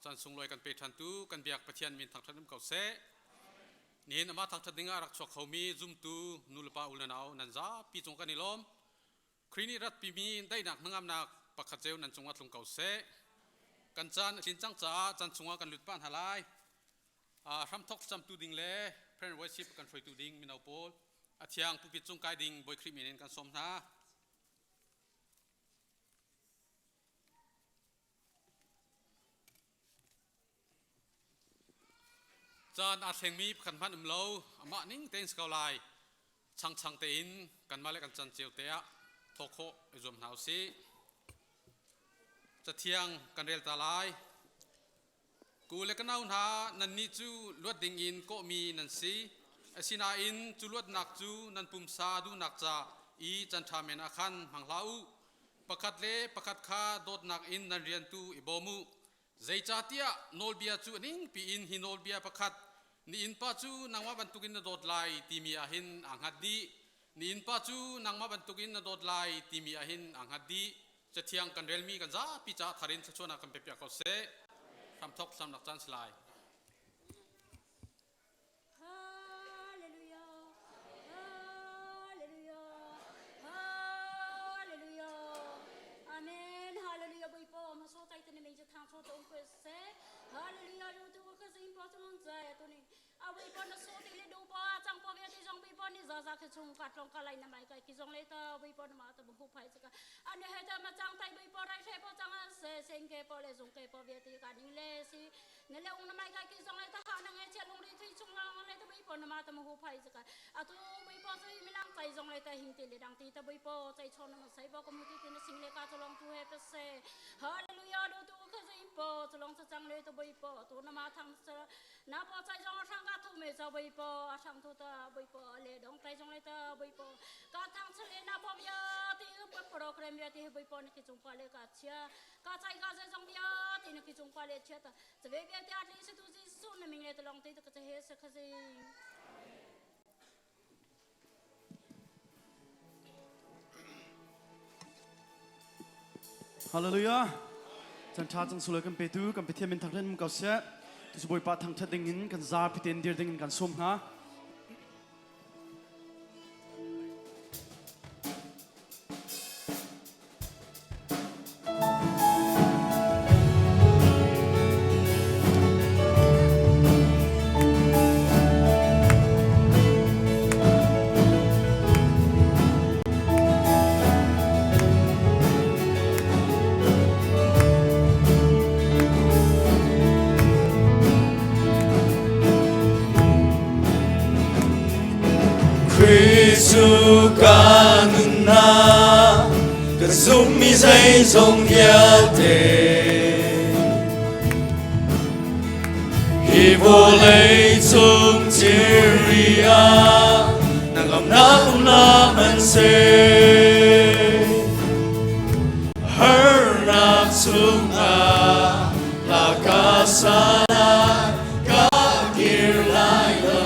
Caan sunglawi kan pe ṭhantu kan biak Pathian min thangṭhat um ko seh. Nihin amah thangṭhat ding ah rak chuak khomi zumtu nulepa u le nau nan zapi cung kan i lawm. Khrih nih ratpimi daihnak hnangamnak pakhat ceu nan cungah tlung ko seh. Kan caan a tlin cang caah caan chungah kan lut pah hna lai. Hramthok thlacamtu ding le prayer worship kan hruaitu ding mino pawl a thiang pulpit cung kai ding Bawi Khrih min in kan sawm hna. Caan aa thlengmi pakhat hmanh um lo, amah ning tein si ko lai. Changchang tein kanmah le kan can cio te ah thawk khawh i zuam hna usih. Cathiang kan rel ta lai. Ku le ka nau hna, nannih cu luat dingin kawhmi nan si. Asinain cu luatnak cu nan pumsa duhnak ca i canṭha men ah khan hmang hlah u. Pakhat le pakhat kha dawtnak in nan rian tu i bawm u. Zeicahtiah nawlbia cu a ningpi in hi nawlbia pakhat na innpa cu nangmah bantukin na dawt lai timi ah hin aa hngat dih. Na innpa cu nangmah bantukin na dawt lai timi ah hin aa hngat dih. Cathiang kan relmi kan zapi caah thar in thluachuahnak kan pepiak ko seh. Hramthok thlacamnak caan si lai. Hallelujah. Hallelujah. Hallelujah. Amen. Hallelujah. Bawipa ma so tai te ne mei thang so to ko se. Hallelujah. Ru tu ka zing pa chung zai tu ni. A Bawipa na so ti le du pa chang pa ve ti jong Bawipa ni za za khe chung ka tlong ka lai na mai kai ki jong le ta Bawipa na ma ta bu phai chaka. Ane he ta ma chang tai Bawipa rai the pa chang se seng ke pa le zung ke pa ve ti ka ning le si. Na le ung na mai kai ki zong le ta ha na ngai chia lung ri thui chung lang le ta bui po na ma ta mu hu phai zaka atu bui po zui milang chai zong le ta hing ti le dang ti ta bui po chai chon na sai bo ko mu ti ti na sing le ka cholong tu he pa se hallelujah do tu kha zui po cholong cha chang le ta bui po tu na ma thang cha na po chai zong thang ka thu me cha bui po a thang thu ta bui po le dong tai zong le ta bui po ka thang cha le na po bia ti program bia ti bui po ni ki chung pa le ka chia Ka chai ka zeizong vialte na ki cung pa le chia ta chave vialte atli se tu Jesuh na ming le ta long te ta ka he se kha zing. Hallelujah. Chan tha cang sule kan petu kan Pathian min thangthat ko seh. Tu Bawipa thangthat ding in kan zapi ten dir ding in kan sawm hna. Khrih ka nunnak ka zummi zeizong vialte hi vawlei cung thilri ah na ngamnak um la hmanhseh harnak chungah la ka sana ka kir lai lo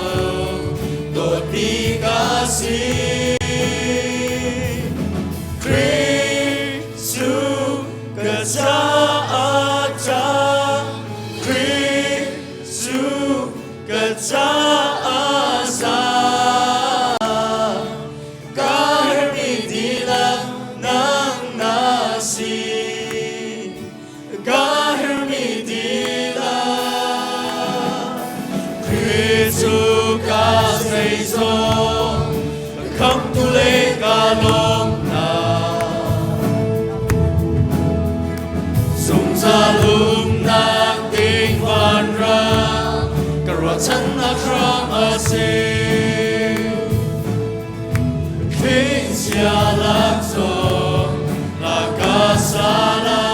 dawtmi ka si Khrih cu ka caah ca Khrih cu ka caah za Ka herhmi dihlak nang na si Ka herhmi dihlak Khrih cu ka zeizong ka khamhtu le ka lawmnak Zungzal umnak ding vanram ka ruahchannak hram a si. Thlichia lak zong laka sala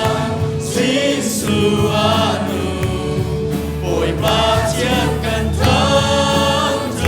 Jesuh a nu Bawipa Pathian kan thangṭhat.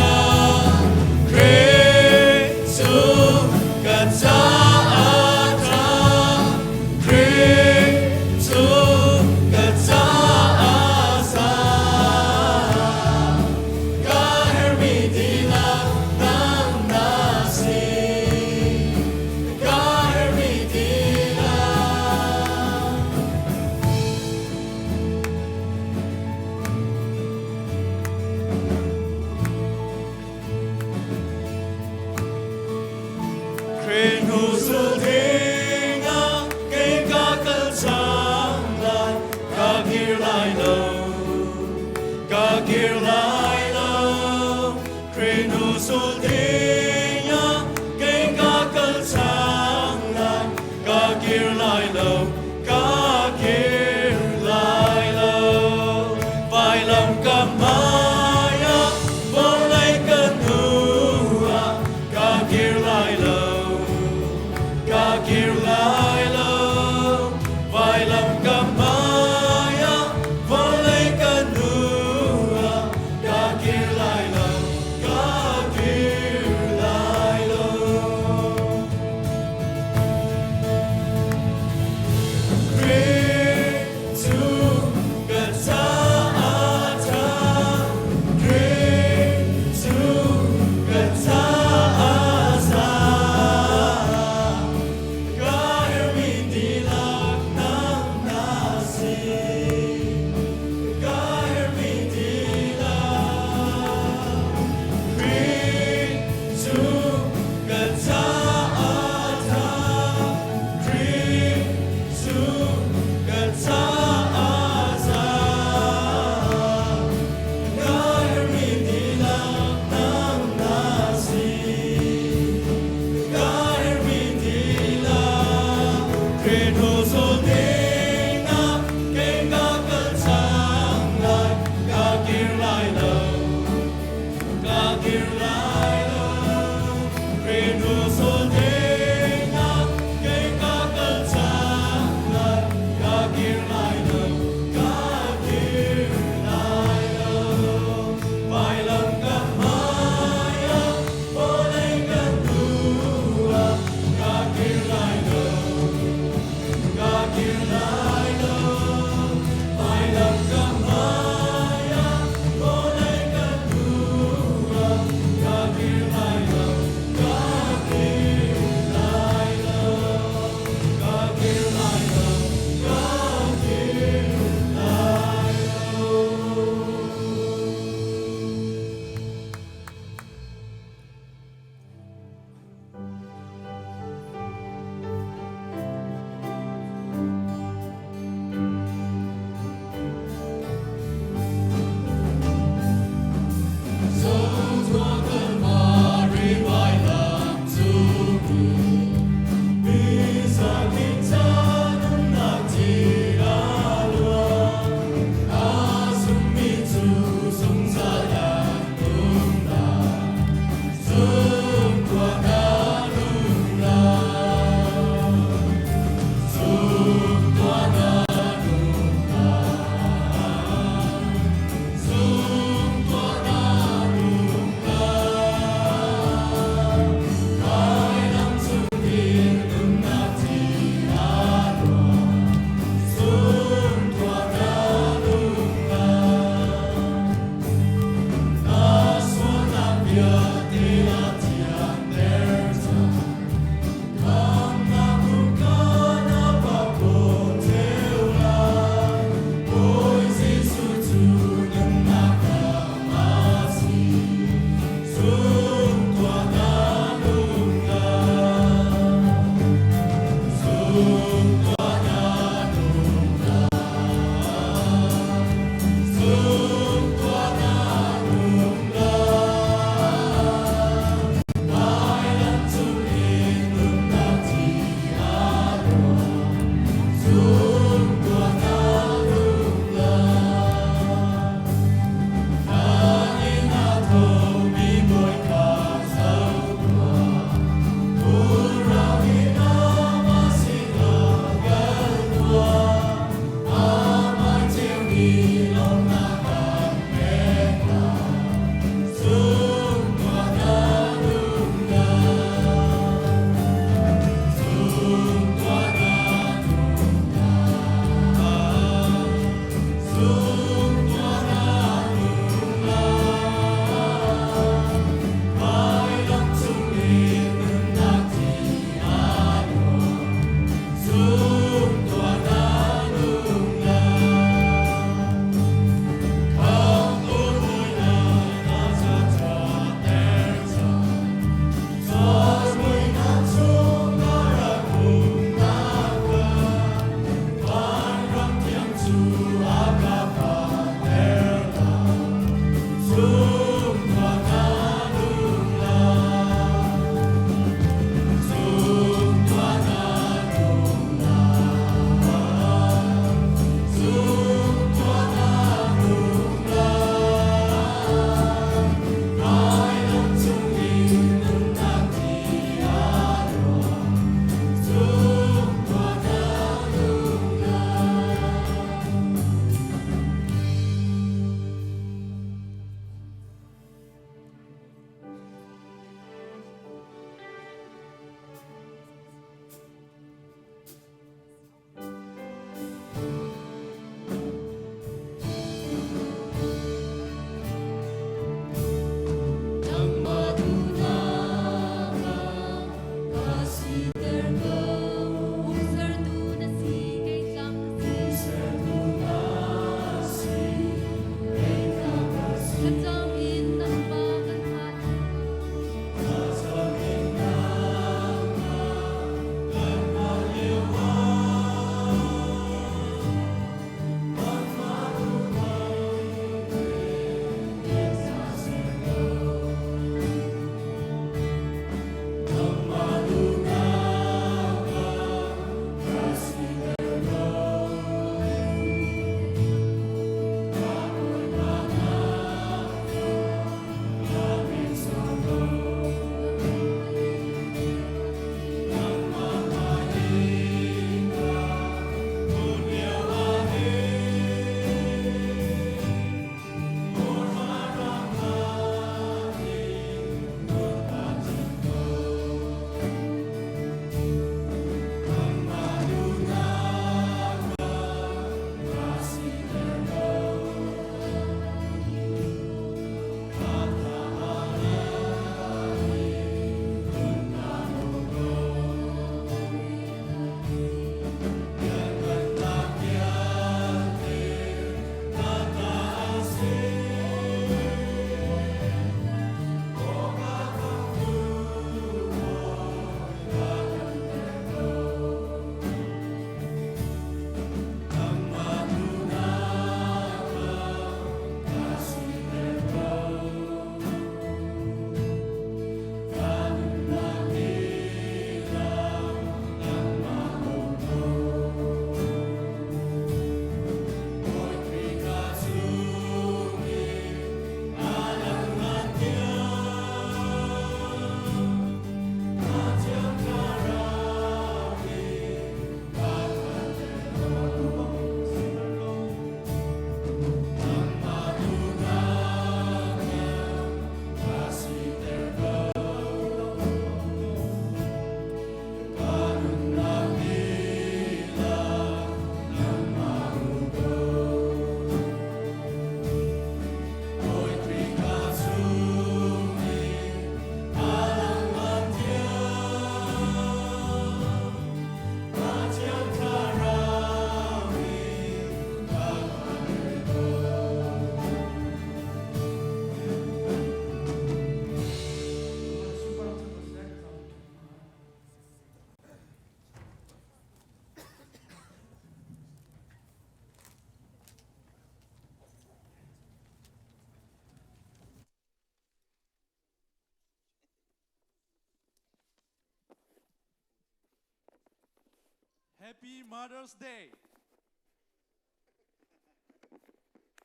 Happy Mother's Day.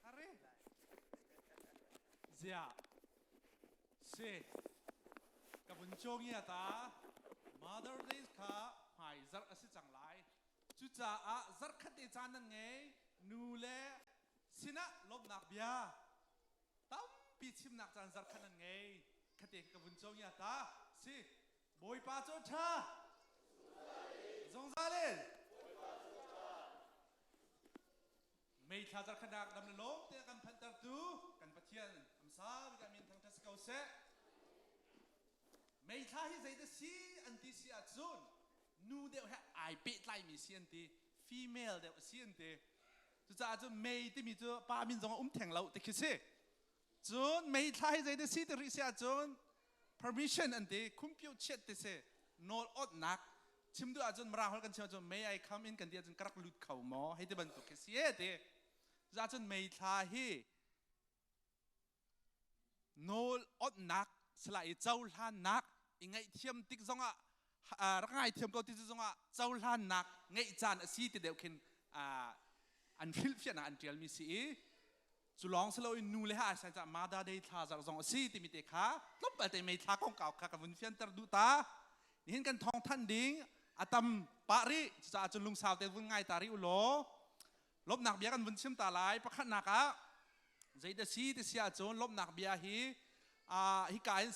Are. Zia. Si. Ka vun chong ya ta. Mother Day kha hmai zarh a si cang lai. Cucaah zarhkhat te caan nan ngei. Nu le sinah lawmhnak bia tampi chimnak caan zarhkhat nan ngei. Khate ka vun chong ya ta. Si. Bawipa cu a ṭha. Zungzal in. May thla zarhkhatnak dam le lawm te kan phanhtertu kan Pathian amsa bik ah min thangṭhat si ko seh. May thla hi zeidah si an ti si ahcun nu deuh he ai pehtlaimi si an ti female deuh a si an ti. Cucaah cun May timi cu pa min zong a um theng lo ti khi si. Cun May thla hi zeidah si ti rih si ahcun permission an ti khumpio chiat ti si nawl awtnak chim duh ahcun Mara holh kan chim ahcun may I come in kan ti ahcun ka rak lut kho maw hei ti bantuk khi si e ti cucaah May thla hi nawl awtnak sala i cohlannak i ngaihthiam tik zongah rak ngaithiam ko ti cu zongah cohlannak ngeih caan a si ti deuh khin an hrilhfiahnak an ṭialmi si i Cu lawng si loin nu le ha sai ca Mother Day thla zarh zong a si timi te kha tlawmpal te mei thla kongkau kha ka vun fianter duh ta. Nihin kan thawng than ding a tam pah rih. Cucaah cun lungsau te vun ngai ta rih u law lawmhnak bia kan vun chim ta lai. Pakhatnak ah zeidah si ti si ahcun lawmhnak bia hi hika in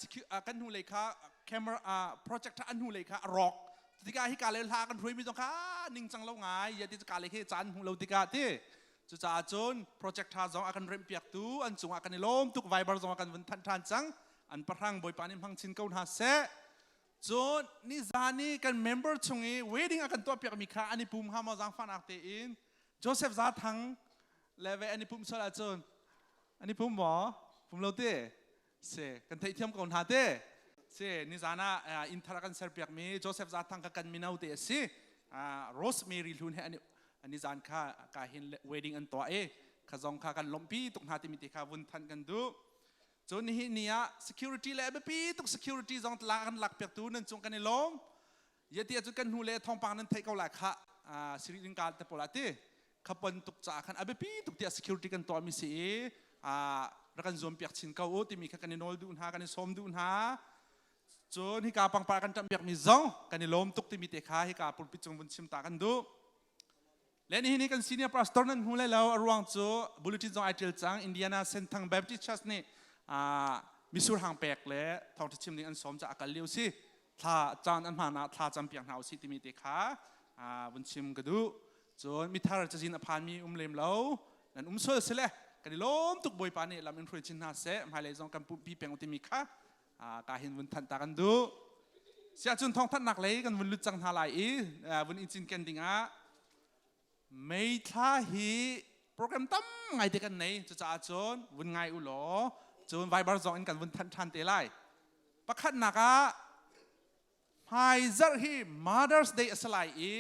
kan hnu lei kha camera projector an hnu lei kha a rawk tikah hika le hla kan hruaimi zong kha ningcang lo ngai ya ti ka le khi caan hmu lo tikah ti cucaah cun projector zong a kan remh piaktu an cungah kan i lawm tuk Viber zong a kan vun thanh ṭhan cang an pahrang Bawipa nih hmang chin ko hna seh cun nizan i kan member chung i wedding a kan tuah piakmi kha an i pum hnga maw zaangfahnak tein Joseph Za Thang le ve an i pumh sual ahcun an i pum maw pum lo te si kan theihthiam ko hna te si nizan ah inn thar kan serpiakmi Joseph Za Thang kha kan mino te a si Rosemary Hlun he an nizan kha ka hin wedding an tuah i kha zong kha kan lawmhpi tuk hna timi te kha vun than kan duh cun nihin ni ah security le biapi tuk security zong tla kan lak piaktu nan cung kan i lawm Yati ahcun kan hnu le thawngpang nan theih ko lai khah Sri Lanka te pawl ah ti khapon tuk caah khan a biapi tuk tiah security kan tuahmi si i rak kan zuam piak chin ko u timi kha kan i nawl duh hna kan i sawm duh hna cun hika pangpar kan ṭamh piakmi zong kan i lawm tuk timi te kha hika pulpit cung vun chim ta kan duh le nihin hi kan senior pastor nan hmu lai lo a ruang cu bulletin zong ai ṭial cang Indiana Senthang Baptist Church nih misur hang pek le thawngṭha chim ding an sawm caah a kal lio si thla caan an hmaan ah thla cam piak hna usih timi te kha vun chim ka duh cun mithar cazin a phanmi um lem lo nan um sual sile kan i lawm tuk bawipa nih lam in hruai chin hna seh hmailei zong kan pumpi peng timi kha ka hin vun thanh ta kan duh siah cun thawngthanhnak lei kan vun lut cang hna lai i vun in cinken ding ah May thla hi program tam ngai te kan nei cucaah cun vun ngai u law cun Viber zong in kan vun thanh ṭhan te lai pakhatnak ah hmaizarh hi Mother's Day a si lai i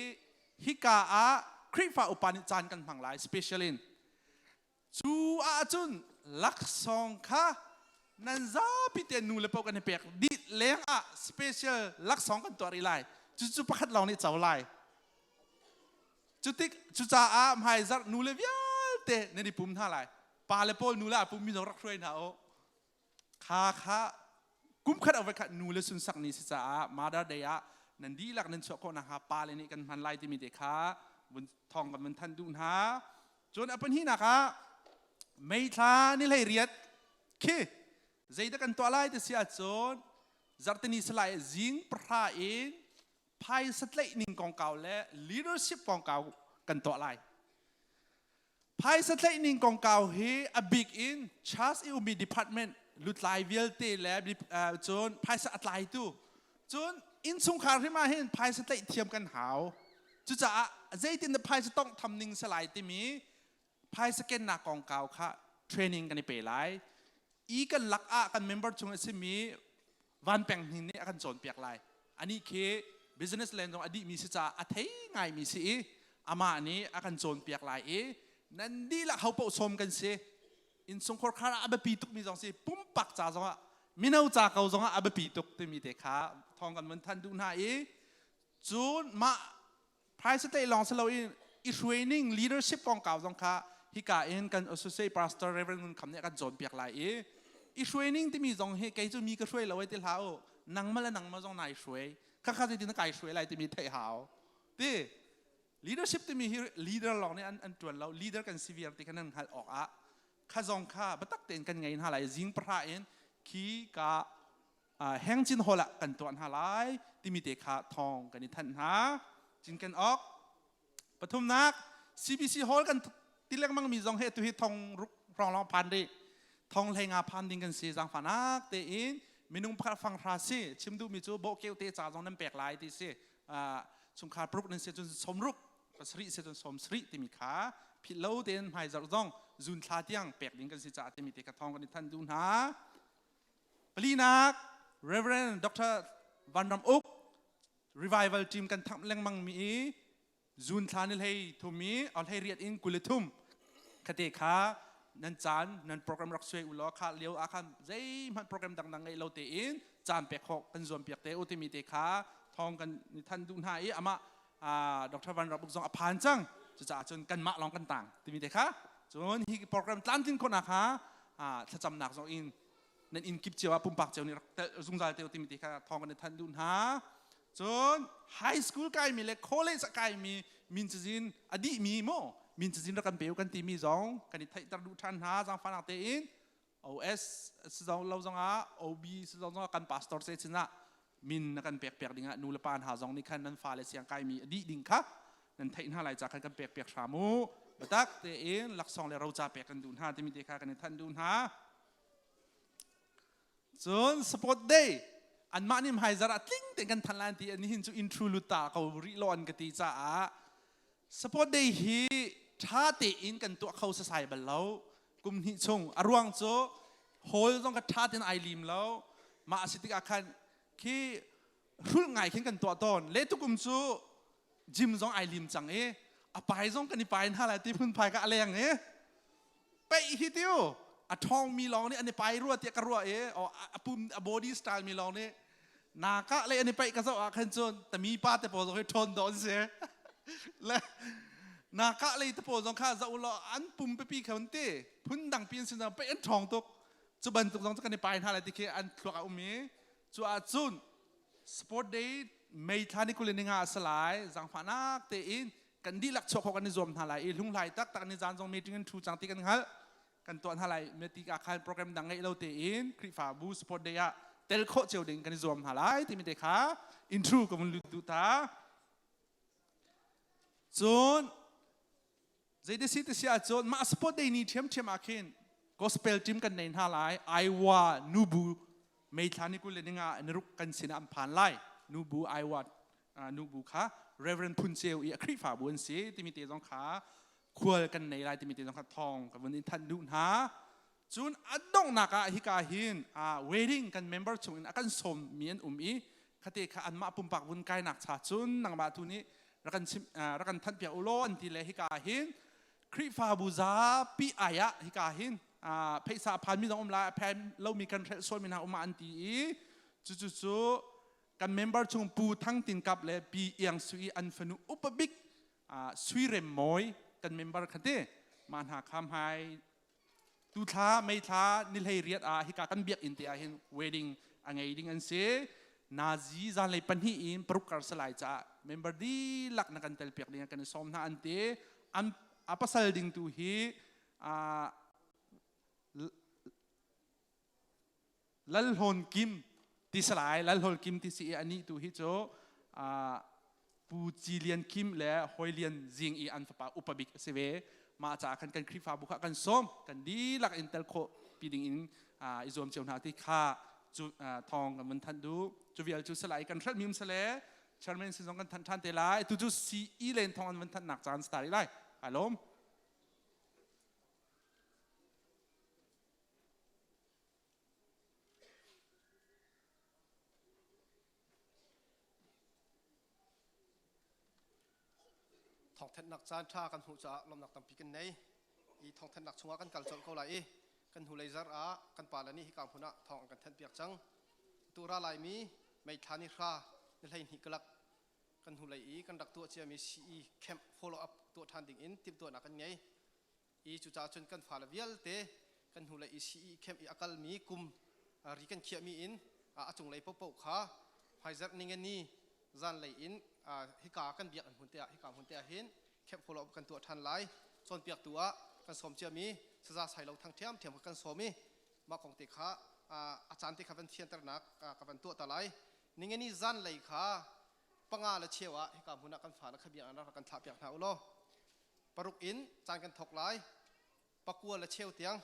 hika ah Khrihfa upa nih caan kan hmang lai special in Cu ahcun laksawng kha nan zapi te nu le paoh kan i pek dih leng ah special laksawng kan tuah rih lai. Cucu pakhat lawng nih co lai. Cutik cucaah hmaizarh nu le vialte nan i pum hna lai. Pa le pawl nu le a pummi zong rak hruai hna u. Kha kha kum khat a voikhat nu le sunsak ni si caah Mother Day ah nan dihlak nan chuah khawh nakhnga pa le nih kan hman lai timi te kha vun thawng kan vun thanh duh hna. Cun a pahnihnak ah May thla ni 18 khi zeidah kan tuah lai ti si ahcun zarhtini salai zing 10 in phaisa tlaih ning kongkau le leadership kongkau kan tuah lai. Phaisa tlaih ning kongkau hi a bik in Church i ummi department lutlai vialte le cun phaisa a tlaitu cun innchungkhar hrim ah hin phaisa tlaih thiam kan hau. Cucaah zeitin dah phaisa tonghtham ning salai timi phaisa kennak kongkau kha training kan i pe lai. I kan lak ah kan member chung a simi Van Peng Hnin nih a kan cawnpiak lai. Anih khi business land zong a dihmi si caah a thei ngaimi si i amah nih a kan cawnpiak lai i nan dihlak ho paoh sawm kan si. Innchungkhar khar ah a biapi tukmi zong si pumpak ca zongah mino ca ko zongah a biapi tuk timi te kha thawng kan vun thanh duh hna i cun mah. Phaisa tlaih lawng si loin i hruaining leadership kongkau zong kha hika in kan associate pastor Reverend Ngun Kham nih a kan cawnpiak lai i i hruaining timi zong hi kei cu mi ka hruai lo ai ti hlah u nangmah le nangmah zong nai hruai khakha zeitin na kai hruai lai timi theih hau ti leadership timi hi leader lawng nih an an tuan lo leader kan si viar ti kha nan hngalh awk ah kha zong kha biatak tein kan ngei hna lai zing pahra in khi ka hengcin hall ah kan tuah hna lai timi te kha thawng kan i thanh hna cinken awk pathumnak CBC hall kan ti lengmang mi zong he tu hi thong ruk hrawng lawng phan rih thong hlei nga phan ding kan si zaangfahnak tein minung pakhat fang hra si chim duhmi cu bawhkeu te ca zong nan pek lai ti si chungkhar paruk nan si cun sawmruk pasarih si cun sawmsarih timi kha philh lo tein hmaizarh zong zun thla tiang pek ding kan si caah timi te kha thawng kan i thanh duh hna Palinak Reverend Dr. Van Ram Uk revival team kan thangh lengmang mi i June thla ni hlei thum i al hlei riat in kul le thum khate kha nan caan nan program rak suai u law kha lio ah khan zeihmanh program dangdang ngei lo tein caan pek khawh kan zuam piak te u timi te kha thawng kan ni than duh hna i amah Dr. Van Ram Uk zong a phan cang cucaah cun kanmah lawng kan tang timi te kha cun hi program tlamtlin khawhnak kha thlacamnak zong in nan inn kip cio ah pumpak cio nih rak telh zungzal te timi ti kha thawng kan i thanh duh hna cun high school kaimi le college a kaimi min cazin a dihmi mu min cazin rak kan pe kan timi zong kan i theihter duh ṭhan hna zaangfahnak tein OS si zong lo zong ah OB si zong zong ah kan pastor se chin ah min na kan pek piak ding ah nu le pa hna zong nih khan nan fale siang kaimi a dih ding kha nan theih hna lai ca khan kan pek piak hram u batak tein laksawng le roca pek kan duh hna timi te kha kan i thanh duh hna Cun sport day anmah nih hmaizar ah tling tein kan thanh lai ti nihin cu intro lut ta ko rih lo an ka ti caah sport day hi ṭha tein kan tuah kho sasai bal lo kum hnih chung a ruang cu hall zong ka ṭha tein ai lim lo mah a si tikah khan khi hrulh ngai khin kan tuah tawn le tukum cu gym zong ai lim cang i a pai zong kan i pai hna lai ti phunphai ka a leng i peih hi tiu a ṭhawng mi lawng nih an i pai rua tiah ka ruah i a pum a body style mi lawng nih naka le an i paih ka zoh ah khan cun tami pa te pawl zong hi ṭhawn dawh an si le naka lei te pawl zong kha zoh law an pum pipi kha an ti phun dang pi an si paih an ṭhawng tuk cu bantuk zong cu kan i pai hna lai ti khi an thluak a um i cu ahcun sport day May thla ni 20 ni nga a si lai zaangfahnak tein kan dihlak chuak khawh kan i zuam hna lai i hlunghlai taktak ni zan zong meeting in thu cang ti kan hngalh kan tuah hna lai meti ka khan program dang ngeih lo tein Khrihfabu sport day ah tel khawh cio ding kan i zuam hna lai timi te kha intro ka vun lut duh ta cun Zeiti si ti si ahcun mah sport day ni ṭhiamṭhiam ah khin gospel team kan nei hna lai. Iowa nubu May thla ni 20 le ninga ni ruk kan sinah an phan lai. Nubu Iowa nubu kha Reverend Phun Ceu i a Khrihfabu an si timi te zong kha khual kan nei lai timi te zong kha thawng ka vun in thanh duh hna. Cun a donghnak ah hika hin wedding kan member chung in a kan sawm mi an um i khate kha anmah pumpak vun kainak cha cun nangmah tu nih rak kan chim rak kan thanh piak u law an ti le hika hin Khrihfabu zapi ai ah hika hin pheisa a phanmi zong um lai a phan lomi kan hrelh sualmi hna um ah an ti i cucu cu kan member chung Pu Thang Tin Kap le Pi Iang Sui an fanu upa bik Sui Rem Mawi kan member kha te mah hna kha hmai Tu thla May thla ni 18 ah hika kan biakinn te ah hin wedding a ngei ding an si. Nazi zanlei pahnih in paruk kar salai caah member dihlak na kan tel piak ding ah kan i sawm hna an ti. An a pasal ding tu hi Lal Hlawn Kim ti salai Lal Hlawn Kim ti si i anih tu hi cu Pu Ci Lian Kim le Hoi Lian Zing i an fapa upa bik a si ve. Mah caah khan kan Khrihfabu kha kan sawm kan dihlak in tel khawh pi ding in i zuam cio hna ti kha cu thawng kan vun thanh duh. Cu vial cu salai kan hrelh mi um sale chairman sin zong kan thanh ṭhan te lai. Tu cu CE len thawng an vun thanhnak caan start lai. Ai lawm. Thawngthanhnak caan ṭha kan hmuh caah lawmhnak tampi kan nei. I thawngthanhnak chungah kan kal colh ko lai i kan hnulei zarh ah kan pale nih hika hmun ah thawng an kan thanhpiak cang. Tu ra laimi May thla ni hra ni 12 kalak. Kan hnulei i kan rak tuah ciami CE camp follow up tuah ṭhan ding in timhtuahnak kan ngei. I cucaah cun kan fale vialte kan hnulei i CE camp i a kalmi kum ri kan khiahmi in a cunglei paohpaoh kha hmaizarh ningani zanlei in hika kan biakinn hmun te ah hika hmun te ah hin camp follow up kan tuah ṭhan lai. Cawnpiaktu ah kan sawm ciami saza sailo thang ṭhiamṭhiam kha kan sawm i mah kong te kha a caan te kha van fianternak ka van tuah ta lai. Ningani zanlei kha panga le cheu ah hika hmun ah kan fale kha biakinn rak kan thlah piak hna u law paruk in caan kan thok lai. Pakua le cheu tiang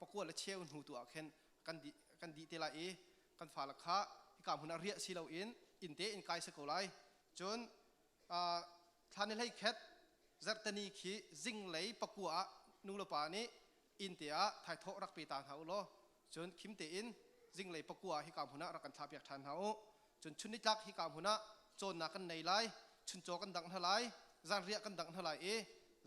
pakua le cheu hnu tu ah khin kan dih kan dih te lai i kan fale kha hika hmun ah riah si loin inn te in kai si ko lai. Cun thla ni hlei khet zarhteni khi zinglei pakua ah nu le pa nih inn te ah thaithawh rak pe ta hna u law cun khim tein zinglei pakua ah hika hmun ah rak kan thlah piak ṭhan hna u. Cun chun nitlak hika hmun ah cawnnak kan nei lai, chuncaw kan dangh hna lai, zanriah kan dangh hna lai i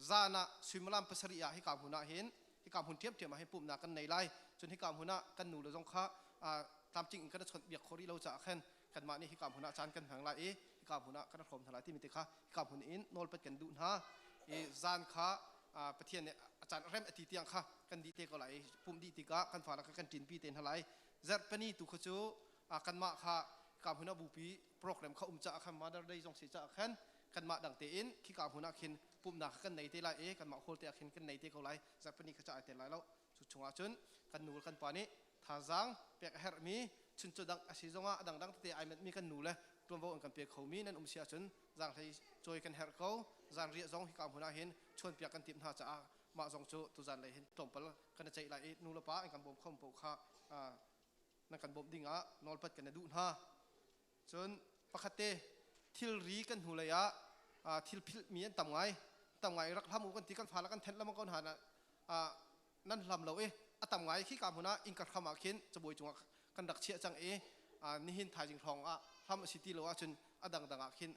zan ah suimilam pasarih ah hika hmun ah hin hika hmun ṭhiamṭhiam ah hin pumhnak kan nei lai. Cun hika hmun ah kan nu le zong kha tlamtling in kan i chawnh biak khawh rih lo caah khan kanmah nih hika hmun ah caan kan hmang lai i hika hmun ah kan hrawm hna lai timi te kha hika hmun in nawlpat kan duh hna i zan kha Pathian nih a caan rem a ti tiang kha kan dih te ko lai i pumh dih tikah kan fale kha kan ṭinpi te hna lai. Zarhpini tu kha cu kanmah kha hika hmun ah bupi program kha um caah khan Mother Day zong si caah khan kanmah dang tein khika hmun ah khin pumhnak kha kan nei te lai i kanmah hall te ah khin kan nei te ko lai. Zarhpini kha ca ai tel lai lo. Cu chungah cun kan nu le kan pa nih thazaang pek a herhmi chuncaw dang a si zongah a dangdang tete ai menhmi kan nu le ṭuanvo an kan pe khomi nan um si ahcun zaanghlei cawi kan herh ko. Zanriah zong hika hmun ah hin chuanpiak kan timh hna caah mah zong cu tuzan lei hin tlawmpal kan i ceih lai i nu le pa an kan bawm kho paoh kha nan kan bawmh ding ah nawlpat kan i duh hna. Cun pakhat te thilri kan hnulei ah thil philhmi an tam ngai. Tam ngai rak hlam u kan ti kan fale kan thenh lengmang ko hna nan hlam lo i a tam ngai khi ka hmun ah innka hram ah khin cabuai cungah kan rak chiah cang i nihin thaizing hrawng ah hlam a si ti lo ahcun a dangdang ah khin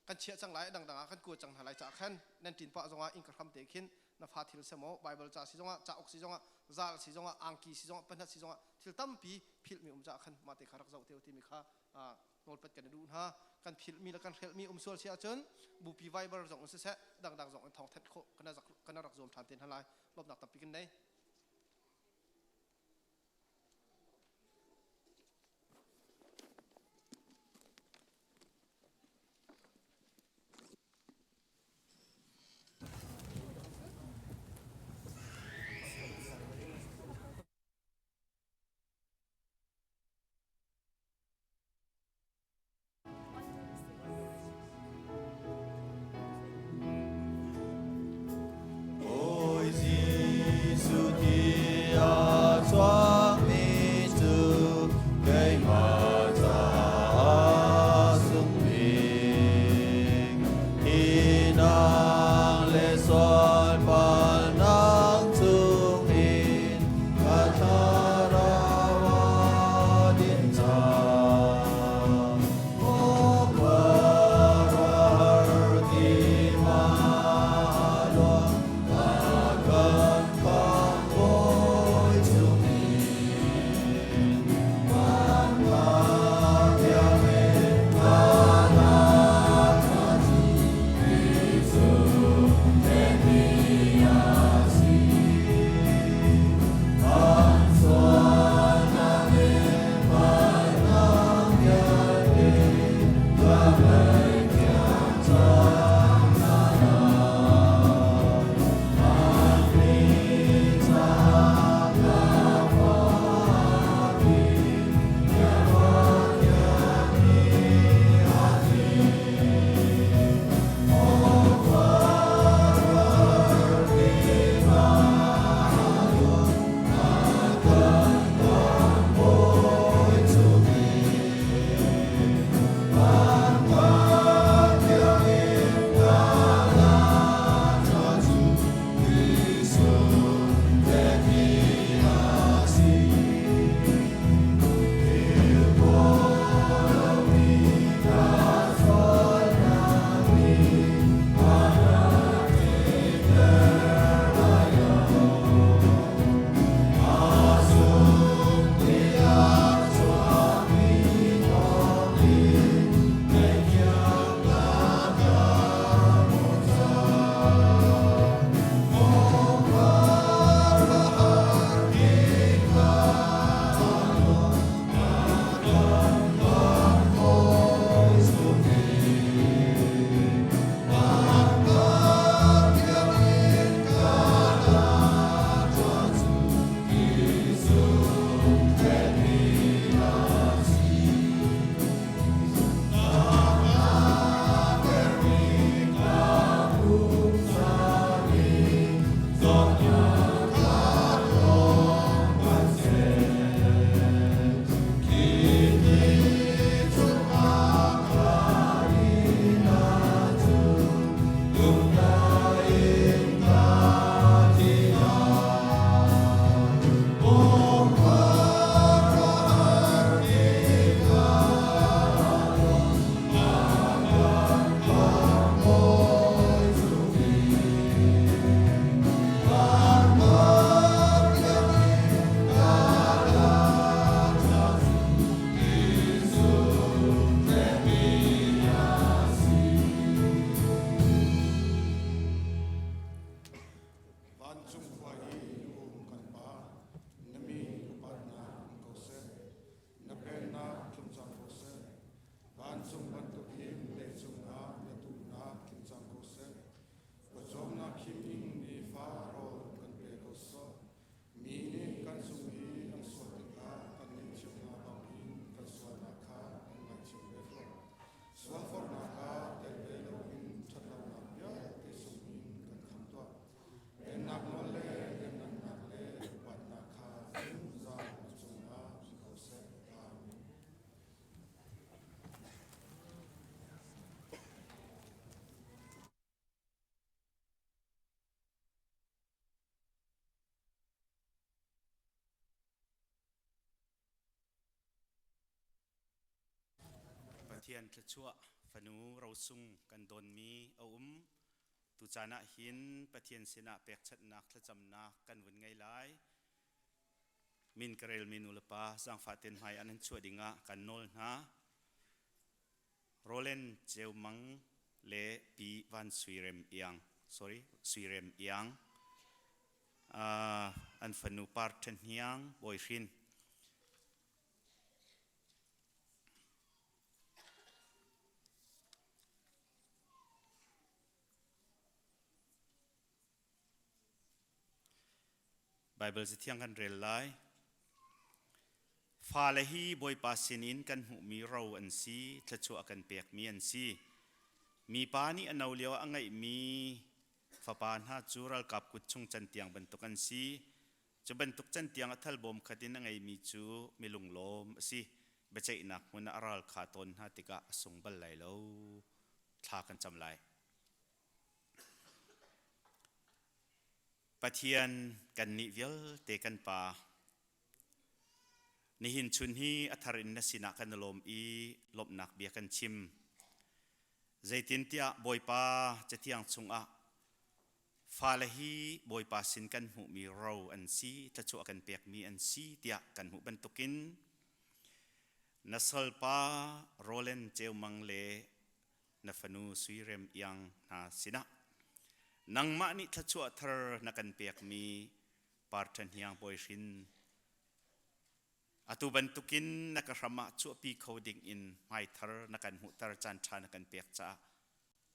kan chiah cang lai, a dangdang ah kan kuat cang hna lai caah khan nan ṭin pah zongah innka hram te khin na fa thil semaw Bible ca si zongah cauk si zongah zal si zongah angki si zongah pahnat si zongah thil tampi philhmi um caah khan mah te kha rak zoh te u timi kha nawlpat kan i duh hna. Kan philhmi le kan hrelhmi um sual si ahcun bupi Viber zong in siseh dangdang zong in thawng thanh khawh kana rak zuam ṭhan te hna lai. Lawmhnak tampi kan nei. Bawi Jesuh. Pathian thluachuah fanu rosung kan donmi a um. Tucaan ah hin Pathian sinah pekchanhnak thlacamnak kan vun ngei lai. Min ka relmi nulepa zaangfah ten hmai ah nan chuah dingah kan nawl hna. Roland Ceu Mang le Pi Van Sui Rem Iang, sorry, Sui Rem Iang, an fanu Par Ṭhen Hniang Bawi Hrin. Baibal cathiang kan rel lai. Fale hi Bawipa sinin kan hmuhmi ro an si, thluachuah kan pekmi an si. Mipa nih a no lio ah a ngeihmi fapa hna cu ralkap kut chung cantiang bantuk an si. Cu bantuk cantiang a thalbawm khat in a ngeimi cu milunglawm a si. Biaceihnak hmun ah a ral kha tawn hna tikah a sung bal lai lo. Thla kan cam lai. Pathian kannih vialte kan Pa, nihin chun hi a thar in na sinah kan i lawm i lawmhnak bia kan chim. Zeitintiah Bawipa Cathiang chungah fale hi Bawipa sin kan hmuhmi ro an si, thluachuah kan pekmi an si tiah kan hmuh bantukin na salpa Roland Ceumang le na fanu Sui Rem Iang hna sinah nangmah nih thluachuah thar na kan pekmi Par Ṭha Hniang Bawi Hrin atu bantukin na ka hram ah chuahpi kho ding in hmaithar na kan hmuhter caan ṭha na kan pek caah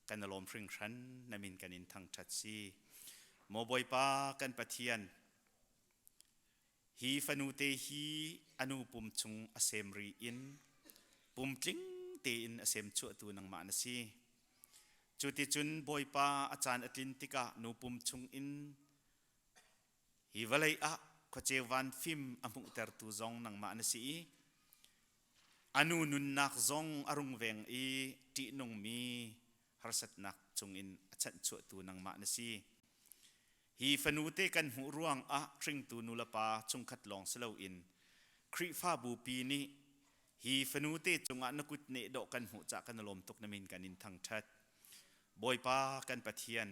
kan i lawm hringhran na min kan in thangṭhat si maw Bawipa kan Pathian Hi fanute hi a nu pum chung a sem ri in pumtling tein a sem chuahtu nangmah na si. Cuticun Bawipa a caan a tlin tikah nu pum chung in hi vawlei ah khuaceu van fim a hmuhtertu zong nangmah na si i a nu nunnak zong a rungveng i ṭihnungmi harsatnak chungin a chanhchuahtu nangmah na si. Hi fanute kan hmuh ruangah hringtu nulepa chungkhat lawng si loin Khrihfabu pi nih hi fanute cungah na kut neh dawh kan hmuh cah kan i lawm tuk na min kan in thangṭhat. Bawipa kan Pathian,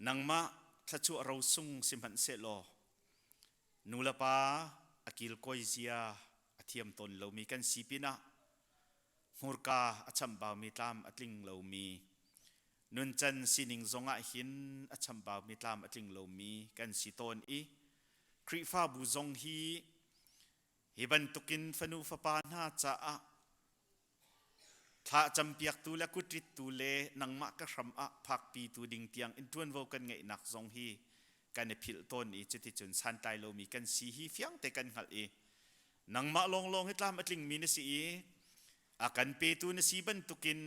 nangmah thluachuah rosung sihmanhsehlaw nulepa a kilkawi zia a thiam tawn lomi kan si pinah hmurka a chambaumi tlam a tling lomi nuncan sining zongah hin a chambaumi tlam a tling lomi kan si tawn i Khrihfabu zong hi hi bantukin fanu fapa hna caah thla campiaktu le kutrittu le nangmah ka hram ah phakpitu ding tiang in ṭuanvo kan ngeihnak zong hi kan i philh tawn i cuticun santlai lomi kan si hi fiangte kan hngalh i nangmah lawnglawng hi tlam a tlingmi na si i a kan petu na si bantukin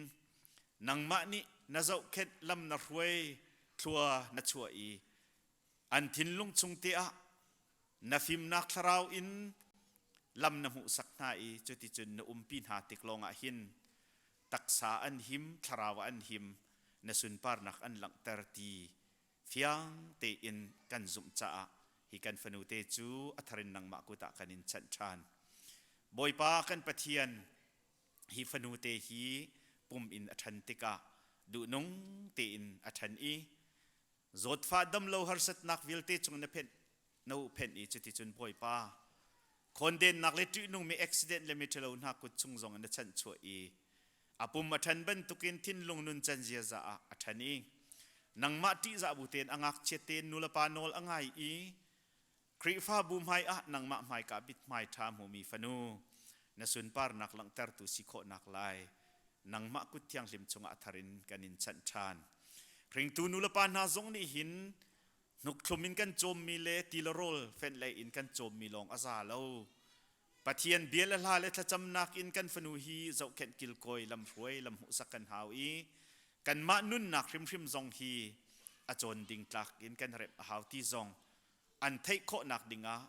nangmah nih na zohkhenh lam na hruai thlua na chuah i an thinlung chung te ah na fimnak thlarau in lam na hmuhsak hna i cuticun na umpi hna tik lawngah hin taksa an him thlarau an him na sunparnak an langhter ti fiang tein kan zumh caah hi kan fanu te cu a thar in nangmah kut ah kan in chanh ṭhan. Bawipa kan Pathian, hi fanu te hi pum in a ṭhan tikah duhnung tein a ṭhan i zawtfah damlo harsatnak vialte chung na phenh na phenh i cuticun Bawipa khawndennak le ṭihnungmi accident le miṭhalo hna kut chung zong in na chanhchuah i a pum a ṭhan bantukin thinlung nuncan ziaza ah a ṭhan i nangmah ṭihzah bu tein a ngakchiat tein nulepa nawl a ngai i Khrihfabu hmai ah nangmah hmaika mithmai ṭha hmumi fanu na sunparnak langhtertu si khawhnak lai nangmah kut thianghlim chungah a thar in kan in chanh ṭhan. Hringtu nulepa hna zong nih hin hnukhthlum in kan cawmmi le ti le rawl fenh lei in kan cawmmi lawng a za lo. Pathian bia le hla le thlacamnak in kan fanu hi zohkhenh kilkawi lamhruai lamhmuhsak kan hau i kanmah nunnak hrimhrim zong hi a cawn ding tlak in kan remh a hau ti zong an theih khawhnak dingah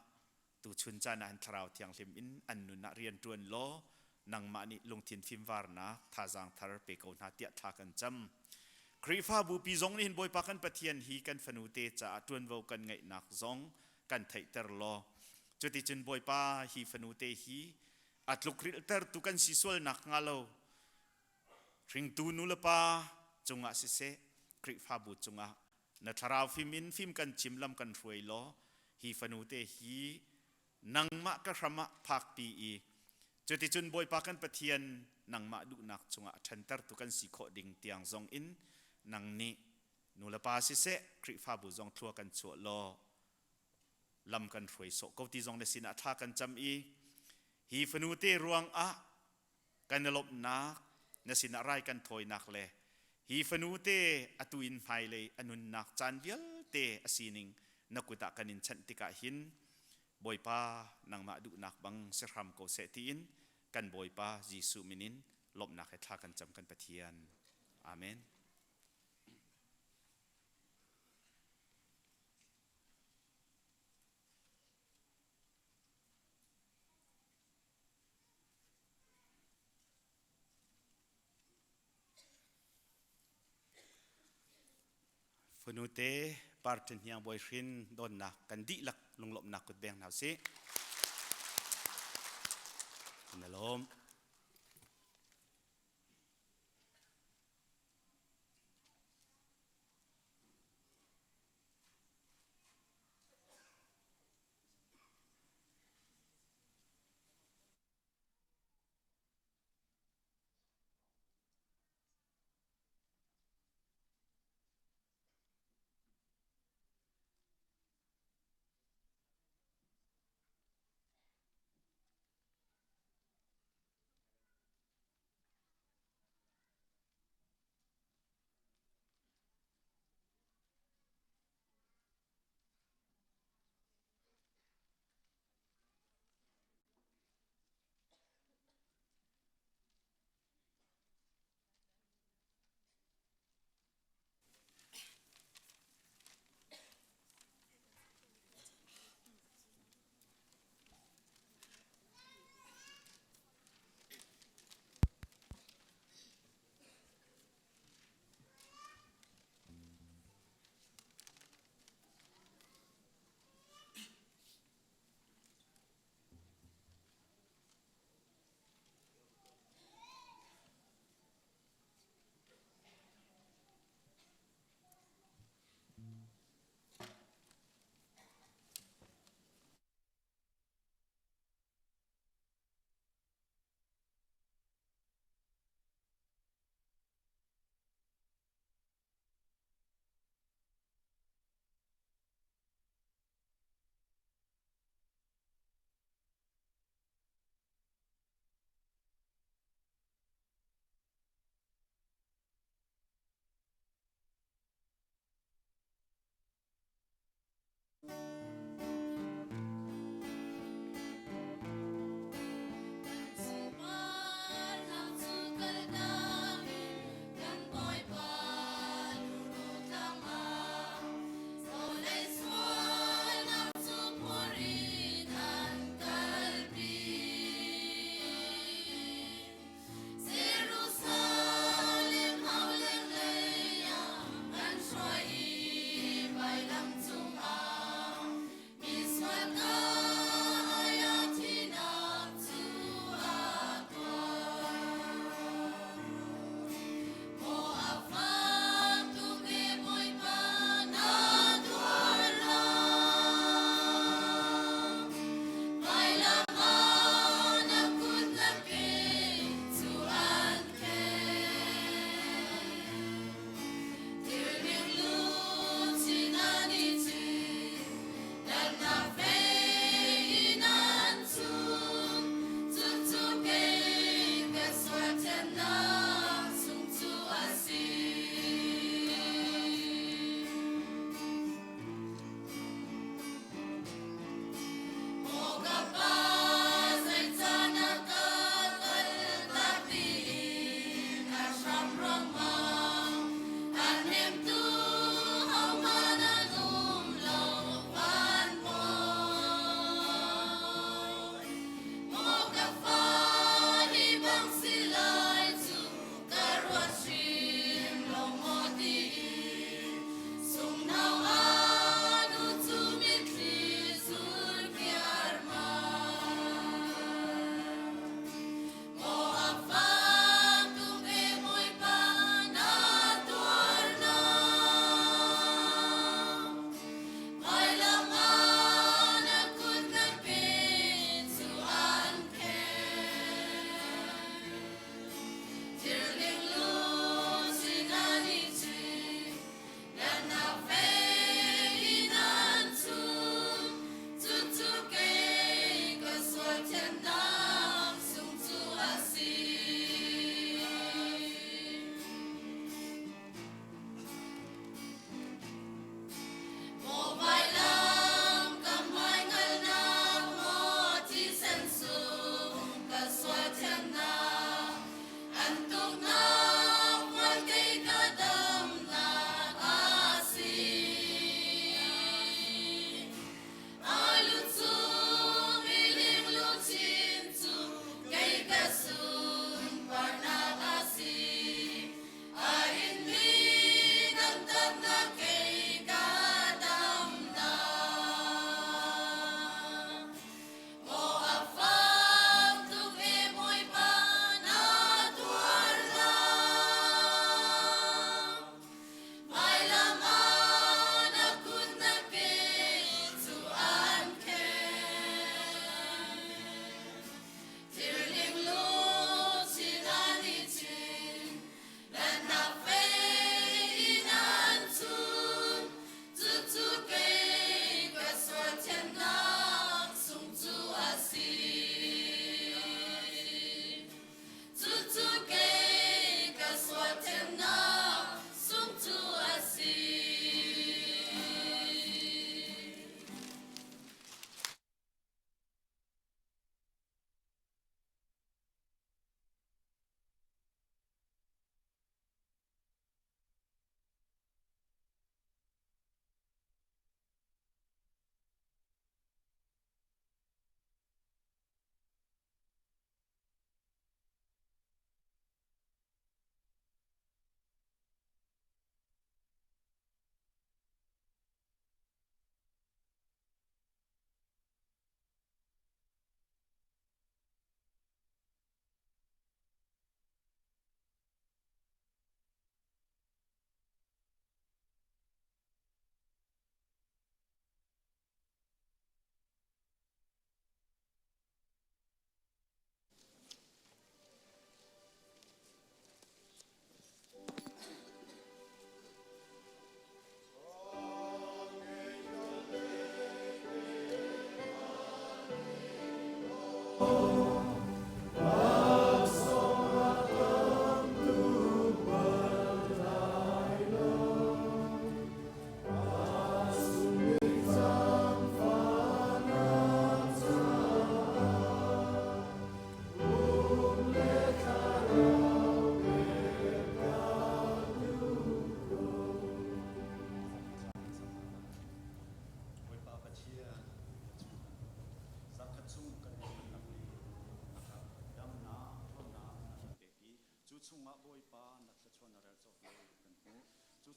tuchun caan ah hin thlarau thianghlim in an nun ah rian ṭuan law nangmah nih lungthin fimvarnak thazaang thar pe ko hna tiah thla kan cam. Khrihfabu pi zong nih hin Bawipa kan Pathian hi kan fanu te caah ṭuanvo kan ngeihnak zong kan theihter law cuticun Bawipa hi fanu te hi A tlukrilhtertu kan si sual nakhnga lo hringtu nulepa cungah siseh Khrihfabu cungah na thlarau fim in fim kan chim lam kan hruai law hi fanu te hi nangmah ka hram ah phakpi i cuticun Bawipa kan Pathian nangmah duhnak cungah a ṭhantertu kan si khawh ding tiang zong in nang nih nulepa siseh Khrihfabu zong thlua kan chuah law lam kan hruai sawh ko ti zong na sinah thla kan cam i hi fanu te ruang ah kan i lawmhnak na sinah rai kan thawinak le hi fanu te atu in hmailei a nunnak caan vialte a sining na kut ah kan in chanh tikah hin Bawipa nangmah duhnak bang si hram ko seh tiin kan Bawipa Jesuh min in lawmhnak he thla kan cam kan Pathian. Amen. Funute partin hiang bawi hrin donnak kan dihlak lunglawmhnak kut beng hna usih. Kan lawm.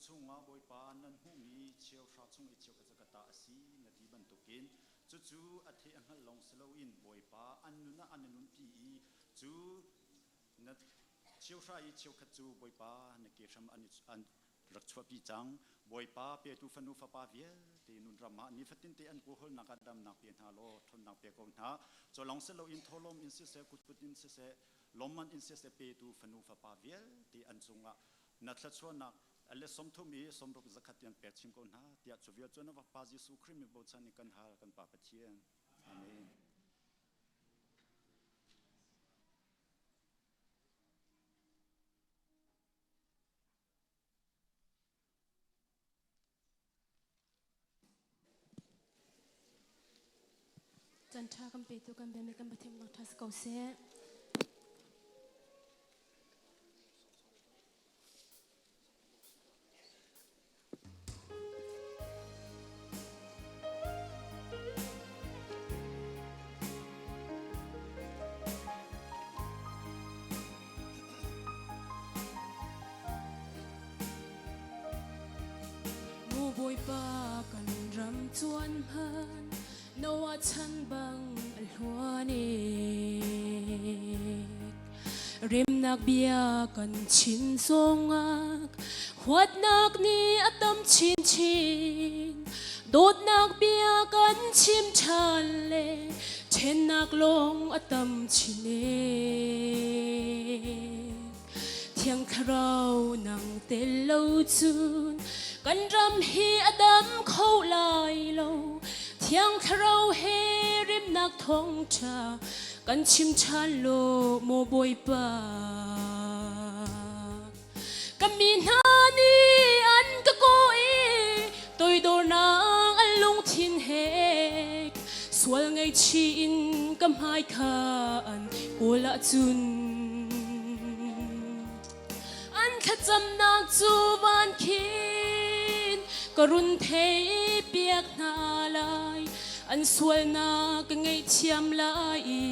chungah Bawipa nan hmuhmi cheuhra chung i cheukhat cu ka ta a si na ti bantukin cucu a theh a hngalh lawng si loin Bawipa an nun ah an i nunpi i cu na cheuhra i cheukhat cu Bawipa na ke hram an rak chuahpi cang. Bawipa petu fanu fapa vialte nun ram ah nifatinte an kawlhawlnak ah damnak pe hna law ṭhawnnak pe ko hna. Cu lawng si loin thawhlawm in siseh, kutput in siseh, lawmman in siseh petu fanu fapa vialte an cungah na thluachuahnak le 30 i 60 zakhat tiang pek chin ko hna tiah cu vial cu na vapa Jesuh Khrih min bochan in kan hal kan Pa Pathian. Amen. Chan ṭha kan petu kan biami kan Pathian nak ṭha si ko seh. Maw Bawipa kan ram cuan hman Noah chan bang a hluan Remnak bia kan chin zongah huatnak nih a tam chinchin. Dawtnak bia kan chim ṭhan le ṭhennak lawng a tam chin ee. Thiang Thlarau nang tel lo cun kan ram hi a dam kho lai lo. Thiang Thlarau he remnak thawngṭha kan chim ṭhan law maw Bawipa. Ka mi hna nih an ka kaw i toidornak an lungthin hek sual ngaihchih in ka hmai kha an kawl ahcun an thlacamnak cu van khin ka run theihpiak hna lai an sualnak ka ngaihthiam lai i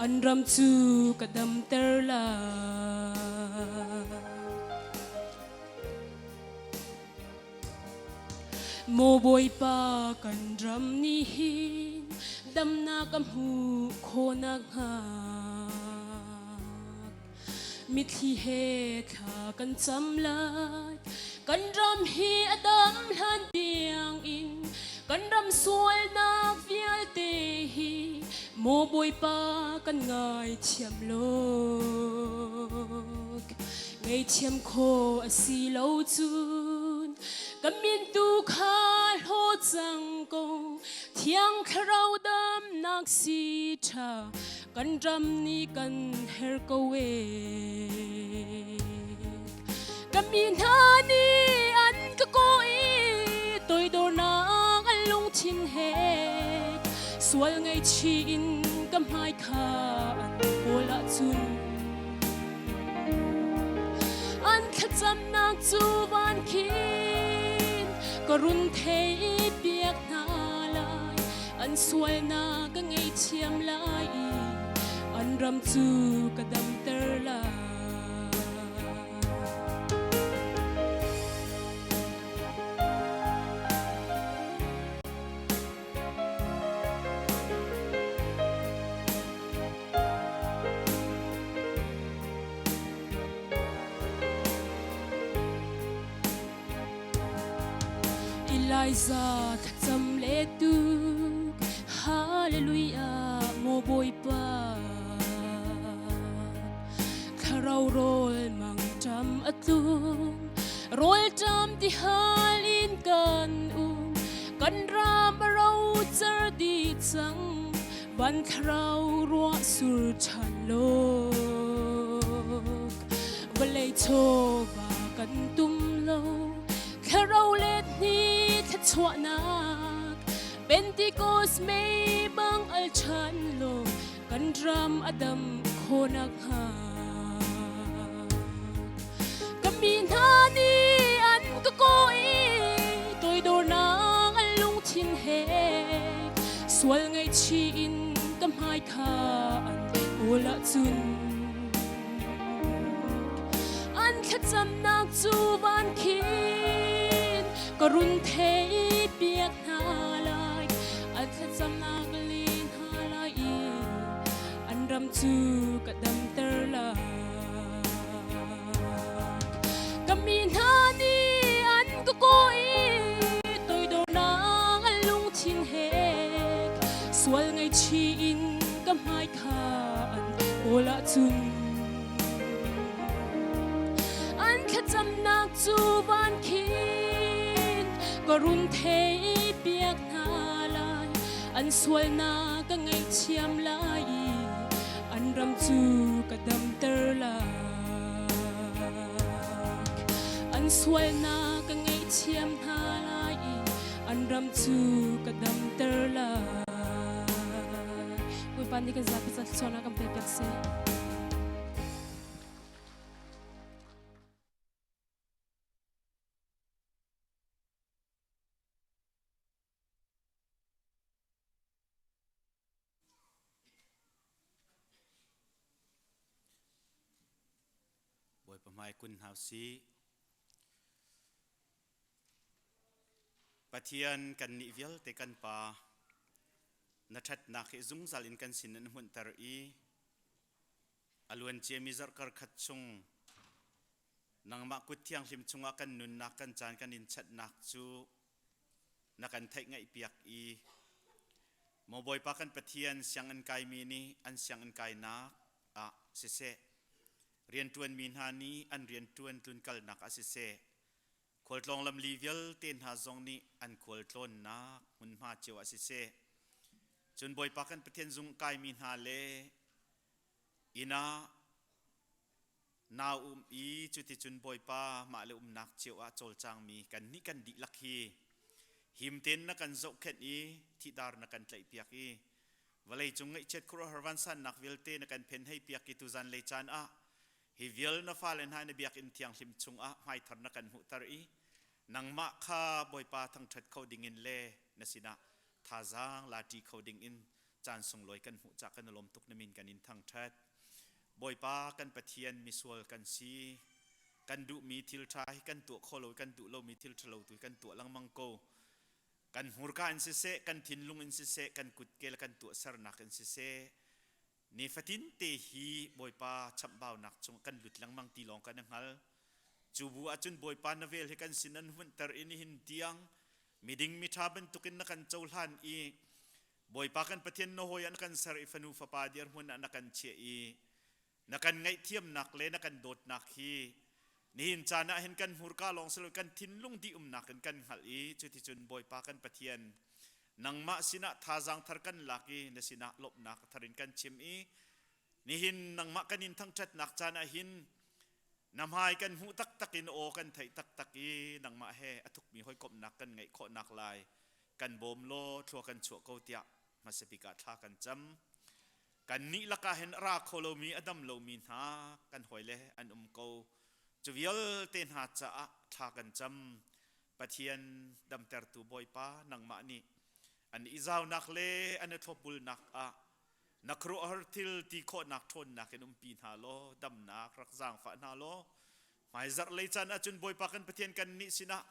an ram cu ka damter lai. Maw Bawipa kan ram nih hin damnak a hmuh khawh nakhnga Mitthli he thla kan cam lai kan ram hi a dam hlan tiang in kan ram sualnak vialte hi maw Bawipa kan ngaithiam lok Ngaihthiam khawh a si lo cun ka min tu kha hlaw cang ko Thiang Thlarau damnak si ṭha kan ram nih kan her ko ee. Ka mi hna nih an ka kaw i toidornak an lungthin he sual ngaihchih in ka hmai kha an kawl ahcun an thlacamnak cu van khin ka run theihpiak hna lai an sualnak ka ngaihthiam lai i an ram cu ka damter lai. Elijah thlacam le tuk Hallelujah maw Bawipa Thlarau rawl mangṭam a tlung rawlṭam ti hal in kan um kan ram a rocar dih cang van thlarau ruah sur ṭhan lok vawlei chawva kan tum lo thlarau let ni thluachuahnak Pentecost mei bang al ṭhan law kan ram a dam khawh nakhnga ka mi hna nih an ka kaw i toidornak an lungthin he sual ngaihchih in ka hmai kha an kawl ahcun an thlacamnak cu van khin. Ka run thei piak hna lai, an thlacamnak ka leh hna lai i an ram cu ka damter lai. Ka mi hna nih an ka kaw i toidornak an lungthin he sual ngaihchih in ka hmai kha an kawl ahcun an thlacamnak cu van khin ka run thei piak hna lai. An sualnak ka ngaihthiam lai i an ram cu ka damter lai. An sualnak ka ngaihthiam hna lai i an ram cu ka damter lai. Bawipa nih kan zapi ca thluachuahnak kan pek piak seh. Bawipa hmai kun hna usih. Pathian kan nih vialte kan Pa, na ṭhatnak hi zungzal in kan sin in hmunhter i a luan ciami zarhkar khat chung nangmah kut thianghlim chungah kan nunnak kan caan kan in chatnak cu na kan theih ngaihpiak i maw Bawipa kan Pathian sianginn kaimi nih an sianginn kainak ah siseh rianṭuanmi hna nih an rianṭuan tlunkalnak ah siseh khualtlawng lamli vialte hna zong nih an khualtlawnnak hmunhma cio ah siseh cun Bawipa kan Pathian zung kaimi hna le inn ah nau um i cuticun Bawipa mah le umnak cio ah cawlcangmi kannih kan dihlak hi him tein na kan zohkhenh i thihdar na kan tlaihpiak i vawleicung ngaihchiat khuaruahhar vansannak vialte na kan phen heipiak i tuzan lei caan ah hi vial na fale hna na biakinn thianghlim chungah hmaithar na kan hmuhter i nangmah kha Bawipa thangṭhat kho dingin le na sinah thazaang lati kho dingin caan sunglawi kan hmuh cah kan i lawm tuk na min kan in thangṭhat. Bawipa kan Pathian misual kan si. Kan duhmi thil ṭha hi kan tuah kho lo i kan duh lomi thil ṭhalo tu hi kan tuah lengmang ko. Kan hmurka in siseh, kan thinlung in siseh, kan kutke le kan tuahsernak in siseh, nifatin te hi Bawipa chamhbaunak chung kan lut lengmang ti lawng kan i hngal. Cu bu ahcun Bawipa na vel hi kan sin an hunter i nihin tiang miding miṭha bantukin na kan cohlan i Bawipa kan Pathian na hawi ah na kan ser i fanu fapa dirhmun ah na kan chiah i na kan ngaihthiamnak le na kan dawtnak hi nihin caan ah hin kan hmurka lawng si lo kan thinlung dih umnak in kan hngalh i cuticun Bawipa kan Pathian nangmah sinah thazaang thar kan lak i na sinah lawmhnak thar in kan chim i nihin nangmah kan in thangṭhatnak caan ah hin na hmai kan hmuh taktak in aw kan theih taktak i nangmah he a thukmi hawikomhnak kan ngeih khawhnak lai kan bawm law thlua kan chuah ko tiah hmasa bik ah thla kan cam. Kannih lakah hin a ra kho lomi a dam lomi hna kan hawile an um ko. Cu vialte hna caah thla kan cam. Pathian damtertu Bawipa nangmah nih an i zaunak le an i thlopbulnak ah na khuaruahhar thil ti khawhnak ṭhawnnak in umpi hna law damnak rak zaangfah hna law hmaizarh lei caan ahcun Bawipa kan Pathian kannih sinah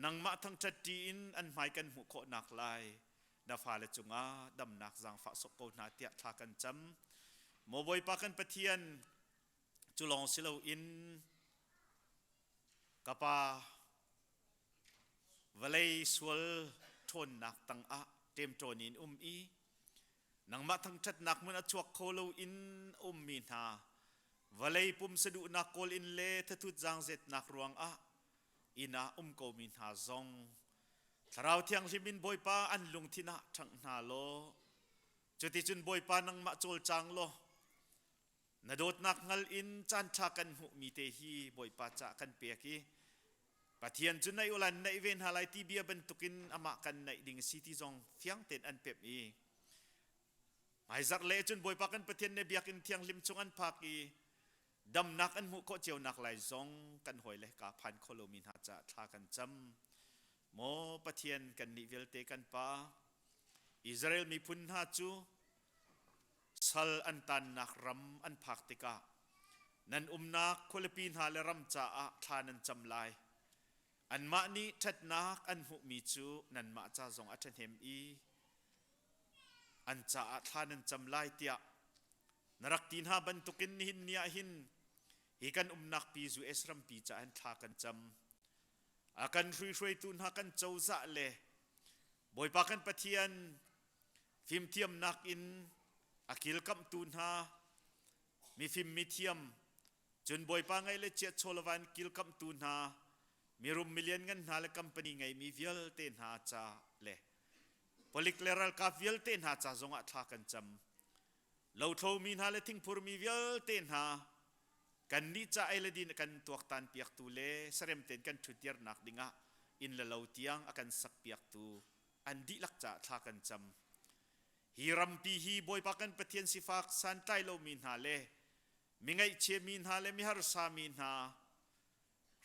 nangmah thangṭhat ṭi in an hmai kan hmuh khawhnak lai na fale cungah damnak zaangfah sawk ko hna tiah thla kan cam. Maw Bawipa kan Pathian, cu lawng si loin ka pa vawlei sual ṭhawnnak tangah ṭemṭawn in um i nangmah thangṭhatnak hmun a chuak kho lo in a ummi hna vawlei pumsa duhnak kawl in le thathut zaangzetnak ruangah inn ah um komi hna zong Thlarau Thianghlim in Bawipa an lungthin ah ṭhangh hna law cuticun Bawipa nangmah cawlcang law na dawtnak hngal in caanṭha kan hmuhmi te hi Bawipa cah kan pek i Pathian cu naih ulan naih ve hna lai ti bia bantukin amah kan naih ding a si ti zong fiang tein an pemh i hmaizarh le cun Bawipa kan Pathian ne biakinn thianghlim chung an phak i damnak an hmuh khawh cio nak lai zong kan hawile ka phan kho lomi hna caah thla kan cam. Maw Pathian kannih vialte kan Pa, Israel miphun hna cu sal an tannak ram an phak tikah nan umnak khualipi hna le ram caah thla nan cam lai. Anmah nih ṭhatnak an hmuhmi cu nanmah ca zong a ṭhahnem i an caah thla nan cam lai tiah na rak ti hna bantukin nihin ni ah hin hi kan umnak pi US rampi caah hin thla kan cam. A kan hruihruaitu hna kan cozah le Bawipa kan Pathian fimthiamnak in a kilkamhtu hna mifim mithiam cun Bawipa ngaih le chiat chawlava in kilkamhtu hna mirum milian ngan hna le company ngeimi vialte hna ca le palik le ralkap vialte hna ca zongah thla kan cam. Lothlomi hna le thingphurmi vialte hna kannih ca ei le din a kan tuaktan piaktu le sarem tein kan ṭhutirnak dingah inn le lo tiang a kan sak piaktu an dihlak caah thla kan cam. Hi rampi hi Bawipa kan Pathian sifak santlai lomi hna le mi ngaihchiami hna le miharsa mi hna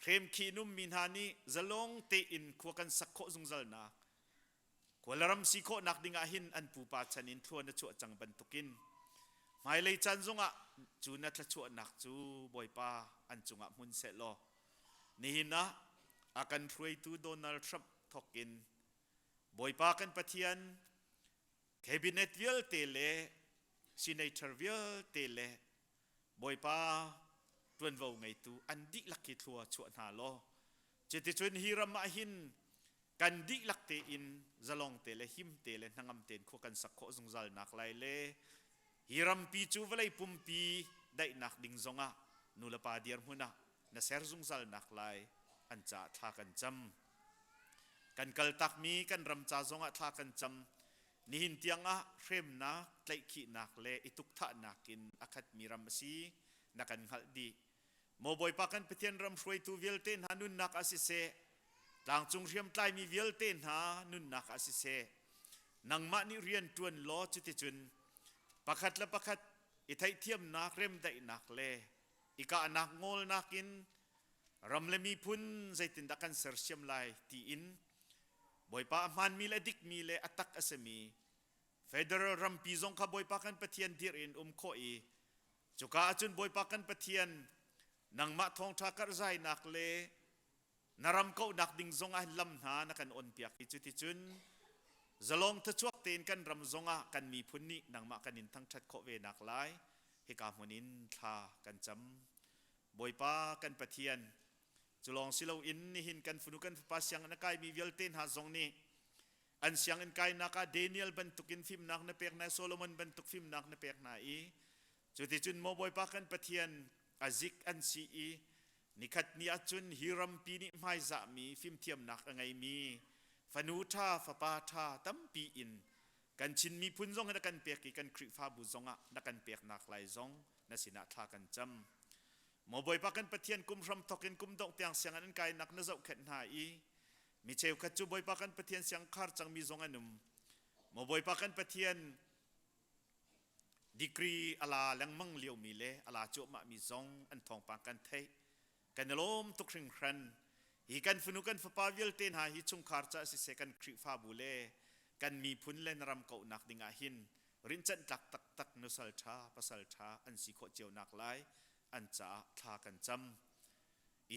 hremkhih nummi hna nih zalong tein khua kan sak khawh zungzalnak Kawlram si khawhnak ding ah hin an pupa chan in thluan a chuah cang bantukin hmailei caan zongah cu na thluachuahnak cu Bawipa an cungah hmun seh law nihin ah a kan hruaitu Donald Trump thawk in Bawipa kan Pathian cabinet vialte le senator vialte le Bawipa ṭuanvo ngeitu an dihlak hi thlua chuah hna law cuticun hi ram ah hin kan dihlak tein zalong te le him te le hnangam tein khua kan sak khawh zungzal nak lai le hi rampi cu vawlei pumpi daihnak ding zongah nulepa dirhmun ah na ser zungzal nak lai an caah thla kan cam. Kan kaltakmi kan ram ca zongah thla kan cam. Nihin tiangah hremnak, tlaihkhihnak le i tukthahnak in a khatmi ram a si na kan hngalh dih. Maw Bawipa kan Pathian ram hruaitu vialte hna nunnak ah siseh, tlangcung hriamtlaimi vialte hna nunnak ah siseh, nangmah nih rian ṭuan law cuticun pakhat le pakhat i theihthiamnak, remdaihnak le i kahnak ngawlnak in ram le miphun zeitindah kan sersiam lai tiin Bawipa a hmaanmi le a dikmi le a tak a simi federal rampi zong kha Bawipa kan Pathian dirh in um khawh i cuka ahcun Bawipa kan Pathian nangmah thawngṭha karhzainak le na ram kauhnak ding zong ah lam hna na kan onpiak i cuticun zalong thachuak tein kan ram zongah kan miphun nih nangmah kan in thangṭhat khawh ve nak lai hika hmun in thla kan cam. Bawipa kan Pathian, cu lawng si loin nihin kan fanu kan fapa sianginn a kaimi vialte hna zong nih an sianginn kainak ah Daniel bantukin fimnak na pek hna, Solomon bantuk fimnak na pek hna i cuticun maw Bawipa kan Pathian a zik an si i nikhat ni ahcun hi rampi nih hmaizahmi fimthiamnak a ngeimi fanu ṭha fapa ṭha tampi in kan Chin miphun zong na kan pek i kan Khrihfabu zongah na kan peknak lai zong na sinah thla kan cam. Maw Bawipa kan Pathian kum hram thawk in kum dongh tiang sianginn an kainak na zohkhenh hna i mi cheukhat cu Bawipa kan Pathian siang khar cangmi zong an um. Maw Bawipa kan Pathian degree a la lengmang liomi le a la cuahmahmi zong an thawngpang kan theih. Kan i lawm tuk hringhran. Hi kan fanu kan fapa vialte hna hi chungkhar ca siseh kan Khrihfabu le kan miphun le na ram kauhnak ding ah hin rinhcanh tlak taktak nusal ṭha pasal ṭha an si khawh cio nak lai an caah thla kan cam.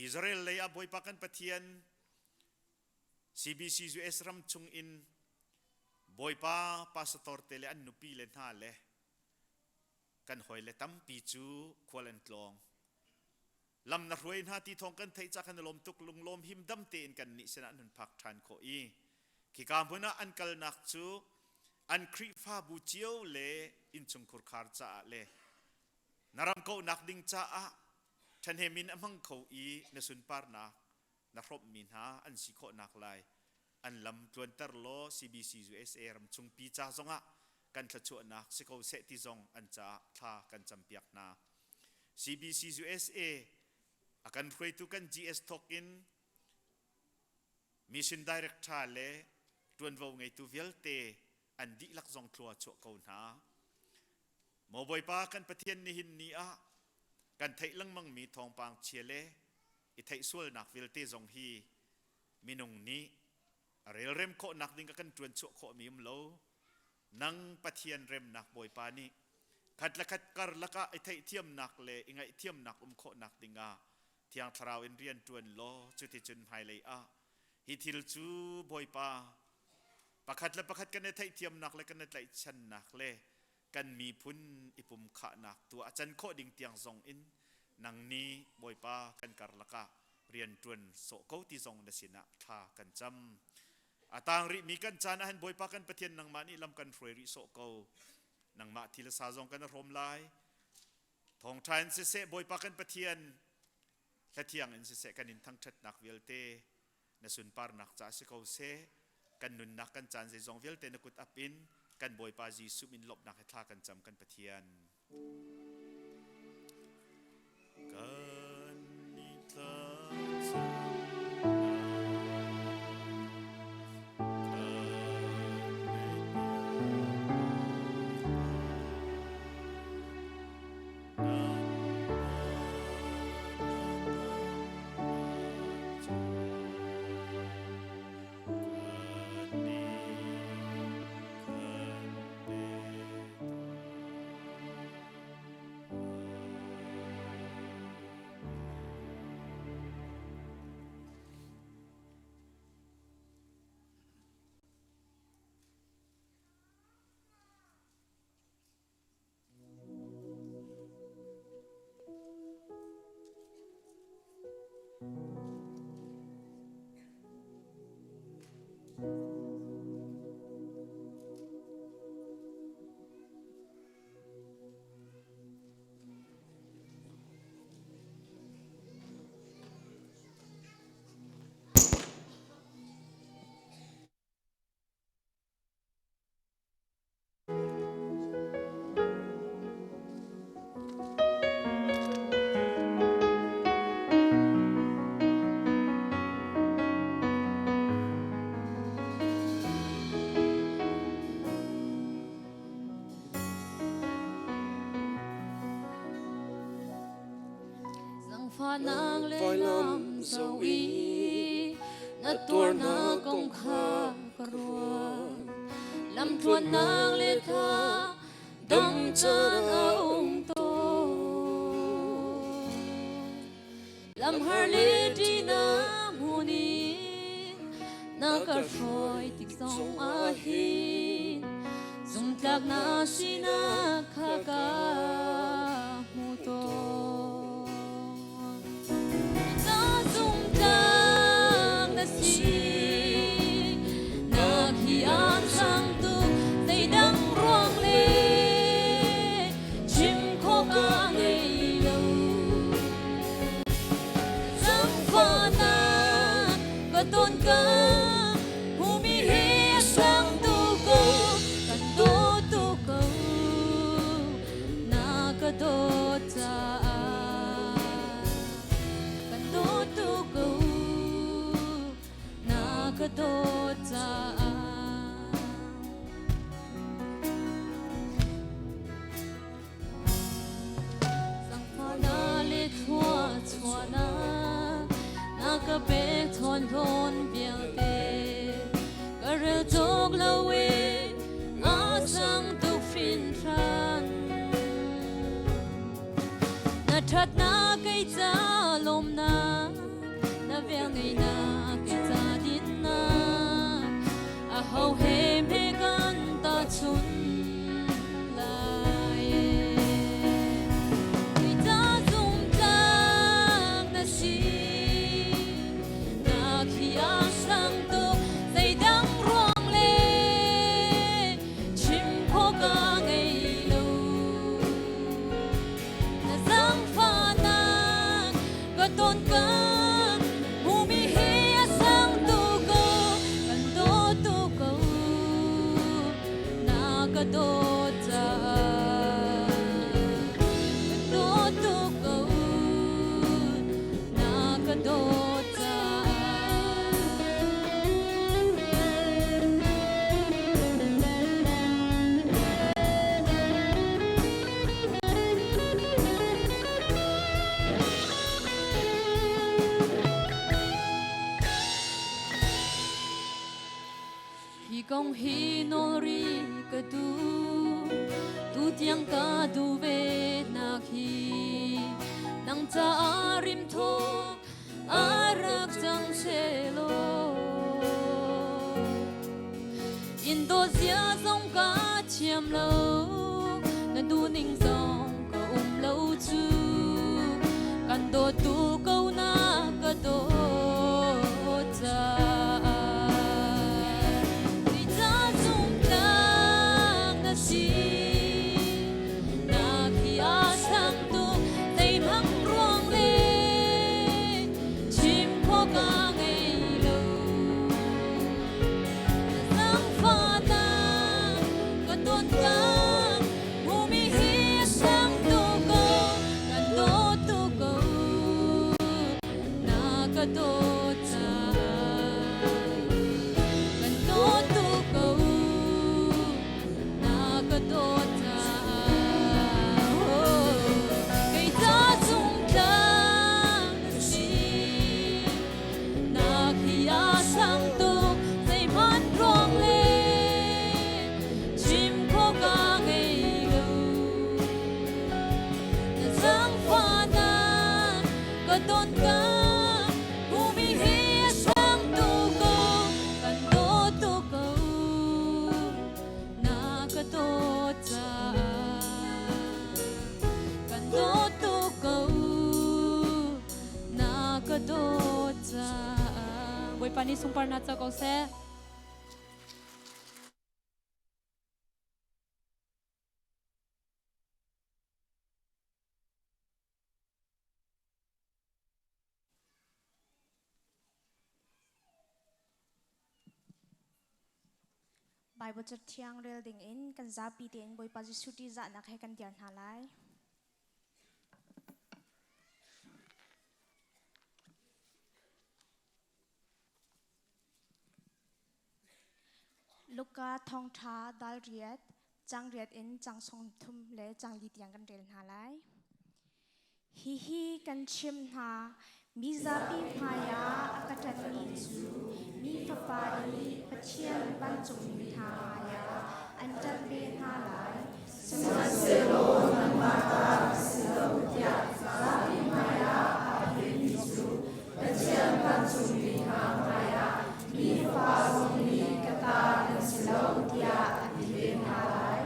Israel lei ah Bawipa kan Pathian CBC US ram chung in Bawipa pastor te le an nupi le hna le kan hawi le tampi cu khual an tlawng. Lam na hruai hna ti thawng kan theih ca kan i lawm tuk lunglawm him dam tein kan nih sinah an hun phak ṭhan khawh i khika hmun ah an kalnak cu an Khrihfabu cio le innchungkhur khar caah le na ram kauhnak ding caah ṭhahnem in a hmang kho i na sunparnak na hrawmhmi hna an si khawhnak lai an lam tluanter law CBC USA ram chungpi ca zongah kan thluachuahnak si ko seh ti zong an caah thla kan campiak hna. CBC USA a kan hruaitu kan GS thawk in mission director le ṭuanvo ngeitu vialte an dihlak zong thlua chuah ko hna. Maw Bawipa kan Pathian nihin ni ah kan theih lengmangmi thawngpang chia le i theih sualnak vialte zong hi minung nih a relrem khawhnak ding ka kan ṭuan chuah khawhmi um lo. Nang Pathian remnak Bawipa nih khat le khat karlak ah i theihthiamnak le i ngaihthiamnak um khawhnak dingah Thiang Thlarau in rian ṭuan law cuticun hmailei ah hi thil cu Bawipa pakhat le pakhat kan i theihthiamnak le kan i tlaihchannak le kan miphun i pumkhahnak tu a can khawh ding tiang zong in nang nih Bawipa kan karlak ah rian ṭuan sawh ko ti zong na sinah thla kan cam. A tang rihmi kan caan ah hin Bawipa kan Pathian nangmah nih lam kan hruai rih sawh ko. Nangmah thil sa zong kan hrawm lai. Thawngṭha in siseh Bawipa kan Pathian hlathiang in siseh kan in thangṭhatnak vialte na sunparnak ca si ko seh. Kan nunnak kan caan zeizong vialte na kut ap in kan Bawipa Jesuh min lawmhnak he thla kan cam kan Pathian. Kan i Zangfahnak le lam zo i na tuarnak kong kha ka ruat. Lamtluannak le tha dam caan a um tawn. Lamhar le ṭihnak hmun in na ka hruai tik zong ah hin zumtlak na sinak kha ka hmu tawn. Na zumtlak na si, na khi an sang tuk zeidang ruang le chim khawh ka ngei lo. Zangfahnak ka ton ka hmumi hi a sang tu ko, kan dawt tu ko, na ka dawt caah. Kan dawt tu ko, na ka dawt caah. Zangfahnak le thluachuahnak na ka pek thawn hlawn vialte ka rel cawk lo in a sang tuk hrinhran. Na ṭhatnak kei ca lawmnak, na velngeihnak kei ca dinnak, aho he hme kan tahchunh lai? Kei ca zumtlak na si, na khi a sang tuk, zeidang ruang le chim khawh ka ngei lo. Na zaangfahnak ka ton ka hmumi hi a sang tu ko, kan dawt tu ko, na ka dawt caah. Kan dawt tu ko, na ka dawt caah. Hi kong hi nawl ri ka duh, tutiang ka duh ve nak hi. Nang caah rimthaw a rak cang selaw In dawt zia zong ka thiam lo na duhning zong ka um lo cu kan dawtu ko na ka dawt caah Kei ca zumtlak na si na khi a sang tuk zeihmang ruang le chim khawh ka ngei lo Zaangfahnak ka ton ka hmuhmi hi a sang tuk ko kan dawt tuk ko na ka dawt caah kan dawt tuk ko na ka dawt caah kei ca zumtlak na si na khi a sang tuk zeihmanh ruang le chim khawh ka ngei lo na zaangfahnak ka ton ka hmuhmi hi a sang tuk ko kan dawt tuk ko na ka dawt caah kan dawt tuk ko na ka dawt caah Bawipa nih sunparnak co ko seh. Bible cathiang rel ding in kan zapi tein Bawipa Jesuh ṭihzahnak he kan dir hna lai. Luka thawngṭha dal riat, cang riat in cang 30 le cang li tiang kan rel hna lai. Hihi kan chimh hna, mi zapi hmaiah a ka ṭanhmi cu mi Fapa nih Pathian vancungmi hna hmaiah an ṭanh ve hna lai. Sihmanhsehlaw nangmah ta ka si lo tiah zapi hmaiah aa philhmi cu Pathian vancungmi hna hmaiah mi Fapa zong nih ka ta nan si lo tiah a ti ve hna lai.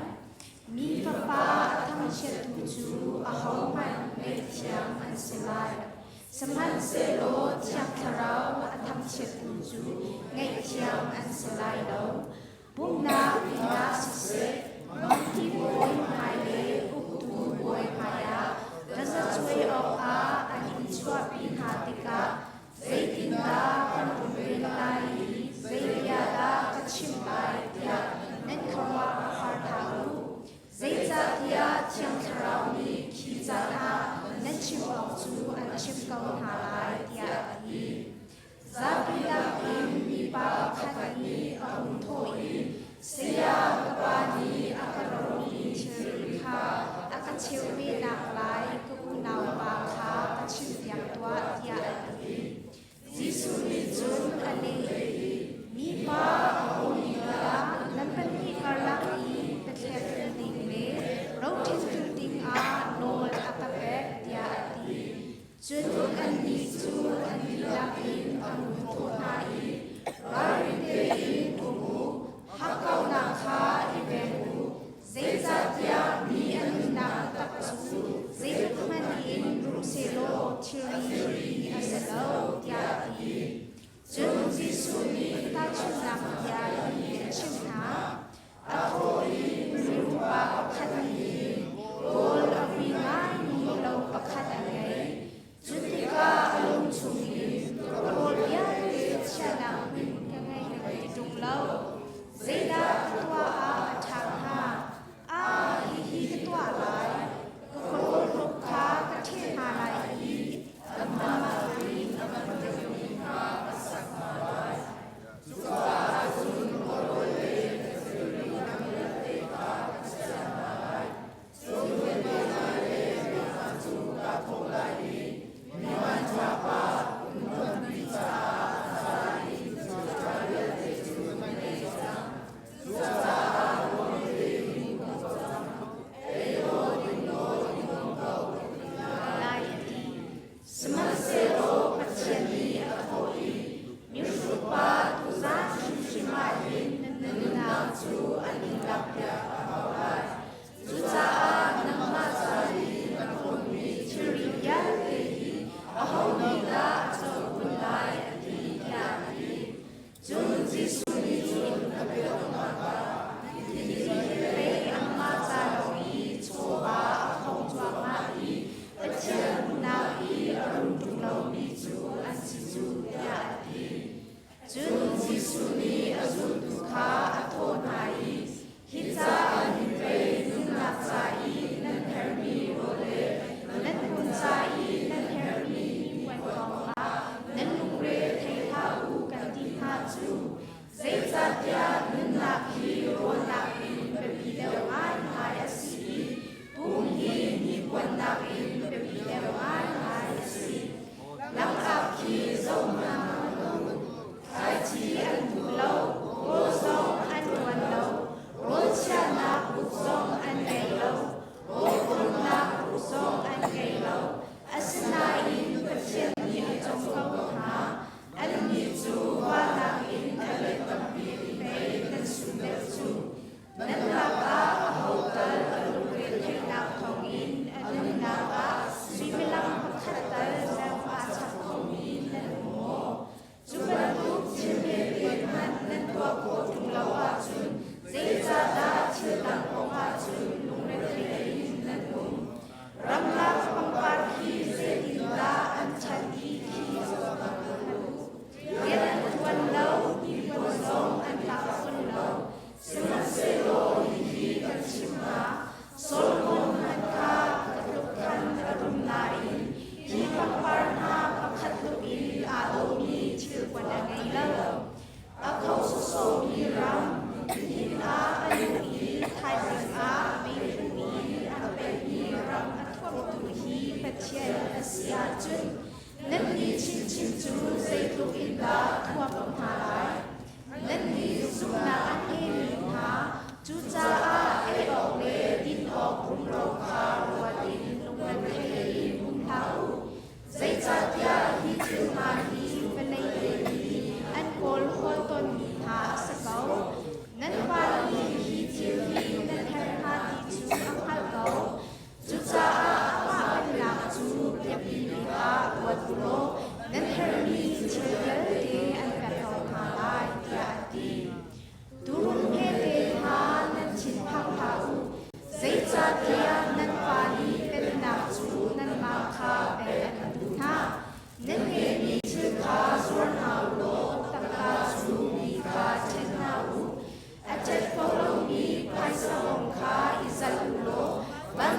Mi Fapa a thangchiattu cu ahohmanh ngaihthiam an si lai. Sihmanhsehlaw Thiang Thlarau a thangchiattu cu ngaihthiam an si lai lo. Pumhnak inn ah siseh, mangki bawi hmai le uktu bawi hmaiah tazacuai awkah an in chuahpi hna tikah zeitindah kan runven lai i zei bia dah ka chim lai tiah nan khuaruah har hlah u. Zeicahtiah Thiang Thlarau nih khi caan ah nan chim awk cu an chimh ko hna lai, tiah a ti. Zapi lakin mipa pakhat nih a hung thawh i, Saya, ka pa nih a ka rohmi thilri kha a ka cheuh ve naklai ka unaupa kha ka chimhpiak tuah, tiah a ti. Jesuh nih cun a leh i, Mipa a um tiah nan pahnih karlak i biathlektu ding le roṭhentu dingah nawl a ka pek, tiah a ti. Cun annih cu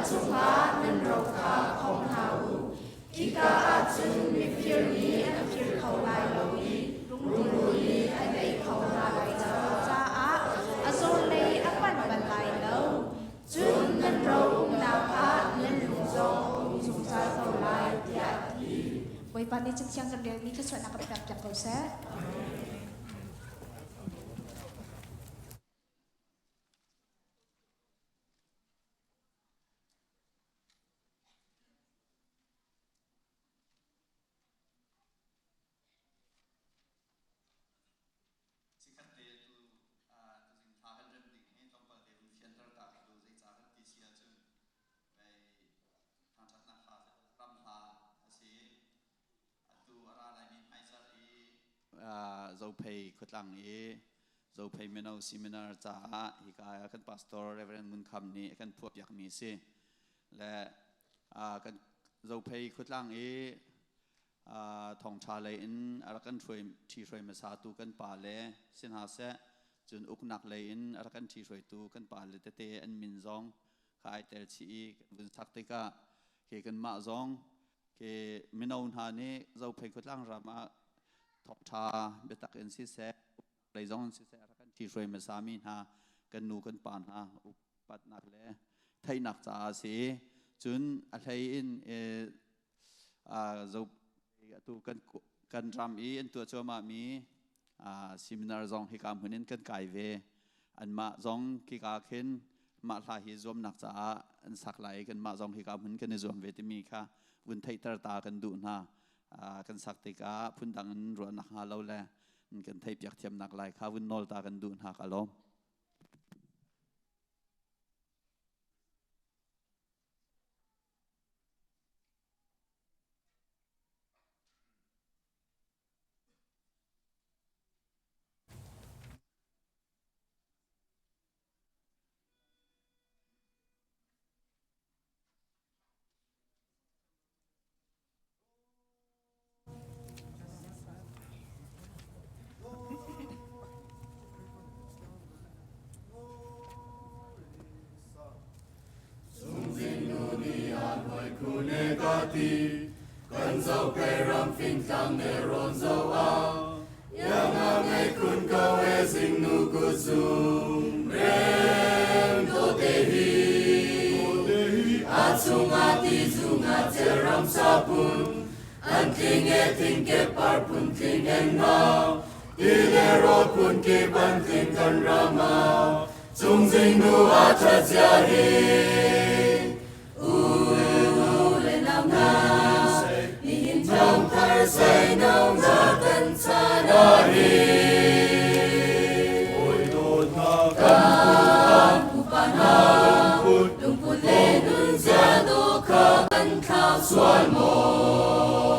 chungah nan ro kha khong hna u. Khika ah cun mifir nih an fir kho lai lo i rungrul nih an ei kho hna lai lo caah a zawnlei a panh bal lai lo. Cun nan ro umnak ah nan lung zong a um zungzal ko lai, tiah a ti. Bawipa nih Cathiang kan relmi thluachuahnak kan pekpiak ko seh. Chikkhat te tu tuzing thla kan rem ding hi tlawmpal te vun fianter ta ka duh. Zeicah kan ti si ahcun vei thangṭhatnak hla ram hla a si. Atu a ra laimi hmaizarh i Zophei khuatlang i Zophei Mino Seminar caah hika ah kan pastor Reverend Ngun Kham nih a kan phuahpiakmi a si. Le kan Zophei khuatlang i thawngṭha lei in a rak kan hruai ṭhi-hruai hmasatu kan pa le si hna seh, cun uknak lei in a rak kan ṭhi-hruaitu kan pa le tete an min zong kha ai tel chih i kan vun sak tikah khi kanmah zong khi mino hna nih Zophei khuatlang ram ah thawngṭha biatak in siseh, lei zong in siseh a rak kan ṭhi-hruai hmasami hna kan nu kan pa hna upatnak le theihnak caah a si. Cun a hlei in atu kan ram i an tuah cuahmahmi seminar zong hika hmun in kan kai ve. Anmah zong khika khin mah hla hi zuamnak caah an sak lai i kanmah zong hika hmun kan i zuam ve timi kha vun theihter ta kan duh hna. Kan sak tikah phundang in ruahnak hnga lo le kan theihpiak thiamnak lai kha vun nawl ta kan duh hna ka lawm. Kan zophei ram fingtlang nelrawn zo ah ianga ngei khun ko e zingnu kutzung rem dawte hi a chungah ti zungah cel ram sapun an tling e thingke par phun tling en na ti le rawl phun kip an tling kan ram ah cung zingnu a ṭhat zia hi u le nau hna nihin thawngthar seino na kan chan ah hin kan pupa hna lungput le nunzia dawh kha kan thlau sual maw?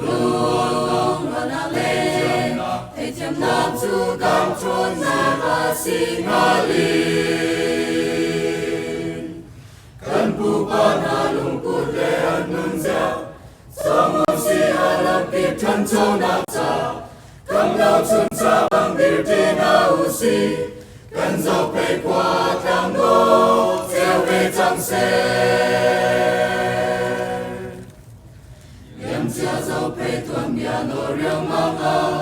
Lungrualnak le theithiamnak cu kan ṭhawnnak a si hnga lin. Kan pupa hna lungput le an nunzia cawm si a lamkip ṭhanchonak ca kam lo chuncha bang dirṭi hna u sih. Kan zophei khua tlang dawh ceu ve cang seh. Liamcia zophei tuanbia nawl riangmang ah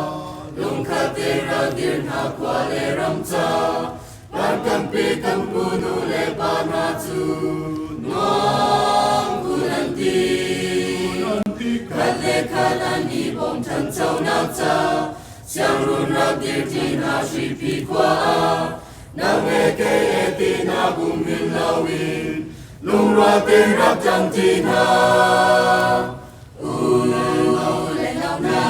lungkhat te ral dir hna khua le ram ca van tampi kan pu nu le pa hna cu nuam kun an ti. Khat le khat an i bawm ṭhanchonak ca siangrun rak dir ṭi hna hripi khua ah nang he kei he ti hna bum hin loin lungrual tein rak ṭang ṭi hna. U le nau hna,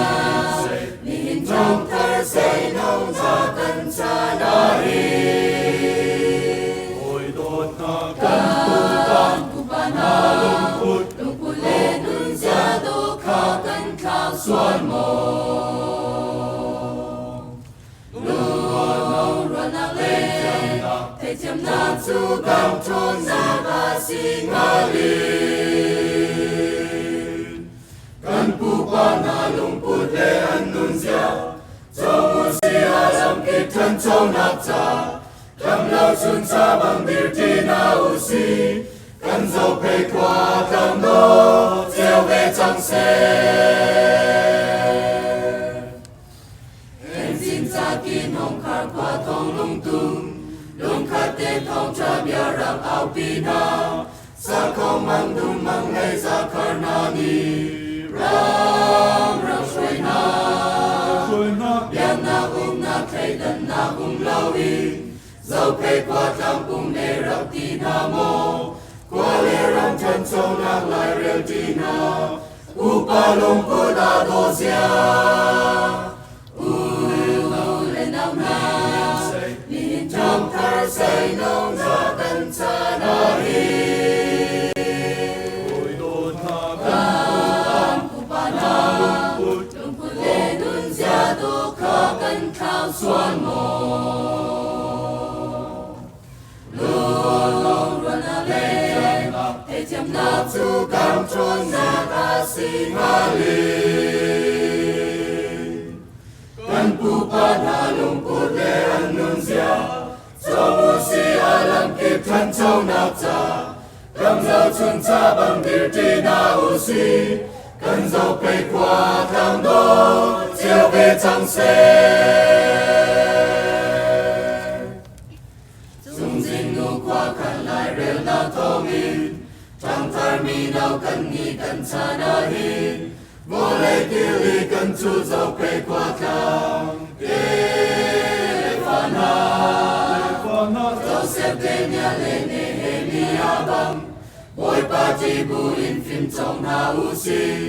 nihin thawngthar seino hna kan chan ah hin. Kan pupa hna lungput le nunzia dawh kha kan thlau sual maw? Lungrualnak le theithiamnak cu kan ṭhawnnak a si hnga lin. Kan pupa hna lungput le an nunzia cawm u si a lamkip ṭhanchonak ca. Kam lo chun cha bang dir ti na u si kan zo pe khua tlang do ceu ve chang se. Engzin ca ki nong khar khua thong lung tum lung khat te thong cha bia rak au pi na sa khong mang dum mang lei za khar na ni ram rak hruai na biaknak umnak thleidannak um loin zophei khua tlang pum ne rak ti hna maw khua le ram ṭhanchonak lairel ṭi hna upa lungput aa dawh zia u le nau hna nihin ṭhangthar seino hna kan chan ah hin kan pupa hna lungput le nunzia tu kha kan thlau sual maw? Lungrualnak le theihthiamnak cu kan ṭhawnnak a si hnga Kan pupa hna lungput le an nunzia cawm u si a lamkip ṭhanchonak ca ram zohchun ca bang dirṭi hna u si kan zophei khua tlang dawh cio ve cang seh. Cungzing nu khua khan lairelnak thawngin ṭhangthar mino kan nih kan chan ahhin vawlei kili kan cu zophei khua tlang tefa hna Joseph Daniel le Nehemiah bang Bawipa ṭih buin fimcawng hna u sih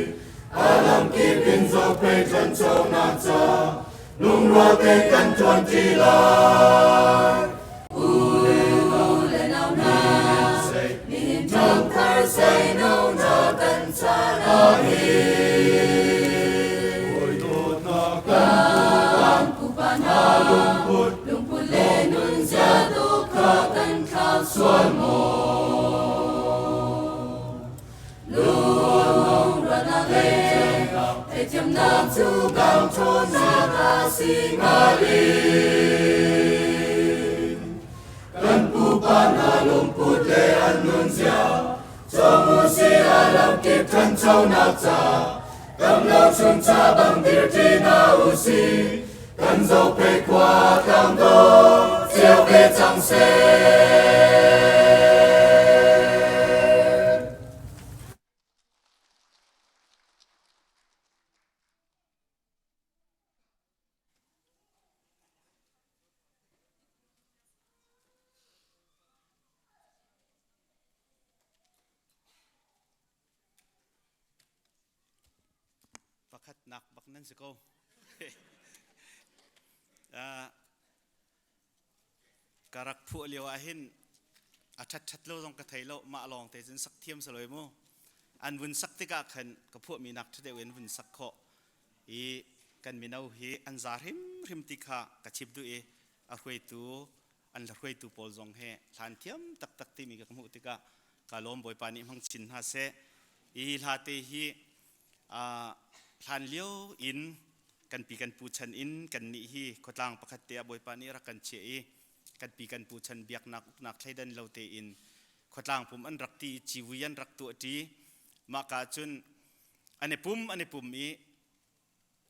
a lamkip in zophei ṭhanchonak ca lungrual te kan ṭuan ṭi lai. U le nau hna, nihin ṭhangthar seino hna kan chan ah hin. Kan pupa hna lungput le nunzia tu kha kan thlau sual maw? Lungrualnak le theihthiamnak cu kan ṭhawnnak a si hnga Kan pupa hna lungput le an nunzia cawm u si a lamkip ṭhanchonak ca kam lo chung ca bang dirṭi hna u si kan zophei khua tlang dawh cio ve cang seh. Pakhatnak bak nan si ko. Ka rak phuah lio ah hin a ṭhat ṭhat lo zong ka thei lo mah lawng te cun sak thiam si loi mu an vun sak tikah khan ka phuahmi nak ṭha deuh in vun sak khawh i kan mino hi an za hrimhrim ti kha ka chim duh i a hruaitu an la hruaitu pawl zong he hlan thiam taktak timi ka hmuh tikah ka lawm Bawipa nih hmang chin hna seh i hla te hi hlan lio in kan pi kan pu chan in kan nih hi khuatlang pakhat te ah Bawipa nih rak kan chiah i kan pi kan pu chan biaknak uknak thleidan lo tein khuatlang pum an rak ti civui an rak tuah ṭi mah ka cun an i pum an i pum i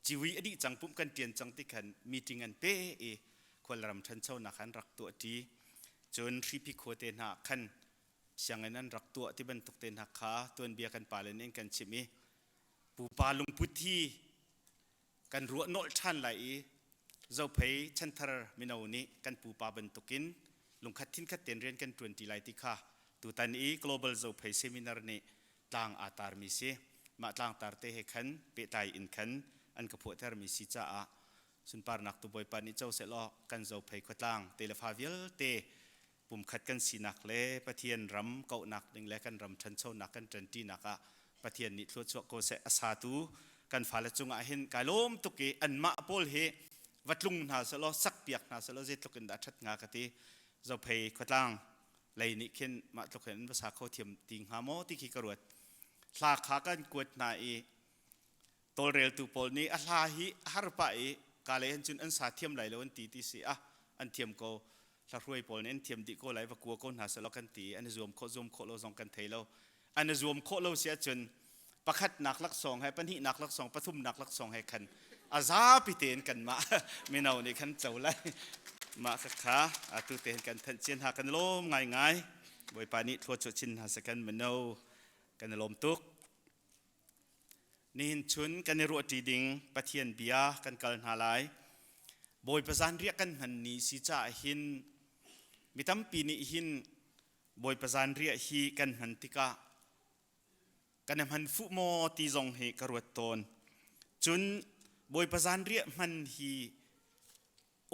civui a dih cang pumh kan ṭian cang ti khan meeting an pe i khualram ṭhanchonak an rak tuah ṭi cun hripi khua te hna khan sianginn an rak tuah ti bantuk te hna kha tuanbia kan pale nih an kan chimh i pupa lungput hi kan ruah nolh ṭhan lai i zophei chanthar mino nih kan pupa bantukin lungkhat thinkhat tein rian kan ṭuan ṭi lai ti kha tutan i Global Zophei Seminar nih tlang aa tarmi si. Mah tlangtar te he khan pehtlai in khan an ka phuahtermi si caah sunparnak tu Bawipa nih co sehlaw kan Zophei khuatlang te le fa vialte pumkhat kan sinak le Pathian ram kauhnak ding le kan ram ṭhanchonak kan ṭanṭinak ah Pathian nih thluachuah ko seh. A satu kan fale cungah hin kai lawm tuk i anmah pawl hi va tlung hna sehlaw sakpiak hna sehlaw zeitluk in dah ṭhat hnga ka ti. Zophei khuatlang lei nih khin mah tluk hin an va sa kho thiam ti hnga maw ti khi ka ruat. Hla kha kan kuat hna i tawlreltu pawl nih a hla hi a har pah i ka lei han cun an sa thiam lai lo an ti ti si ah an thiam ko. Hlahruai pawl nih an thiam dih ko lai va kua ko hna selaw kan ti an i zuam khawh zuam khawh lo zong kan thei lo. An i zuam khawh lo si ahcun pakhatnak laksawng he pahnihnak laksawng pathumnak laksawng he khan a zapi tein kanmah mino nih khan co lai. Mah kha atu tein kan thanh cian hna kan lawm ngaingai. Bawipa nih thlua chuah chin hna seh kan mino kan i lawm tuk. Nihin chun kan i ruahṭi ding Pathian bia kan kal hna lai. Bawipa zanriah kan hman ni si caah hin mi tampi nih hin Bawipa zanriah hi kan hman tikah kan i hman fuh maw ti zong hi ka ruat tawn. Cun Bawipa zanriah hman hi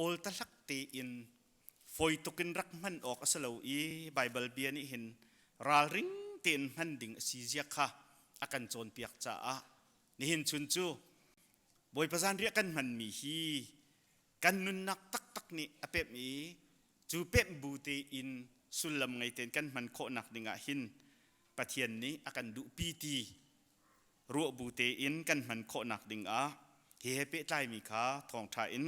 awl tahlak tein fawi tukin rak hman awk a si lo i Baibal bia nih hin ralring tein hman ding a si zia kha a kan cawnpiak caah nihin chun cu Bawipa zanriah kan hmanmi hi kan nunnak taktak nih a pemh i cu pemh bu tein sullam ngei tein kan hman khawhnak dingah hin Pathian nih a kan duhpi ti ruah bu tein kan hman khawhnak dingah hi he pehtlaimi kha thawngṭha in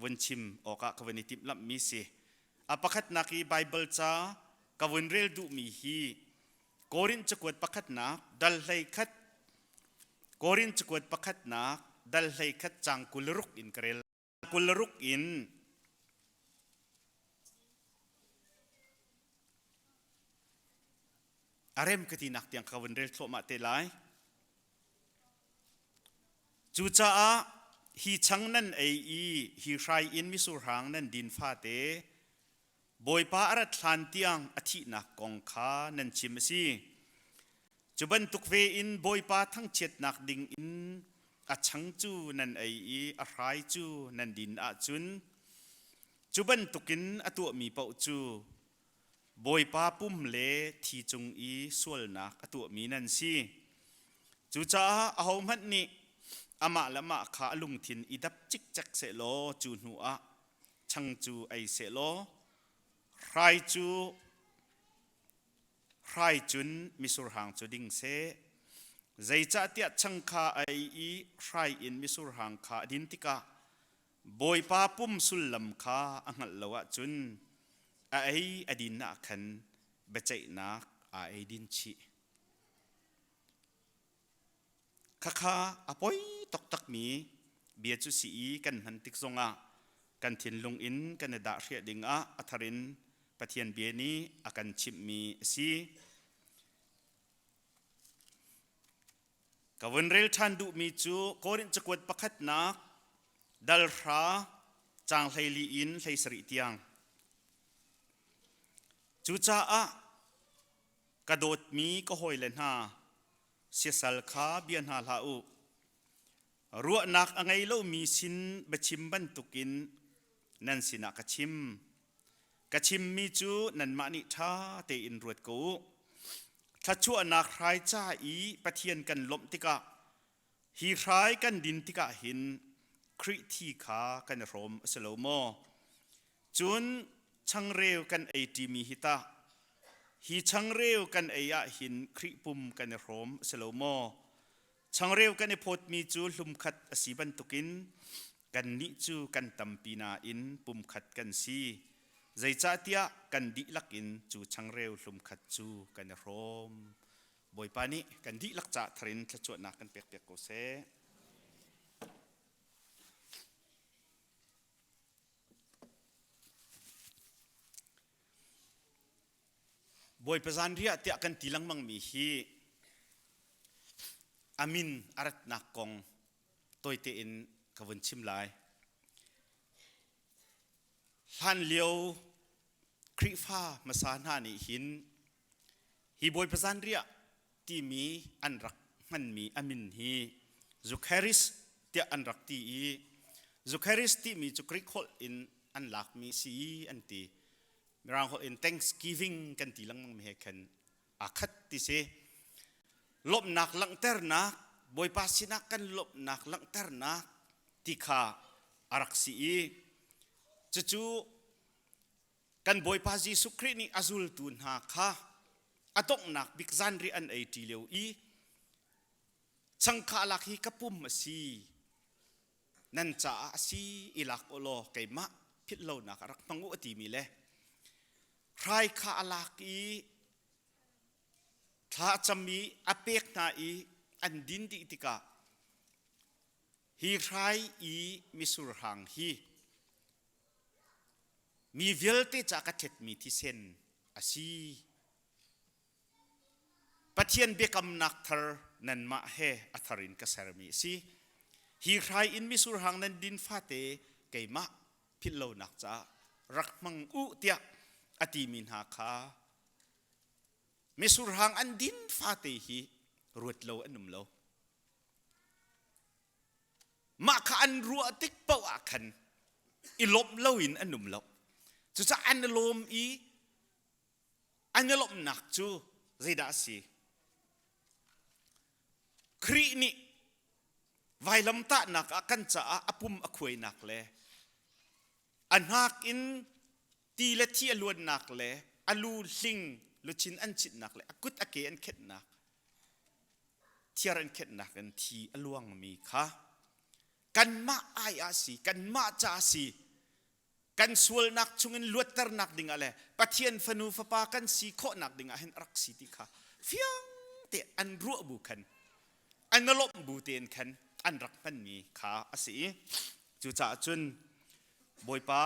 vun chim awkah ka vun i timhlamhmi si. A pakhatnak i Baibal ca ka vun rel duhmi hi Korin cakuat pakhatnak dal hlei khat Korin cakuat pakhatnak dal hlei khat cang 26 in ka rel 26 in a rem ka tinak tiang ka vun rel thluahmah te lai. Cucaah hi chang nan ei i hi hrai in misurhang nan din fate Bawipa a rat hlan tiang a thihnak kong kha nan chim a si. Cu bantuk ve in Bawipa thangchiatnak ding in a chang cu nan ei i a hrai cu nan din ahcun cu bantukin a tuahmi paoh cu Bawipa pum le thi cung i sualnak a tuahmi nan si. Cucaah ahohmanh nih amah le amah kha a lungthin i dap cikcek sehlaw cu hnuah chang cu ei sehlaw hrai cu hrai cun misurhang cu ding seh. Zeicahtiah chang kha a ei i hrai in misurhang kha a din tikah Bawipa pum sullam kha a hngalh lo ahcun a ei a din ah khan biaceihnak aa eidin chih. Khakha a poi taktakmi bia cu si i kan hman tik zongah kan thinlung in kan i dah hriah dingah a thar in Pathian bia nih a kan chimhmi a si. Ka vun rel ṭhan duhmi cu Korin cakuat pakhatnak dal hra caang 14 in 17 tiang. Cucaah ka dawtmi ka hawile hna, siasal kha bia hna hlah u. Ruahnak a ngei lomi sin biachim bantukin nan sinah ka chim. Ka chimmi cu nanmah nih ṭha tein ruat ko u. Thluachuahnak hrai ca i Pathian kan lawmh tikah hi hrai kan din tikah hin Khrih thi kha kan i hrawm a si lo maw? Cun changreu kan ei ṭimi hi tah hi changreu kan ei ah hin Khrih pum kan i hrawm a si lo maw? Changreu kan i phawtmi cu hlumkhat a si bantukin kannih cu kan tampi nain pumkhat kan si. Zeicahtiah kan dihlak in cu changreu hlumkhat cu kan i hrawm. Bawipa nih kan dihlak ca thar in thluachuahnak kan pekpiak ko seh. Bawipa zanriah tiah kan ti lengmangmi hi a min a ratnak kong tawite in ka vun chim lai. Hlan lio Khrihfa hmasa hna nih hin hi Bawipa zanriah timi an rak hmanmi a min hi Eucharist tiah an rak ti i Eucharist timi cu Greek holh in an lakmi si an ti. Mirang holh in Thanksgiving kan ti lengmang mi he khan aa khat ti si. Lawmhnak langhternak, Bawipa sinah kan lawmhnak langhternak ti kha a rak si i cucu kan Bawipa Jesuh Khrih nih a zultu hna kha a donghnak bik zanriah an ei ṭi lio i changkha lak hi ka pum a si nan caah a si i lak u law keimah. philh lonak ah rak hmang u a timi le hrai kha a lak i thla a cam i a pek hna i an din dih tikah hi hrai i misur hang hi mi vialte ca ka thletmi thisen a si. Pathian biakamnak thar nanmah he a thar in ka sermi a si. Hi hrai in misur hang nan din fate keimah philh lonak caah rak hmang u tiah a timi hna kha misur hang an din fate hi ruat lo an um lo. Mah kha an ruah tik paoh ah khan i lawmh loin an um lo. Cucaah an i lawm i an i lawmhnak cu zeidah a si? Khrih nih vailamtahnak ah kan caah a pum a khuainak le a hnak in ti le thi a luannak le a lu hling luchin an chinhnak le a kut a ke an khenhnak thiar an khenhnak in thi a luangmi kha kanmah ai ah si kanmah ca si kan sualnak chungin luatternak dingah le Pathian fanu fapa kan si khawhnak dingah hin a rak si ti kha fiang te an ruah bu khan an lawmh bu tein khan an rak hmanmi kha a si i cucaah cun Bawipa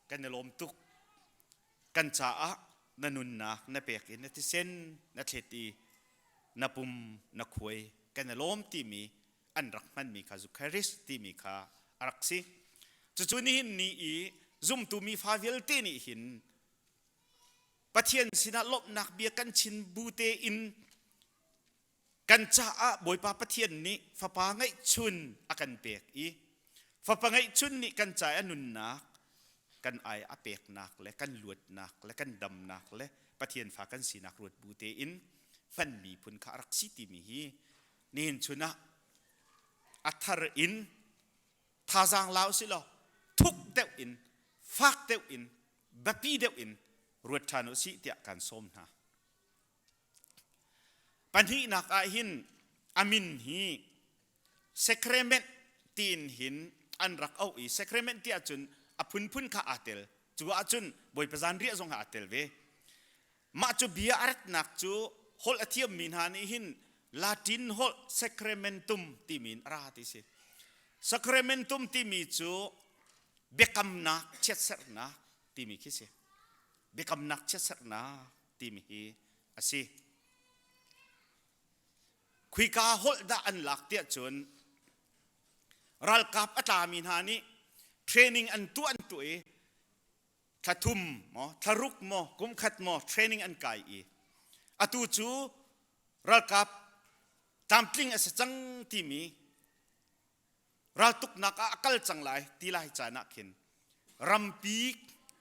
kan i lawm tuk kan caah na nunnak na pek i na thisen na thlet i na pum na khuai kan i lawm timi an rak hmanmi kha Eucharist timi kha a rak si. Cucu nihin ni i zumtu mi fa vialte nih hin Pathian sinah lawmhnak bia kan chin bu tein kan caah Bawipa Pathian nih fapa ngeihchun a kan pek i fapa ngeihchun nih kan ca a nunnak kan ai a peknak le kan luatnak le kan damnak le Pathian fa kan sinak ruat bu tein hmanmi phun kha a rak si timi hi nihin chun ah a thar in thazaang lau si law thuk deuh in fak deuh in biapi deuh in ruat ṭhan u sih tiah kan sawm hna. Pahnihnak ah hin a min hi sacrament tiin hin an rak auh i sacrament ti ahcun a phunphun kha aa tel. Cu ahcun Bawipa zanriah zong aa tel ve. Mah cu bia a ratnak cu holh a thiammi hna nih hin Latin holh sacramentum timi in a ra ti si. Sacramentum timi cu biakamnak chiatserhnak timi khi si. Biakamnak chiatserhnak timi hi a si. Khuika holh dah an lak tiah cun ralkap a tlami hna nih training an tuah an tuah i thla thum maw thla ruk maw kum khat maw training an kai i atu cu ralkap tlamtling a si cang timi raltuknak ah a kal cang lai ti lai caan ah khin rampi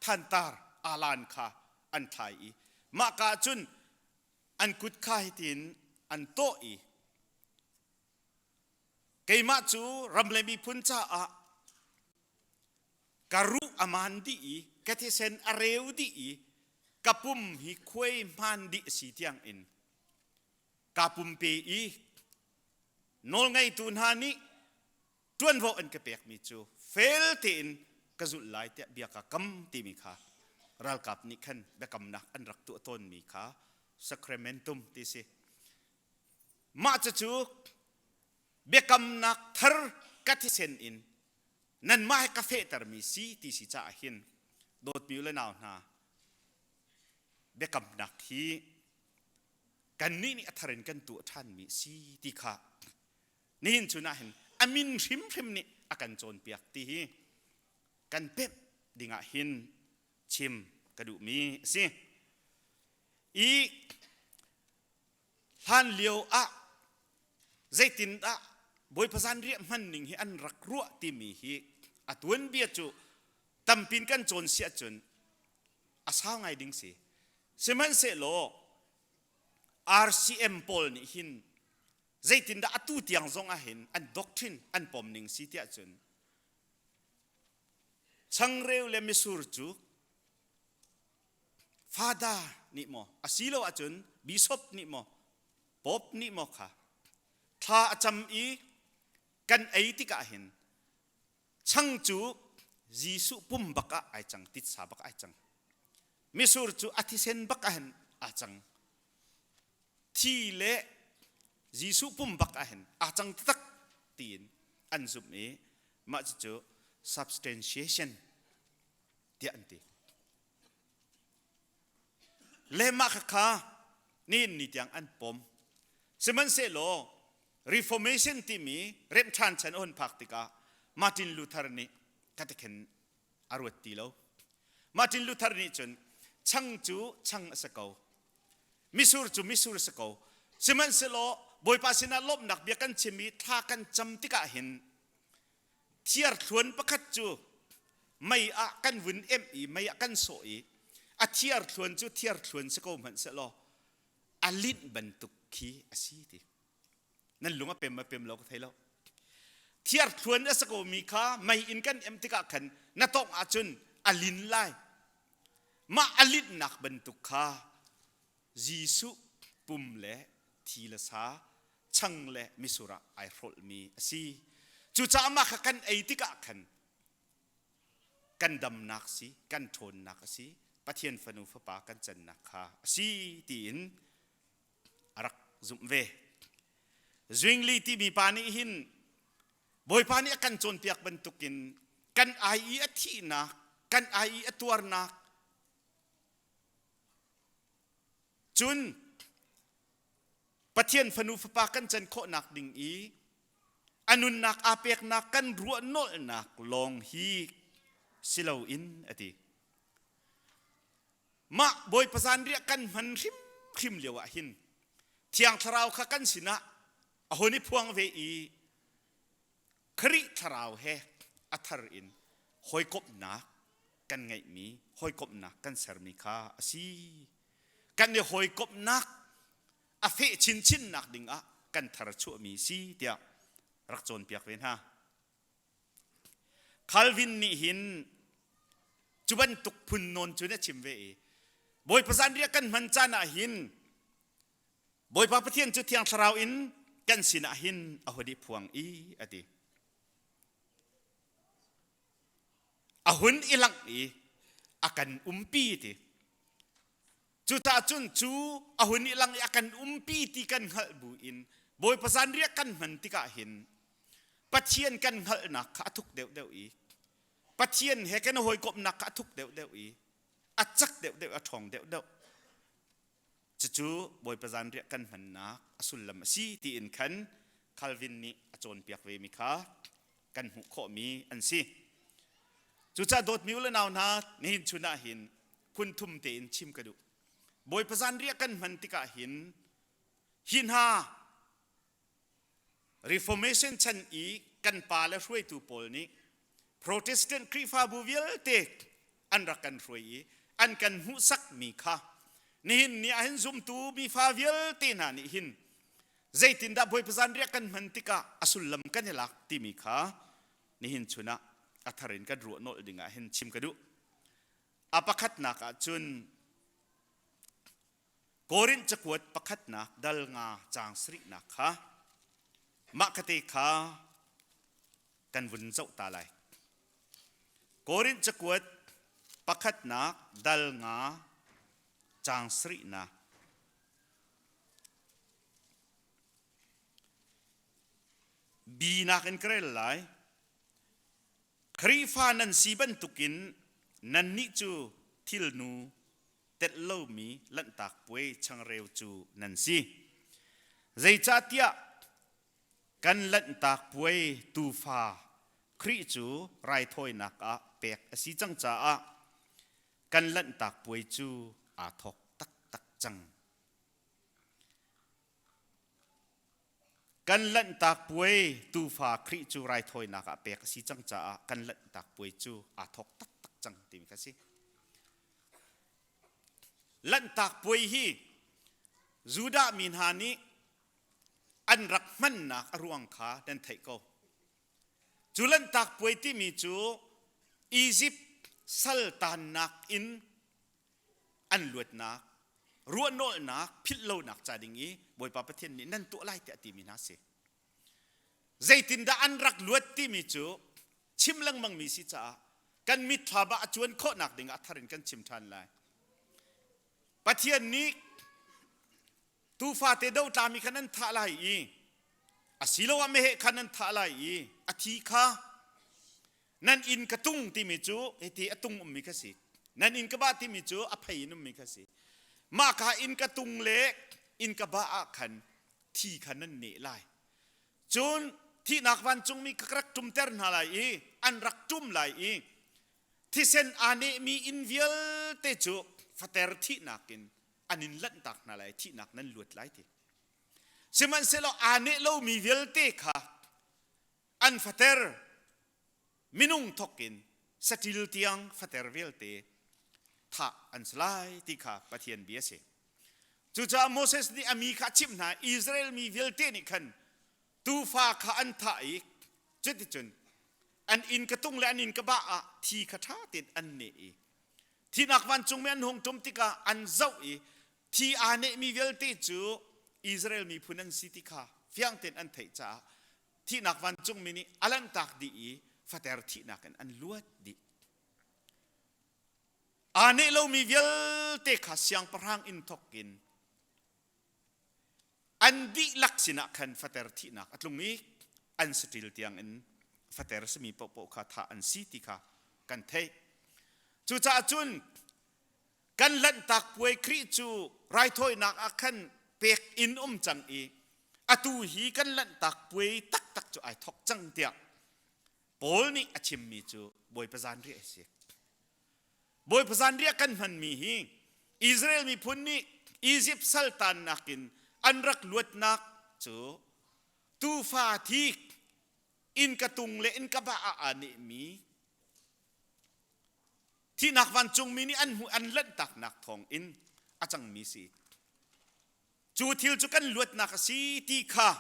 thantar alan kha an thlai i mah ka cun an kut kha hitin an tawh i keimah cu ram le miphun caah ka ruh a maan dih i ka thisen a reu dih i ka pum hi khuai hmaan dih a si tiang in ka pumpe i nawlngeitu hna nih ṭuanvo an ka pekmi cu fel tein ka zulh lai tiah bia ka kam timi kha ralkap nih khan biakamnak an rak tuah tawnmi kha sacramentum ti si. Mah cucu biakamnak thar ka thisen in nanmah he ka fehtermi si ti si caah hin dawtmi u le nau hna biakamnak hi kannih nih a thar in kan tuah ṭhanmi si ti kha nihin chun ah hin a min hrimhrim nih a kan cawnpiak ti hi kan pemh dingah hin chim ka duhmi a si. I hlan lio ah zeitindah Bawipa zanriah hman ning hi an rak ruah timi hi a tuanbia cu tampin kan cawn si ahcun a sau ngai ding si. Sihmanhsehlaw RCM pawl nih hin zeitindah atu tiang zong ah hin an doctrine an pom ning si tiah cun changreu le misur cu Fada nih maw asilo ahcun bishop nih maw pope nih maw kha thla a cam i kan ei tikah hin chang cu Jesuh pum bak ah ai cang, titsa bak ai cang. Misur cu a thisen bak ah hin aa cang. Thi le Jesuh pum bak ah hin aa cang taktak tiin an zumh i mah cucu substantiation tiah an ti. Le mah khakha nihin ni tiang an pom. Sihmanhsehlaw Reformation timi remh ṭhan chan a hun phak tikah Martin Luther nih khatikhin a ruat ti lo. Martin Luther nih cun chang cu chang a si ko, misur cu misur a si ko. Sihmanhsehlaw Bawipa sinah lawmhnak bia kan chim i thla kan cam tikah hin thiarthluan pakhat cu mei ah kan vun emh i mei ah kan sawh i a thiarthluan cu thiarthluan si ko hmanh sehlaw a linh bantuk khi a si ti. Nan lung a pem a pem lo ka thei lo. Thiarthluan a si ko mi kha mei in kan em tikah khan na tongh ahcun a lin lai. Mah a linhnak bantuk kha Jesuh pum le thi le sa chang le misur ah ai hrolhmi a si. Cucaah mah kha kan ei tikah khan kan damnak si, kan ṭhawnnak a si, Pathian fanu fapa kan cannak kha a si tiin a rak zumh ve. Zwingli timi pa nih hin Bawipa nih a kan cawnpiak bantukin kan ai i a thihnak, kan ai i a tuarnak, cun Pathian fanu fapa kan can khawhnak ding i a nunnak aa peknak kan ruah nawlhnak lawng hi si loin a ti. Mah Bawipa zanriah kan hman hrimhrim lio ah hin Thiang Thlarau kha kan sinah a hun i phuang ve i Khrih Thlarau he a thar in hawikomhnak kan ngeihmi hawikomhnak kan sermi kha a si. Kan i hawikomhnak a feh chinchinnak dingah kan thar chuahmi si tiah rak cawnpiak ve hna. Calvin nih hin cu bantuk phun nawn cun a chim ve i Bawipa zanriah kan hman caan ah hin Bawipa Pathian cu Thiang Thlarau in kan sinah hin a hun i phuang i a ti. A hun i langh i a kan umpi ti. Cucaah cun cu a hun i lang i a kan umpi ti kan hngalh bu in Bawipa zanriah kan hman tikah hin Pathian kan hngalhnak kha a thuk deuhdeuh i Pathian he kan hawikomhnak kha a thuk deuhdeuh i a cak deuhdeuh a ṭhawng deuhdeuh. Cucu Bawipa zanriah kan hmannak a sullam a si tiin khan Calvin nih a cawnpiak ve mi kha kan hmuh khawhmi an si. Cucaah dawtmi u le nau hna, nihin chun ah hin phun thum tein chim ka duh. Bawipa zanriah kan hman tikah hin hi hna Reformation chan i kan pa le hruaitu pawl nih Protestant Khrihfabu vialte an rak kan hruai i an kan hmuhsakmi kha nihin ni ah hin zumtu mifa vialte hna nih hin zeitindah Bawipa zanriah kan hman tikah a sullam kan i lak timi kha nihin chun ah a thar in kan ruah nolh ding ah hin chim ka duh. A pakhatnak ah cun Korinth cakuat pakhatnak dal nga caang sarihnak kha mah kate kha kan vun zoh ta lai. Korinth cakuat pakhatnak dal nga caang sarihnak B nakin ka rel lai. Khrihfa nan si bantukin nannih cu thilnu telh lomi lanhtak puai changreu cu nan si. Zeicahtiah kan lanhtak puai tuufa Khrih cu raithawinak ah pek a si cang caah kan lanhtak puai cu aa thawk taktak cang. Kan lanhtak puai tuufa Khrih cu raithawinak ah pek a si cang caah kan lanhtak puai cu aa thawk taktak cang timi kha a si. Lanhtak puai hi Judah mi hna nih an rak hmannak a ruang kha nan theih ko. Cu lanhtak puai timi cu Izipt sal taannak in an luatnak, ruahnawlnak, philhlonak ca ding i Bawipa Pathian nih nan tuah lai tiah timi hna si. Zeitindah an rak luat timi cu chim lengmangmi si caah Kan mitthlam ah a cuan khawhnak ding ah a thar in kan chim ṭhan lai. Pathian nih tuufa te dotlami kha nan thah lai i asiloah meheh kha nan thah lai i a thi kha nan inn ka tung timi cu hiti a tung ummi kha si. Nan inn ka bah timi cu a phei in ummi kha si. Mah kha inn ka tung le inn ka bah ah khan thi kha nan neh lai. Cun thihnak vancungmi ka rak ṭumter hna lai i an rak ṭum lai i thisen aa nehmi inn vialte cu fater thihnak in an in lanhtak hna lai, thihnak nan luat lai ti. Sihmanhsehlaw aa neh lomi vialte kha an fater minung thawk in saṭil tiang fater vialte thah an si lai ti kha Pathian bia a si. Cucaah Moses nih a mi kha a chimh hna, Israel mi vialte nih khan tuufa kha an thah i cuticun an inn ka tung le an inn ka bah ah thi kha ṭha tein an neh i thihnak vancungmi an hung ṭum tikah an zoh i thi aa nehmi vialte cu Israel miphun an si ti kha fiang tein an theih caah thihnak vancungmi nih a lanhtak dih i fater thihnak in an luat dih. Aa neh lomi vialte kha siangpahrang inn thawk in an dihlak sinah khan fater thihnak a tlung i an saṭil tiangin fater simi paohpaoh kha thah an si ti kha kan theih. Cucaah cun kan lanhtak puai Khrih cu raithawinak ah khan pek in um cang i atu hi kan lanhtak puai taktak cu ai thawk cang tiah Paul nih a chimmi cu Bawipa zanriah a si. Bawipa zanriah kan hmanmi hi Israel miphun nih Izipt saltannak in an rak luatnak cu tuufa thik innka tung le innka bah ah aa nehmi thihnak vancungmi nih an hmuh an lanhtaknak thawng in a cangmi si. Cu thil cu kan luatnak a si ti kha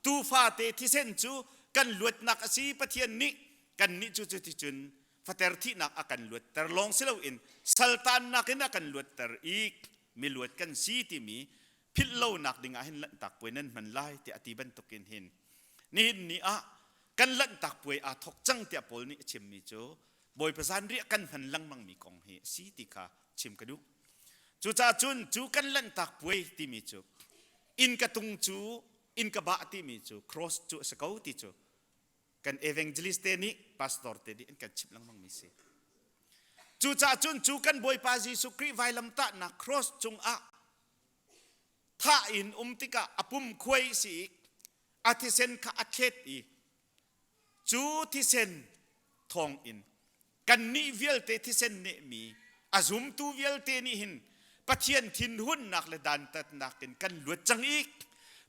tuufate thisen cu kan luatnak a si Pathian nih kannih cu cuticun fater thihnak a kan luatter lawng si loin saltannak in a kan luatter i miluat kan si timi philh lonak ding ah hin lanhtak puai nan hman lai tiah a ti bantukin hin nihin ni ah kan lanhtak puai aa thawk cang tiah Paul nih a chimmi cu Bawipa zanriah kan hman lengmangmi kong hi a si ti kha chim ka duh. Cucaah cun cu kan lanhtak puai timi cu inn ka tung cu inn ka bah timi cu cross cu a si ko ti cu kan evangelist te nih pastor te nih an kan chimh lengmangmi si. Cucaah cun cu kan Bawipa Jesuh Khrih vailamtahnak cross cungah thah in um tikah a pum khuai si i a thisen kha a thlet i Cu thisen thawngin kannih vialte thisen nehmi a zumtu vialte nih hin Pathian thinhunnak le dantatnak in kan luat cang i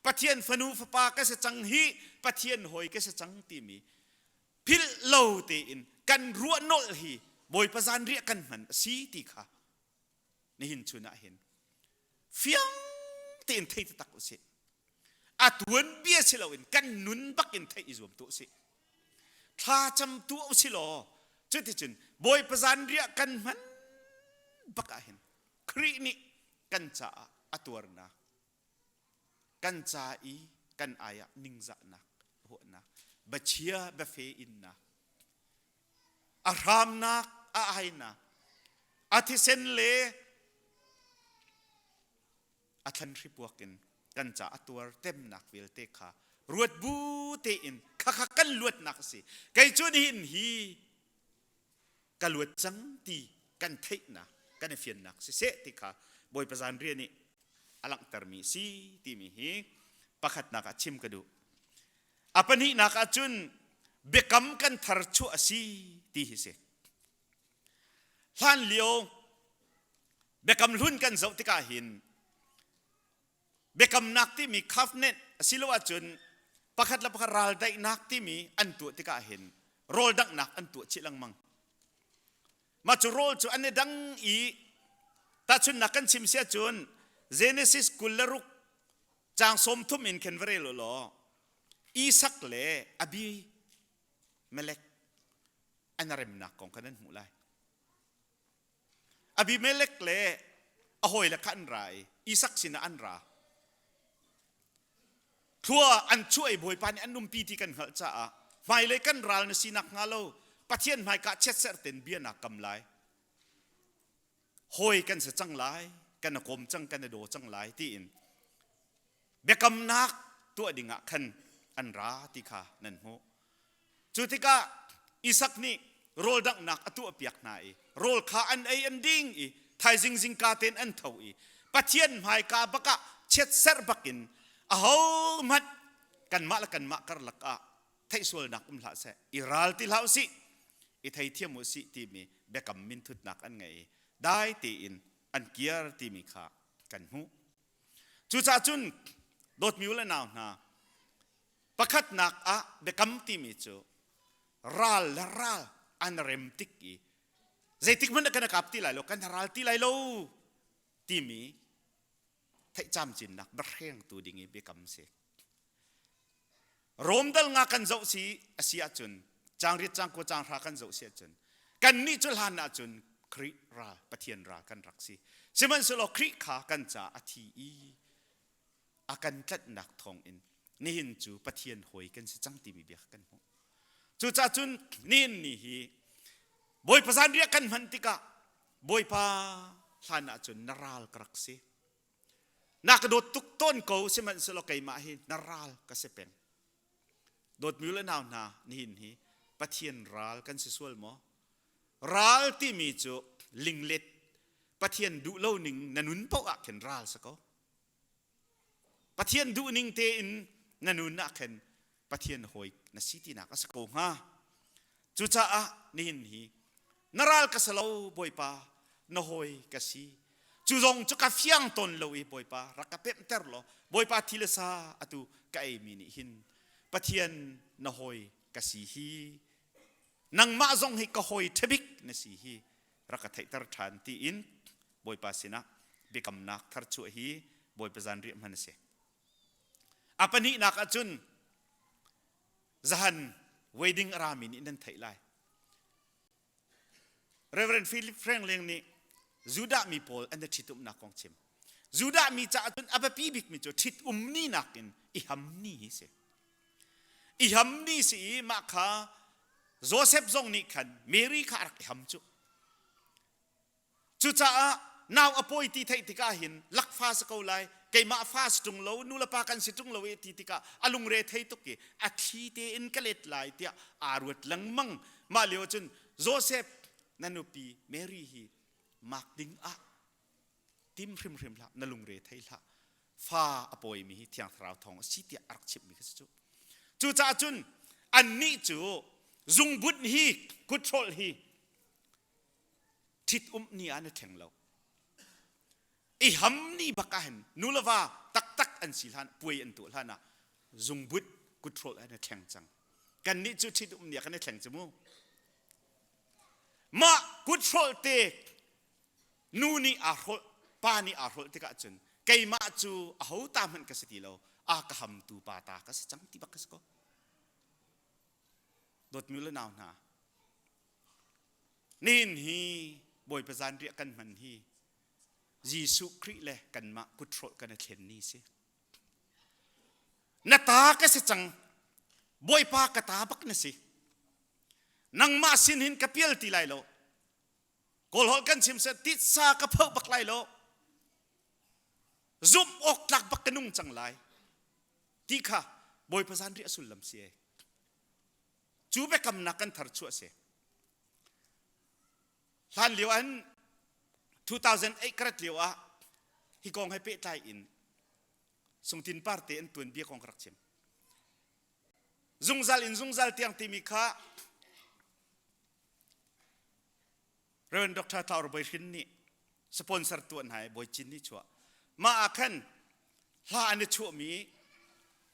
Pathian fanu fapa ka si cang hi Pathian hawi ka si cang timi philh lo tein kan ruah nolh hi Bawipa zanriah kan hman a si ti kha nihin chun ah hin fiang tein thei taktak usih. A tuanbia si loin kan nun bak in theih i zuam tu usih. Thla cam tu usih law cuticun Bawipa zanriah kan hman bak ah hin Khrih nih kan caah a tuarnak kan ca i kan ai ah ningzahnak huahnak bachia biafe innak a hramnak a ainak a thisen le a thlan hripuak in kan ca a tuar temnak vialte kha ruat bu tein khakha kan luatnak a si kei cu nihin hi ka luat cang ti kan theihnak kan i fiannak siseh ti kha Bawipa zanriah nih a langhtermi si timi hi pakhatnak ah chim ka duh a pahnihnak ah cun biakam kan thar chuah a si ti hi si hlan lio biakam hlun kan zoh tikah hin biakamnak timi covenant asiloah cun pakhat le pakhat raldaihnak timi an tuah tikah hin rawl danghnak an tuah chih lengmang. Mah cu rawl cu an i dang i tahchunhnak kan chim si ahcun Genesis 26 caang 30 in khin va rel u law Isak le Abimelek an remnak kong kha nan hmuh lai. Abimelek le a hawile kha an ra i Isak sinah an ra. Thlua an chuah i Bawipa nih an umpi ti kan hngalh caah hmailei kan ral na si nakhnga lo. Pathian hmaika chiatserh ten bia na kam lai. Hawi kan si cang lai, kan i kom cang, kan i daw cang lai tiin biakamnak tuah dingah khan an ra ti kha nan hmuh. Cu tikah Isak nih rawl danghnak a tuahpiak hna i rawl kha an ei an ding i thaizing zingka tein an tho i Pathian hmaika bakah chiatserh bakin ahohmanh kanmah le kanmah karlak ah theihsualnak um hlah seh i ral ti hlah usih i theithiam usih timi biakam minthutnak an ngei i dai tein an kiar timi kha kan hmuh. Cucaah cun dawtmi u le nau hna pakhatnak ah biakam timi cu ral le ral an rem tik i zeitik hmanh kan kap ti lai lo kan ral ti lai lo timi theih camcinnak biahrengtu ding i biakam si. Rom dal nga kan zoh si a si ahcun cangriat cangkua canghra kan zoh si ahcun kannih cu hlan ahcun Khrih ral Pathian ral kan rak si. Sihmanhsehlaw Khrih kha kan ca a thi i a kan tlanhnak thawngin nihin cu Pathian hawi kan si cang timi bia kan hmuh. Cucaah cun nihin ni hi Bawipa zanriah kan hman tikah Bawipa hlan ahcun na ral ka rak si. Na ka dawt tuk tawn ko sihmanhsehlaw keimah hi na ral ka si peng. Dawtmi le nau hna nihin hi Pathian ral kan si sual maw? Ral timi cu linglet Pathian duh lo ning na nun paoh ah khin ral si ko. Pathian duh ning tein na nun ah khin Pathian hawi na si tinak a si ko hnga. Cucaah nihin hi na ral ka si lo Bawipa na hawi ka si. Cu zong cu ka fiang tawn lo i Bawipa rak ka pemhter law Bawipa thi le sa atu ka eimi nih hin Pathian na hawi ka si hi nangmah zong hi ka hawi ṭhabik na si hi rak ka theihter ṭhan tiin Bawipa sinah biakamnak thar chuah hi Bawipa zanriah hman a si. A pahnihnak ahcun zahan wedding a rami nih nan theih lai. Reverend Philip Franklin nih Judah mi pawl an i ṭhitumnak kong chim. Judah mi caah cun a biapi bikmi cu ṭhitum ni nakin i ham ni hi si. I ham ni si i mah kha Joseph zong nih khan Mary kha a rak i ham cu. Cucaah nau a pawi ti theih tikah hin lakfa si ko lai, keimah fa si ṭung lo, nulepa kan si ṭung lo i ti tikah a lungre thei tuk i a thli tein ka let lai tiah aa ruat lengmang. Mah lio cun Joseph na nupi Mary hi mak ding ah tim hrimhrim hlah, na lungre thei hlah. Fa a pawimi hi Thiang Thlarau thawng a si tiah a rak chimhmi kha si cu. Cucaah cun annih cu zungbut hi kuthrolh hi ṭhit um ni ah na thleng lo i ham ni bak ah hin nu le va taktak an si hlan puai an tuah hlan ah zungbut kuthrolh ah na thleng cang kan nih cu ṭhit um ni ah kan i thleng cu mu mah kuthrolh te nu nih aa hrolh pa nih aa hrolh tikah cun keimah cu aho ta hmanh ka si ti lo a ka hamtu pa ta ka si cang ti bak ka si ko dawtmi le nau hna Nihin hi Bawipa zanriah kan hman hi Jesuh Khrih le kanmah kuthrolh kan i thlen ni si. Na ta ka si cang. Bawipa ka ta bak na si. Nangmah sin hin ka pial ti lai lo. Kawlholh kan chim seh titsa ka phoh bak lai lo. Zumh awk tlak bak ka nung cang lai. Ti kha Bawipa zanriah sullam si ai. Cu biakamnak kan thar chuah si. Hlan lio an 2008 karat lio ah hi kong he pehtlai in Sungtin Parte an tuan bia kong ka rak chim. Zungzal in zungzal tiang timi kha Reverend Dr. Tlaur Boi Hrin nih sponsor tuan hai Boi Cin nih chuah. Mah ah khan hla an i chuahmi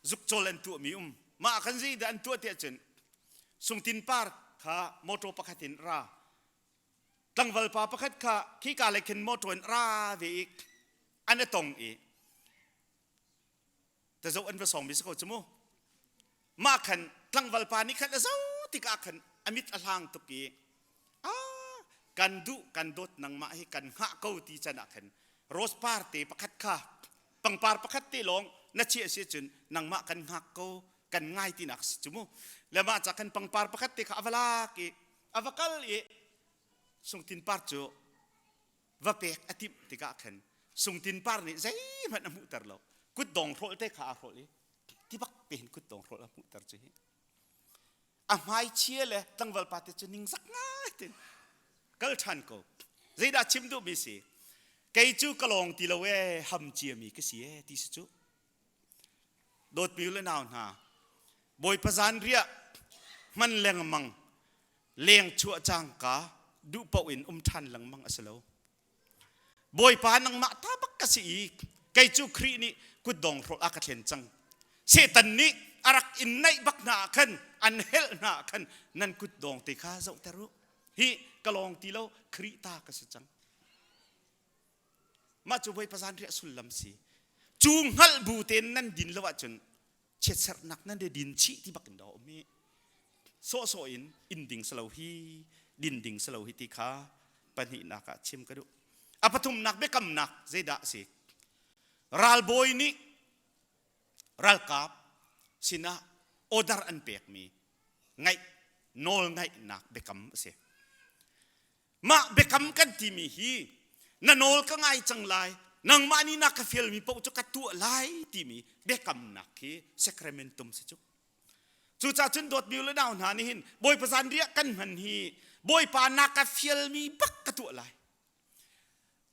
zukcawl an tuahmi um. Mah ah khan zeidah an tuah tiah cun Sungtin Par kha motor pakhat in ra. Tlangval pa pakhat kha khika lei khin motor in ra ve i an i tong i ta zoh an va sawng mi si ko cu mu. Mah khan tlangval pa nih khan a zoh tikah khan a mit a hlang tuk i ah kan duh kan dawt nangmah hi kan hngah ko ti can ah khan rose par te pakhat kha pangpar pakhat te lawng na chiah si cun nangmah kan hngak ko kan ngai tinak si cu mu le mah ca khan pangpar pakhat te kha a va lak i. A va kal i Sungtin Par cu va pek a timh tikah khan Sungtin Par nih zeihmanh a hmuhter lo. Kutdong hrawlh te kha aa hrawlh i ti bak te hin kutdong hrawlh a hmuhter cu hi. A hmai chia le tlangval pa te cu ningzak ngai tin kal ṭhan ko. Zeidah chim duhmi si? Kei cu ka lawng ti lo ee, ham ciami ka si ee ti si cu. Dawtmi le nau hna, Bawipa zanriah hman lengmang leng chuah cangka duh paoh in um ṭhan lengmang a si lo. Bawipa nangmah ta bak ka si i kei cu Khrih nih kutdong hrawlh a ka thlen cang. Satan nih a rak in naih bak hna ah khan an helh hna ah khan nan kutdong te kha zohter u. Hi ka lawng ti lo Khrih ta ka si cang. Mah cu Bawipa zanriah sullam si. Cu hngalh bu tein nan din lo ahcun chiatserhnak nan re din chih ti bak in dah um hi. Sawhsawh in inn ding si lo hi, din ding si lo hi ti kha pahnihnak ah chim ka duh. A pathumnak biakamnak zeidah a si? Ralbawi nih ralkap sinah order an pekmi ngaih nawl ngaihnak biakam a si. Mah biakam kan timi hi na nawl ka ngai cang lai, nangmah nih na ka fialmi paoh cu ka tuah lai timi biakamnak hi sacramentum si cu. Cucaah cun dawtmi le nau hna nih hin Bawipa zanriah kan hman hi Bawipa na ka fialmi bak ka tuah lai.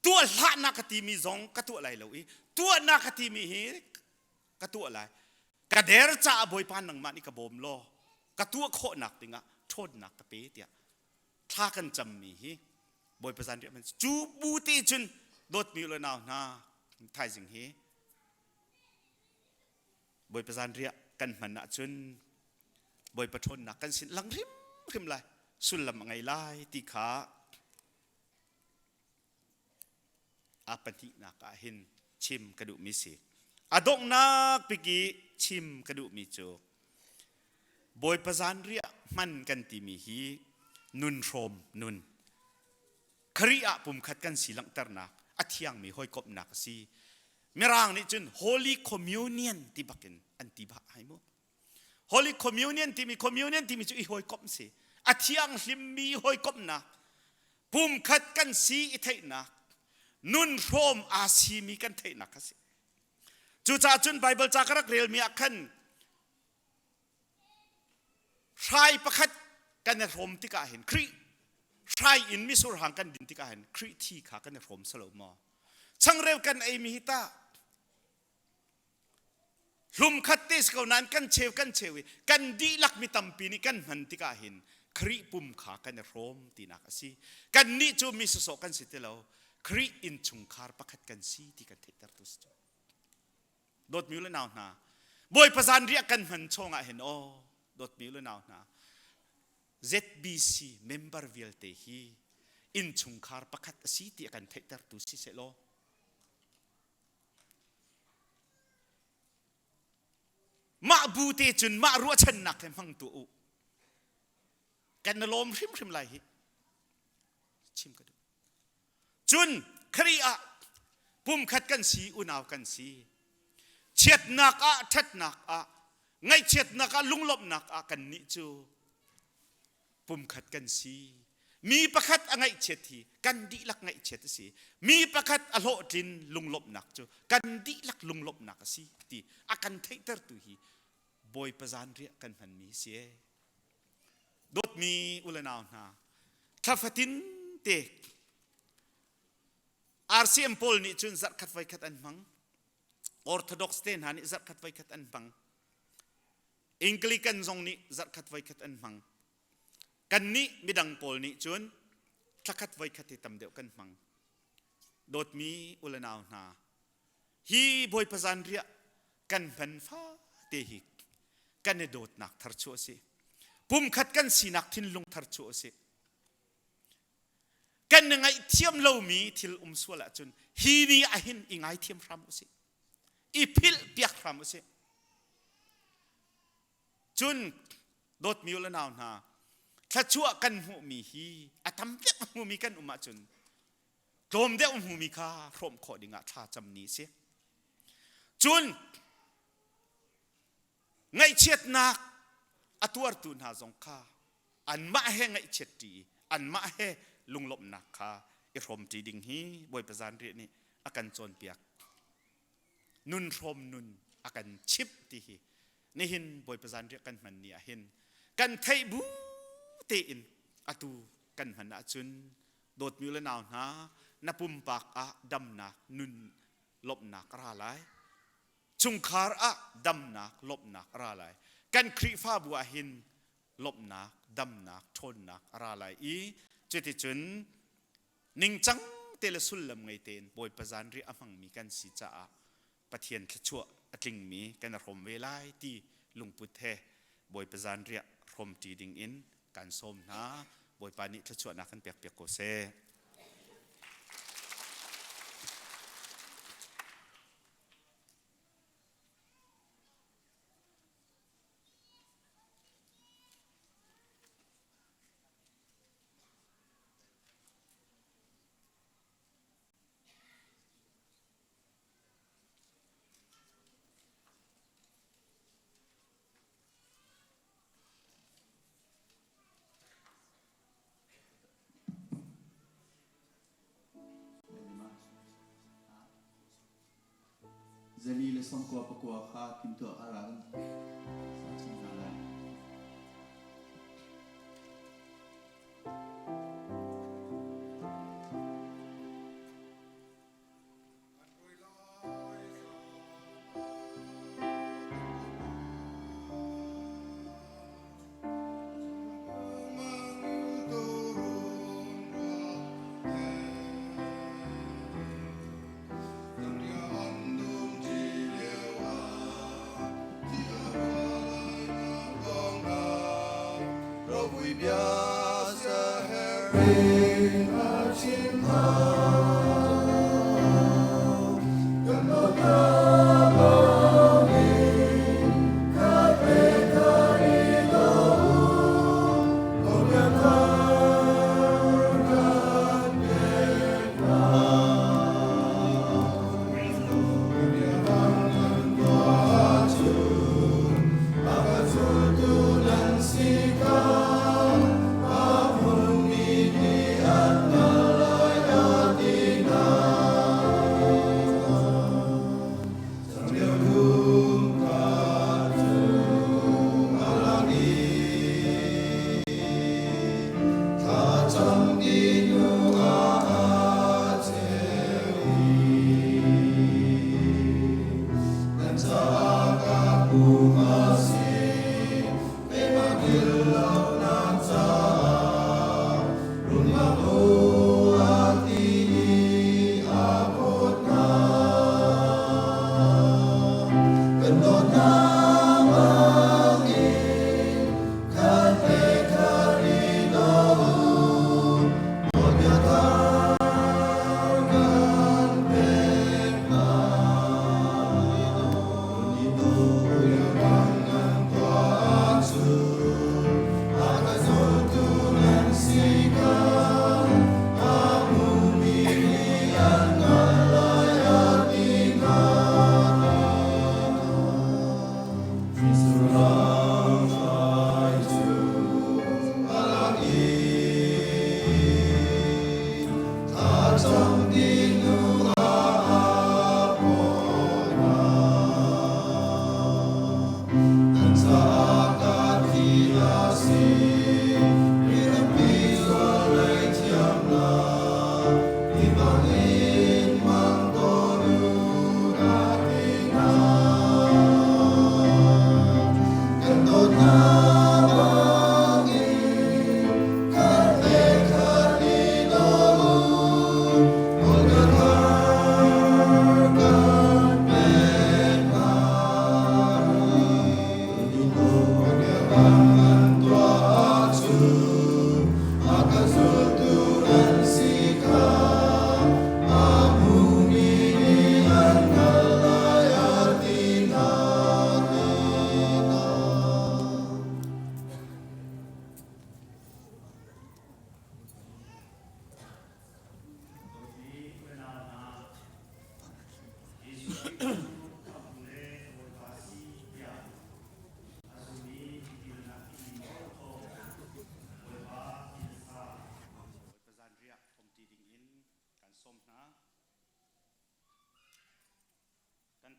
Tuah hlah na ka timi zong ka tuah lai lo i tuah na ka timi hi ka tuah lai. Ka der caah Bawipa nangmah nih ka bawm law ka tuah khawhnak dingah ṭhawnnak ka pe tiah thla kan cammi hi Bawipa zanriah man cu bu te cun dawtmi le nau hna thaizing hi Bawipa zanriah kan hman ahcun Bawipa ṭhawnnak kan sin lang hrimhrim lai sullam a ngei lai ti kha a pahnihnak ah hin chim ka duhmi si. A donghnak bik i chim ka duhmi cu Bawipa zanriah hman kan timi hi nun hrawm nun Khrih ah pumkhat kan si langhternak a thiangmi hawikomhnak a si. Mirang nih cun Holy Communion ti bakin an ti bah hai mu. Holy Communion timi communion timi cu i hawikomh si. A thianghlimmi hawikomhnak pumkhat kan si i theihnak nun hrawm aa simi kan theihnak kha si. Cucaah cun Bible ca ka rak relmi ah khan hrai pakhat kan i hrawm tikah hin Khrih hrai in misur hang kan din tikah hin Khrih thi kha kan i hrawm salo maw? Changreu kan eimi hi tah hlum khat te si ko nain kan cheu kan cheu i kan dihlak mi tampi nih kan hman tikah hin Khrih pum kha kan i hrawm tinak a si. Kannih cu mi sawsawh kan si ti lo. Khrih innchungkhar pakhat kan si ti kan theihtertu si cu. Dawtmi le nau hna, Bawipa zanriah kan hman chungah hin aw, dawtmi le nau hna, ZBC member vialte hi innchungkhar pakhat a si ti a kan theihtertu si sehlaw Mah bu te cun mah ruahchannak he hmang tuah u. Kan na lawm hrimhrim lai hi. Chim ka duh. Cun Khrih ah pumkhat kan si, unau kan si. Chiatnak ah, ṭhatnak ah, ngaihchiatnak ah, lunglawmhnak ah kannih cu pumkhat kan si. Mi pakhat a ngaihchiat hi kan dihlak ngaihchiat a si. Mi pakhat a hlawhtlin lunglawmhnak cu kan dihlak lunglawmhnak a si ti a kan theihtertu hi Bawipa zanriah kan hmanmi si ee. Dawtmi u le nau hna, thla fatin te RCM pawl nih cun zarhkhat voikhat an hmang. Orthodox te hna nih zarhkhat voikhat an hmang. Anglican zong nih zarhkhat voikhat an hmang. Kannih midang pawl nih cun thlakhat voikhat hi tam deuh kan hmang. Dawtmi u le nau hna, hi Bawipa zanriah kan hman fate hi kan i dawtnak thar chu a si. Pumkhat kan sinak thinlung thar chu a si. Kan i ngaihthiam lomi thil um sual ahcun hi ni ahhin i ngaithiam hram usih. I philh piak hram usih. Cun dawtmi u le nau hna, thluachuah kan hmuhmi hi a tam deuh a hmumi kan um ahcun tlawm deuh hmumi kha hrawmh khawh dingah thla cam ni a si. Cun ngaihchiatnak a tuartu hna zong kha a. Anmah he ngaihchiat ṭi i anmah he lunglawmhnak kha i hrawmṭi ding hi Bawipa zanriah nih a kan cawnpiak. Nun hrawm nun a kan chimh ti hi nihin Bawipa zanriah kan hman ni ah hin kan theih bu tein atu kan hman ahcun dawtmi le nau hna na pumpak ah damnak nun lawmhnak a ra lai. Chungkhar ah damnak lawmhnak a ra lai. Kan Khrihfabu ah hin lawmhnak damnak ṭhawnnak a ra lai i cuticun ningcang te le sullam ngei tein Bawipa zanriah a hmangmi kan si caah Pathian thluachuah a tlingmi kan i hrawm ve lai ti lungput he Bawipa zanriah hrawmṭi ding in kan sawm hna. Bawipa nih thluachuahnak kan pekpiak ko seh. Zali le 99 kha timtuah a ra sa chung hna lai.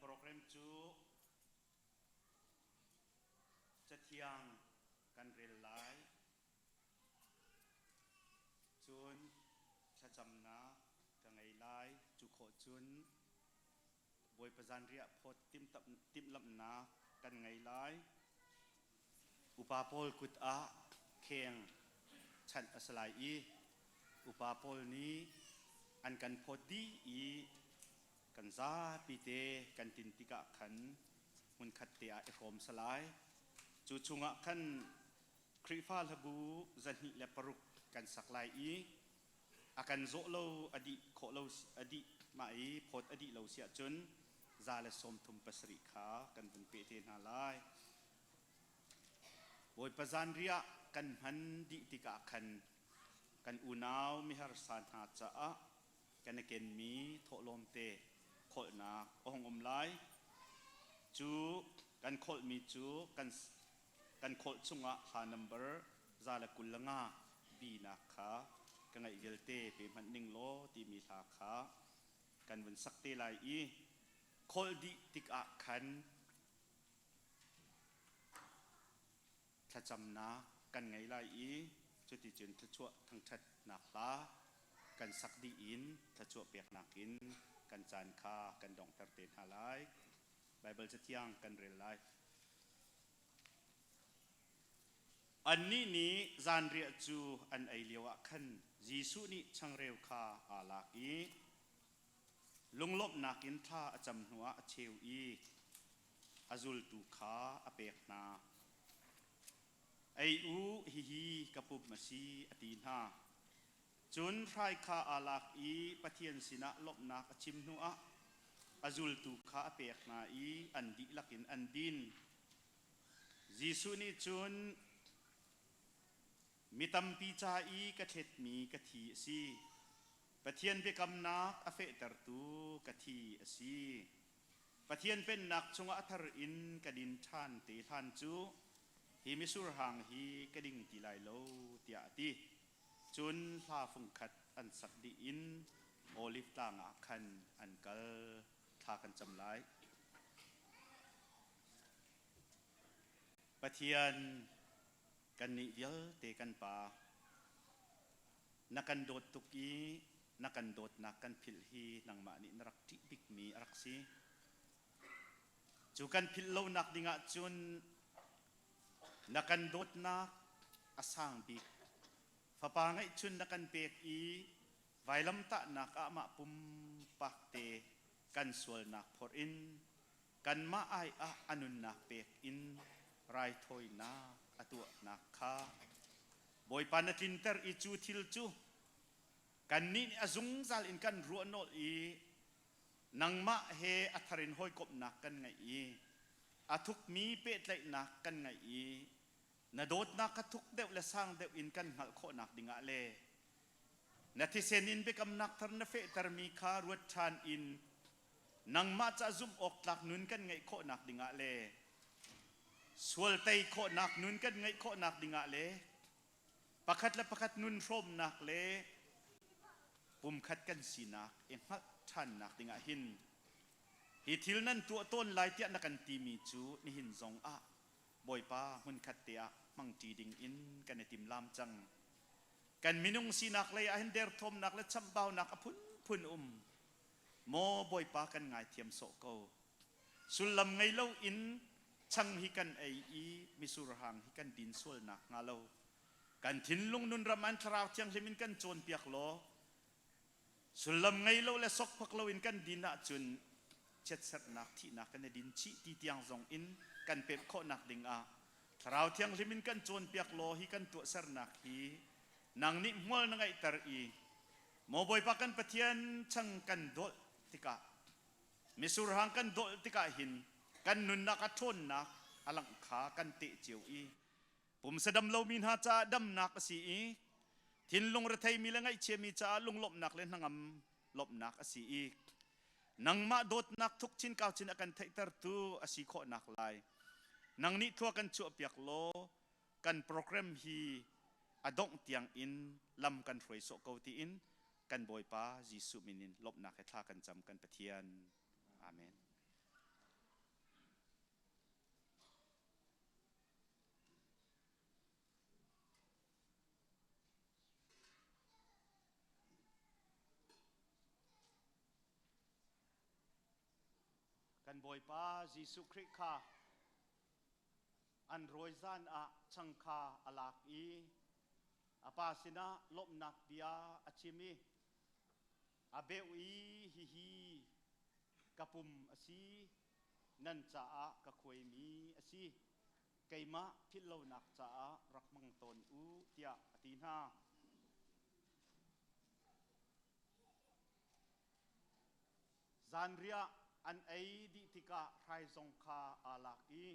program cu Cathiang kan rel lai. Cun thlacamnak ka ngei lai. Cu khawh cun Bawipa zanriah phawt timhlamhnak kan ngei lai. Upa pawl kut ah kheng chanh a si lai i upa pawl nih an kan phawt dih i kan zapi te kan tin tikah khan hmunkhat te ah i hrawm si lai. Cu chungah khan Khrihfa hlabu 206 kan sak lai i a kan zawh lo a dih khawh lo a dih mah i phawt a dih lo si ahcun 137 kha kan vun peh te hna lai. Bawipa zanriah kan hman dih tikah khan kan unau miharsa hna caah kan i kenmi thawhlawm te kholhnak a hung um lai. Cu kan kholhmi cu kan kan kholh chungah hla number 125 binak kha ka ngaih vialte pe hmanh ning law timi hla kha kan vun sak te lai i kholh dih tikah khan thlacamnak kan ngei lai i cuticun thluachuah thangṭhatnak hla kan sak dih in thluachuah peknak in kan caan kha kan donghter te hna lai. Baibal Cathiang kan rel lai. Annih nih zanriah cu an ei lioah khan Jesuh nih changreu kha aa lak i lunglawmhnak in thla a cam hnuah a cheu i a zultu kha a pek hna. Ei u, hihi ka pum a si, a ti hna. Cun hrai kha aa lak i Pathian sinah lawmhnak a chim hnuah a zultu kha a pek hna i an dihlak in an din. Jesuh nih cun, Mi tampi ca i ka thletmi ka thi a si. Pathian biakamnak a fehtertu ka thi a si. Pathian pennak chungah a thar in ka din ṭhan te hlan cu hi misur hang hi ka ding ti lai lo, tiah a ti. Cun hla fungkhat an sak dih in Oliv tlang ah khan an kal. Thla kan cam lai. Pathian kannih vialte kan Pa, na kan dawt tuk i na kan dawtnak kan philh hi nangmah nih na rak ṭih bikmi a rak si. Cu kan philh lonak dingah cun na kan dawtnak a sang bik Fapa ngeihchun na kan pek i vailamtahnak ah mah pumpak te kan sualnak phorh in kanmah ai ah a nunnak pek in raithawinak a tuahnak kha Bawipa na tlinter i cu thil cu kannih nih a zungzal in kan ruah nolh i nangmah he a thar in hawikomhnak kan ngeih i a thukmi pehtlaihnak kan ngeih i na dawtnak kha thuk deuh le sang deuh in kan hngalh khawhnak dingah le na thisen in biakamnak thar na fehtermi kha ruat ṭhan in nangmah ca zumh awk tlak nun kan ngeih khawhnak dingah le sual tei khawhnak nun kan ngeih khawhnak dingah le pakhat le pakhat nun hrawmnak le pumkhat kan sinak i hngalh ṭhannak dingah hin hi thil nan tuah tawn lai tiah na kan timi cu nihin zong ah Bawipa hmunkhat te ah hmangṭi ding in kan i timlam cang. Kan minung sinak lei ah hin derthawmnak le chamhbaunak a phunphun um. Maw Bawipa kan ngaithiam sawh ko. Sullam ngei lo in chang hi kan ei i misur hang hi kan din sualnak hnga lo. Kan thinlung nunram an thlarau thianghlim in kan cawnpiak law sullam ngei lo le sokphak lo in kan din ahcun chiatserhnak thihnak kan i din chih ti tiang zong in kan pemh khawhnak ding ah thlarau thianghlim in kan cawnpiak law hi kan tuahsernak hi nang nih hmual na ngeihter i maw Bawipa kan Pathian chang kan dawlh tikah misurhang kan dawlh tikah hin kan nunnak a ṭhawnnak a langh kha kan teh cio i pumsa dam lomi hna caah damnak a si i thinlung retheimi le ngaihchiami caah lunglawmhnak le hnangam lawmhnak a si i nangmah dawtnak thuk chin kau chin a kan theihtertu a si khawhnak lai nang nih thua kan chuahpiak law kan program hi a dongh tiang in lam kan hruai sawh ko tiin kan Bawipa Jesuh min in lawmhnak he thla kan cam kan Pathian. Amen. Bawipa Jesuh Khrih kha an rawi zan ah chang kha a lak i a pa sinah lawmhnak bia a chim i a beuh i hihi ka pum a si nan caah ka khuaimi a si keimah philhlonak caah rak hmang tawn u tiah a ti hna. Zanriah an ei dih tikah hrai zong kha aa lak i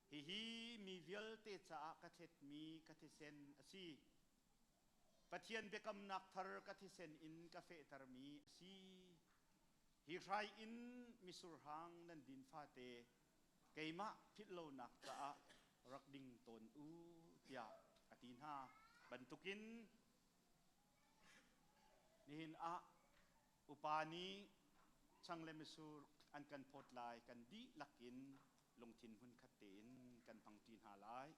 hihi mi vialte caah ka thletmi ka thisen a si. Pathian biakamnak thar ka thisen in ka fehtermi a si. Hi hrai in misurhang nan din fate keimah philhlonak caah rak ding tawn u tiah a ti hna bantukin nihin ah upa nih chang le misur an kan phawt lai kan dihlak in lungthin hmunkhat tein kan hmangṭi hna lai.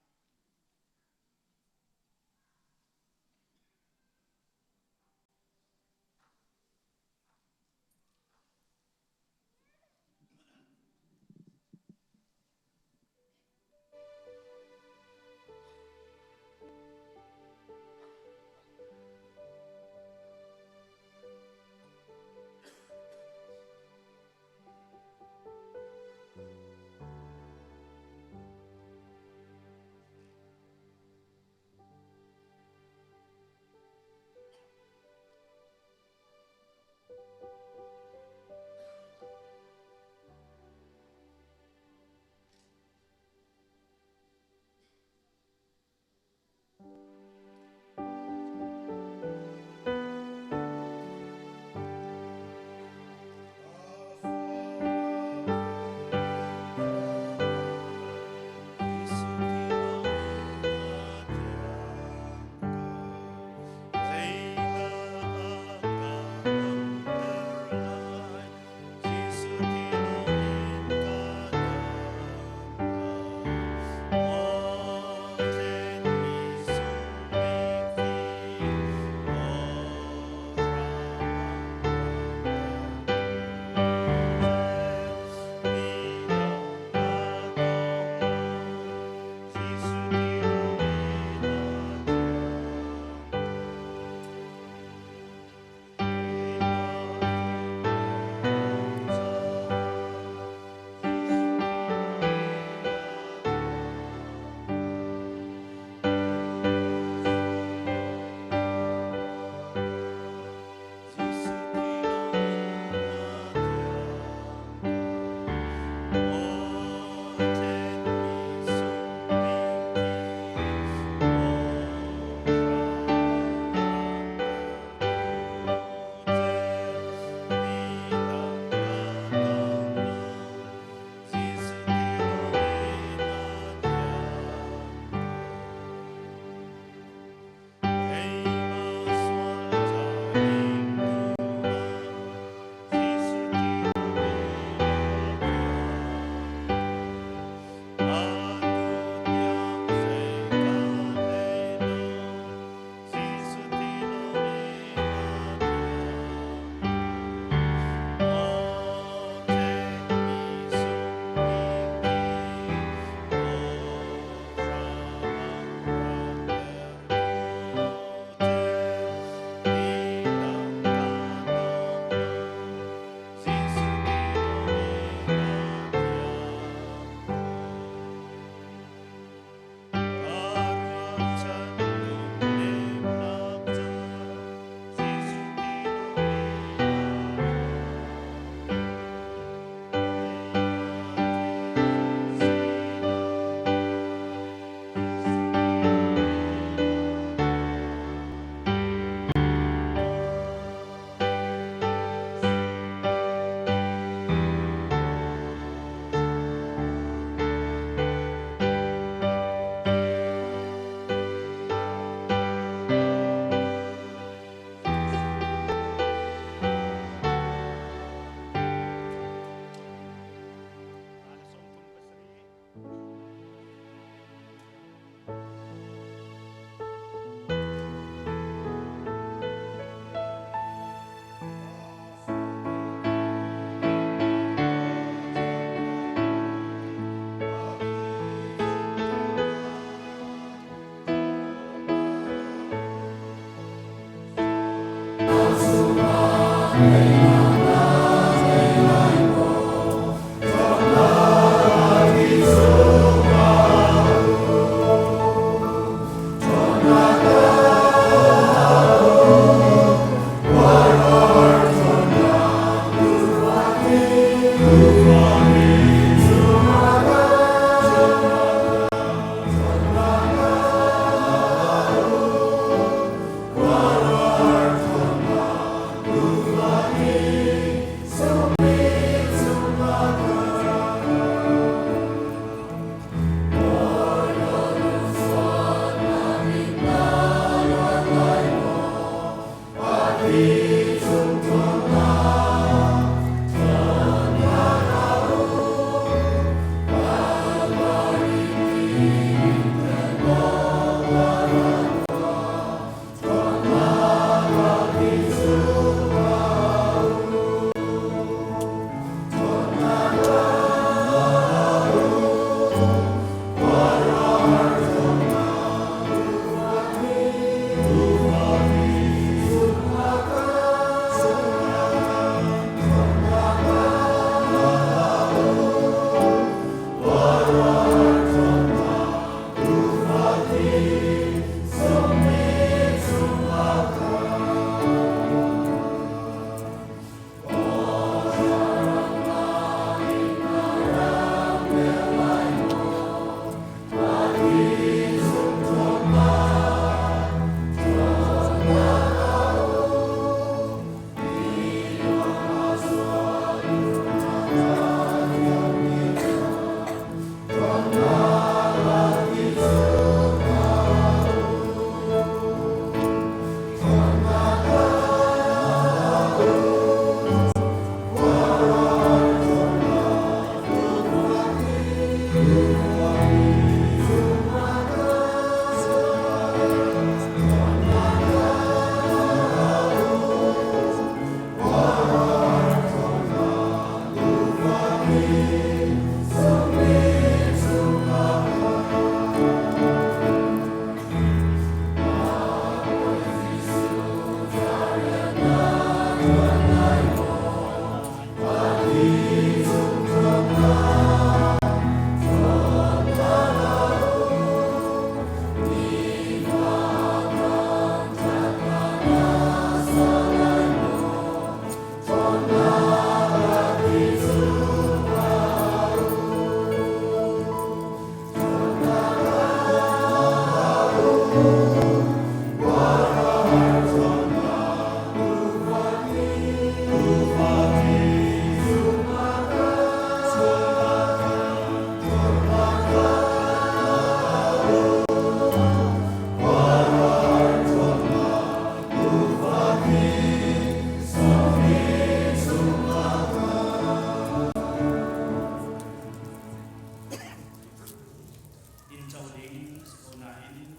Inn co ding si ko nain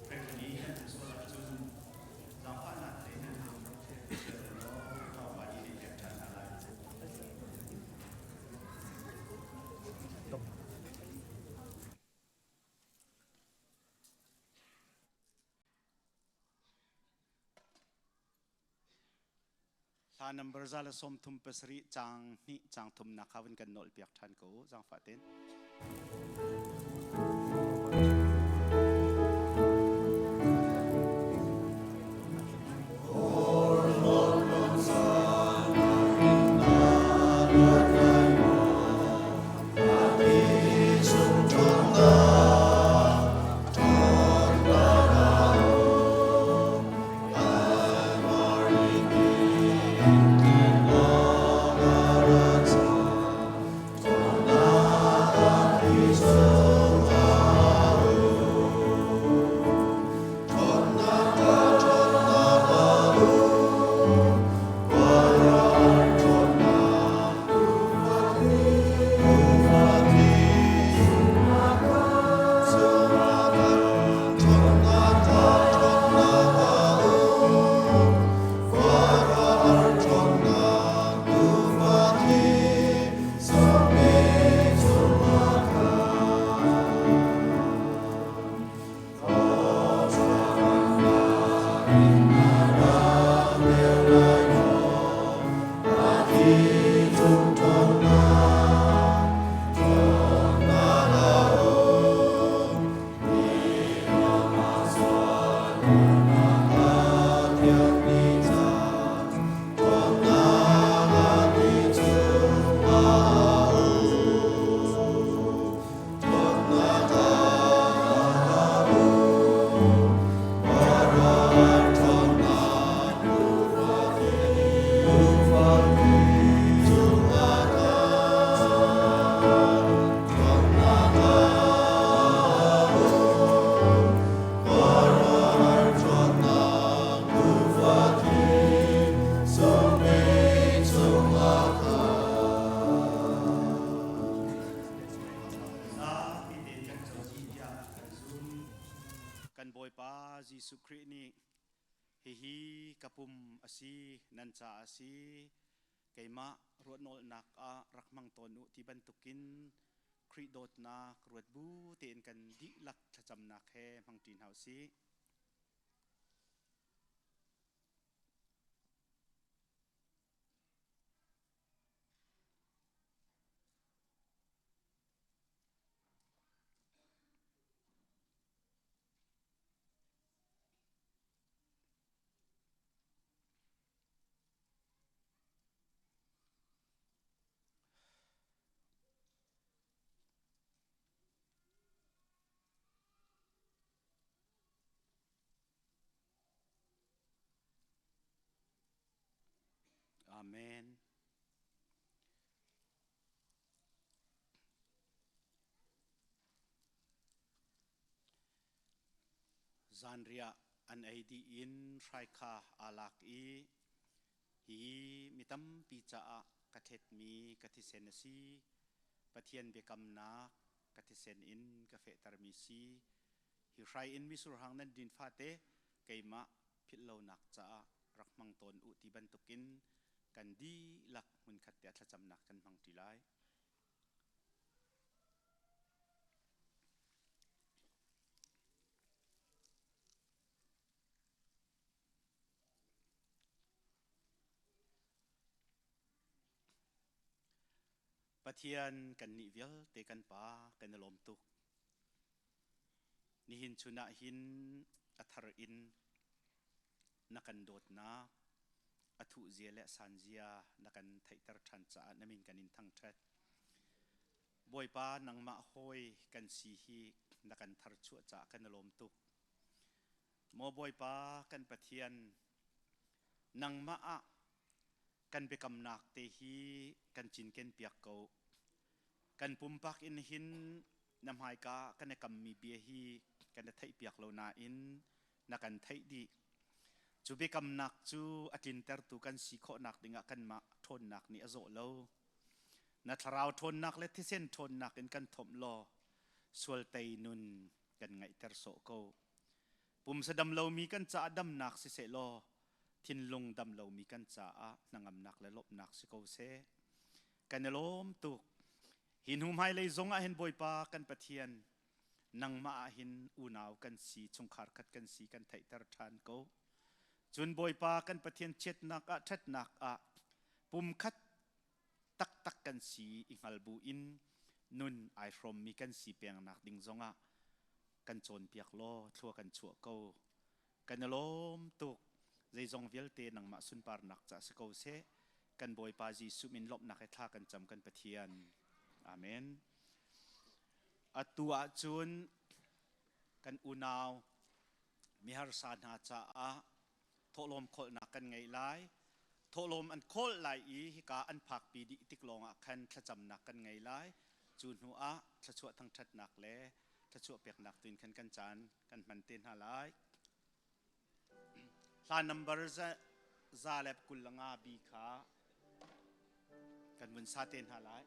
Franklin i nan um sual ahcun zaangfahnak te nan lung rak thlir law tlawmpal i nan pek ṭhan hna lai. Hla number 137 caang hnih caang thumnak kha vun kan nolh piak ṭhan ko zaangfah tein. Kan Bawipa Jesuh Khrih nih hihi ka pum a si nan ca a si keimah ruahnawlnak ah rak hmang tawn u ti bantukin Khrih dawtnak ruat bu tein kan dihlak thlacamnak he hmangṭi hna u sih. Amen. Zanriah an ei dih in hrai kha aa lak i hi mi tampi caah ka thletmi ka thisen a si. Pathian biakamnak ka thisen in ka fehtermi si. Hi hrai in misurhang nan din fate keimah philhlonak caah rak hmang tawn u ti bantukin kan dihlak hmunkhat te ah thlacamnak kan hmang ṭi lai. Pathian kan nih vialte kan pa kan i lawm tuk. Nihin chun ah hin a thar in na kan dawtnak a thuh zia le san zia na kan theihter ṭhan caah na min kan in thangṭhat. Bawipa nangmah hawi kan si hi na kan tharchuah caah kan i lawm tuk. Maw Bawipa kan Pathian, nangmah ah kan biakamnak te hi kan cinken piak ko. Kan pumpak in hin na hmaika kan i kammi bia hi kan i theihpiak lo nain na kan theih dih. Cu biakamnak cu a tlintertu kan si khawhnak dingah kanmah ṭhawnnak nih a zawh lo. Na thlarau ṭhawnnak le thisen ṭhawnnak in kan thomh law sual tei nun kan ngaihter sawh ko. Pumsa dam lomi kan caah damnak siseh law thinlung dam lomi kan caah hnangamnak le lawmhnak si ko seh. Kan i lawm tuk. Hi hnu hmailei zong ah hin Bawipa kan Pathian nangmah ah hin unau kan si, chungkhar khat kan si kan theihter ṭhan ko. Cun Bawipa kan Pathian chiatnak ah ṭhatnak ah pumkhat taktak kan si i hngal bu in nun ai hrawmmi kan si pengnak ding zongah kan cawnpiak law thlua kan chuah ko. Kan i lawm tuk. Zeizong vialte nangmah sunparnak ca si ko seh. Kan Bawipa Jesuh min lawmhnak he thla kan cam kan Pathian. Amen. Atu ahcun kan unau miharsa hna caah thawhlawm khawlhnak kan ngei lai. Thawhlawm an khawl lai i hika an phakpi dih tik lawngah khan thlacamnak kan ngei lai. Cu hnu ah thluachuah thangṭhatnak le thluachuah peknak tuin khan kan caan kan hman te hna lai. Hla number za le 25 bi kha kan vun sa te hna lai.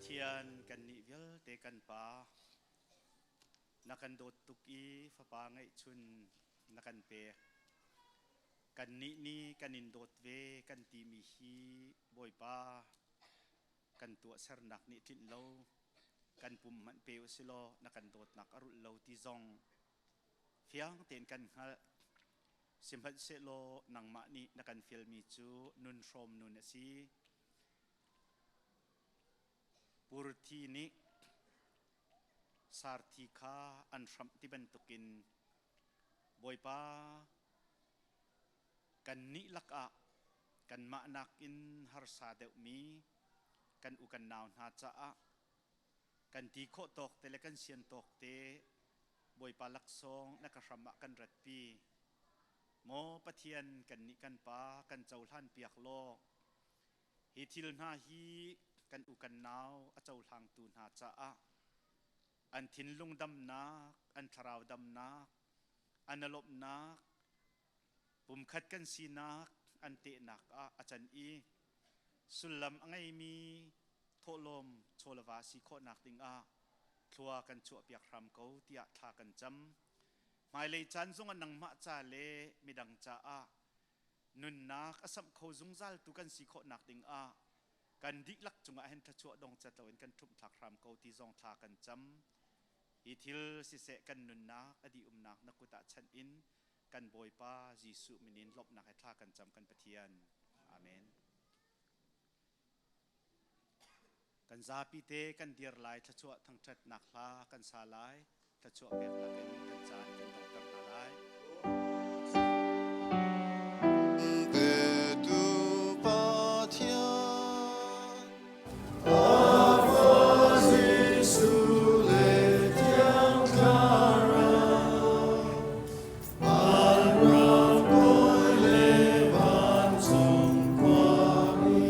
Pathian kannih vialte kan Pa, na kan dawt tuk i fapa ngeihchun na kan pek. Kannih nih kan in dawt ve kan timi hi Bawipa kan tuahsernak nih tlinh lo, kan pum hmanh pe usilaw na kan dawtnak a rulh lo ti zong fiang tein kan hngalh. Sihmanhsehlaw nangmah nih na kan fialmi cu nun hrawm nun a si. Purthi nih sarthi kha an hramh ti bantukin Bawipa kannih lakah kanmah nakin harsa deuhmi kan u kan nau hna caah kan ti khawh tawk te le kan sian tawk te Bawipa laksawng na ka hram ah kan ratpi. Maw Pathian kannih kan Pa kan cohlan piak law hi thil hna hi kan u kan nau a cohlangtu hna caah an thinlung damnak, an thlarau damnak, an alawmhnak, pumkhat kan sinak an tehnak ah a can i sullam a ngeimi thawhlawm chawlava si khawhnak dingah thlua kan chuahpiak hram ko tiah thla kan cam. Hmailei caan zongah nangmah ca le midang caah nunnak a samh kho zungzaltu kan si khawhnak dingah kan dihlak cungah hin thluachuah dong cat loin kan ṭhumh-thlak hram ko ti zong thla kan cam. Hi thil siseh kan nunnak a dih-umnak na kut ah chanh in kan Bawipa Jesuh min in lawmhnak he thla kan cam kan Pathian. Amen. Kan zapi te kan dir lai thluachuah thangṭhatnak hla kan sa lai thluachuah peknak in kan caan kan donghter hna lai. Petu Pathian Afa Jesuh le Thiang Thlarau Vanram kawi le vancung khuami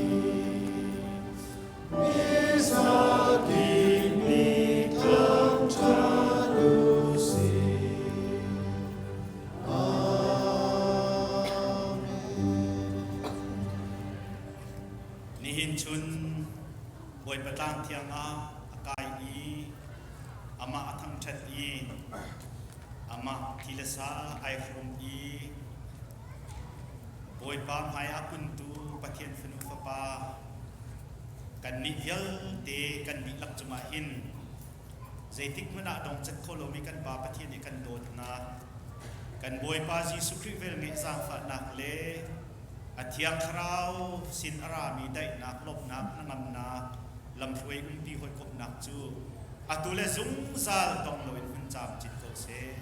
Nihin chun Bawipa tlang thiang ah a kai i amah a thangṭhat i amah thi le sa ai hrawm i Bawipa hmai ah kuntu Pathian fanu fapa kannih vialte kan dihlak cungah hin zeitik hmanh ah dongcat kho lomi kan Pa Pathian i kan dawtnak, kan Bawipa Jesuh Khrih velngeih zaangfahnak le a Thiang Thlarau sin a rami daihnak, lawmhnak, hnangamnak, lamhruai umpi hawikomhnak cu atu le zungzal dong loin hun caamcin ko seh.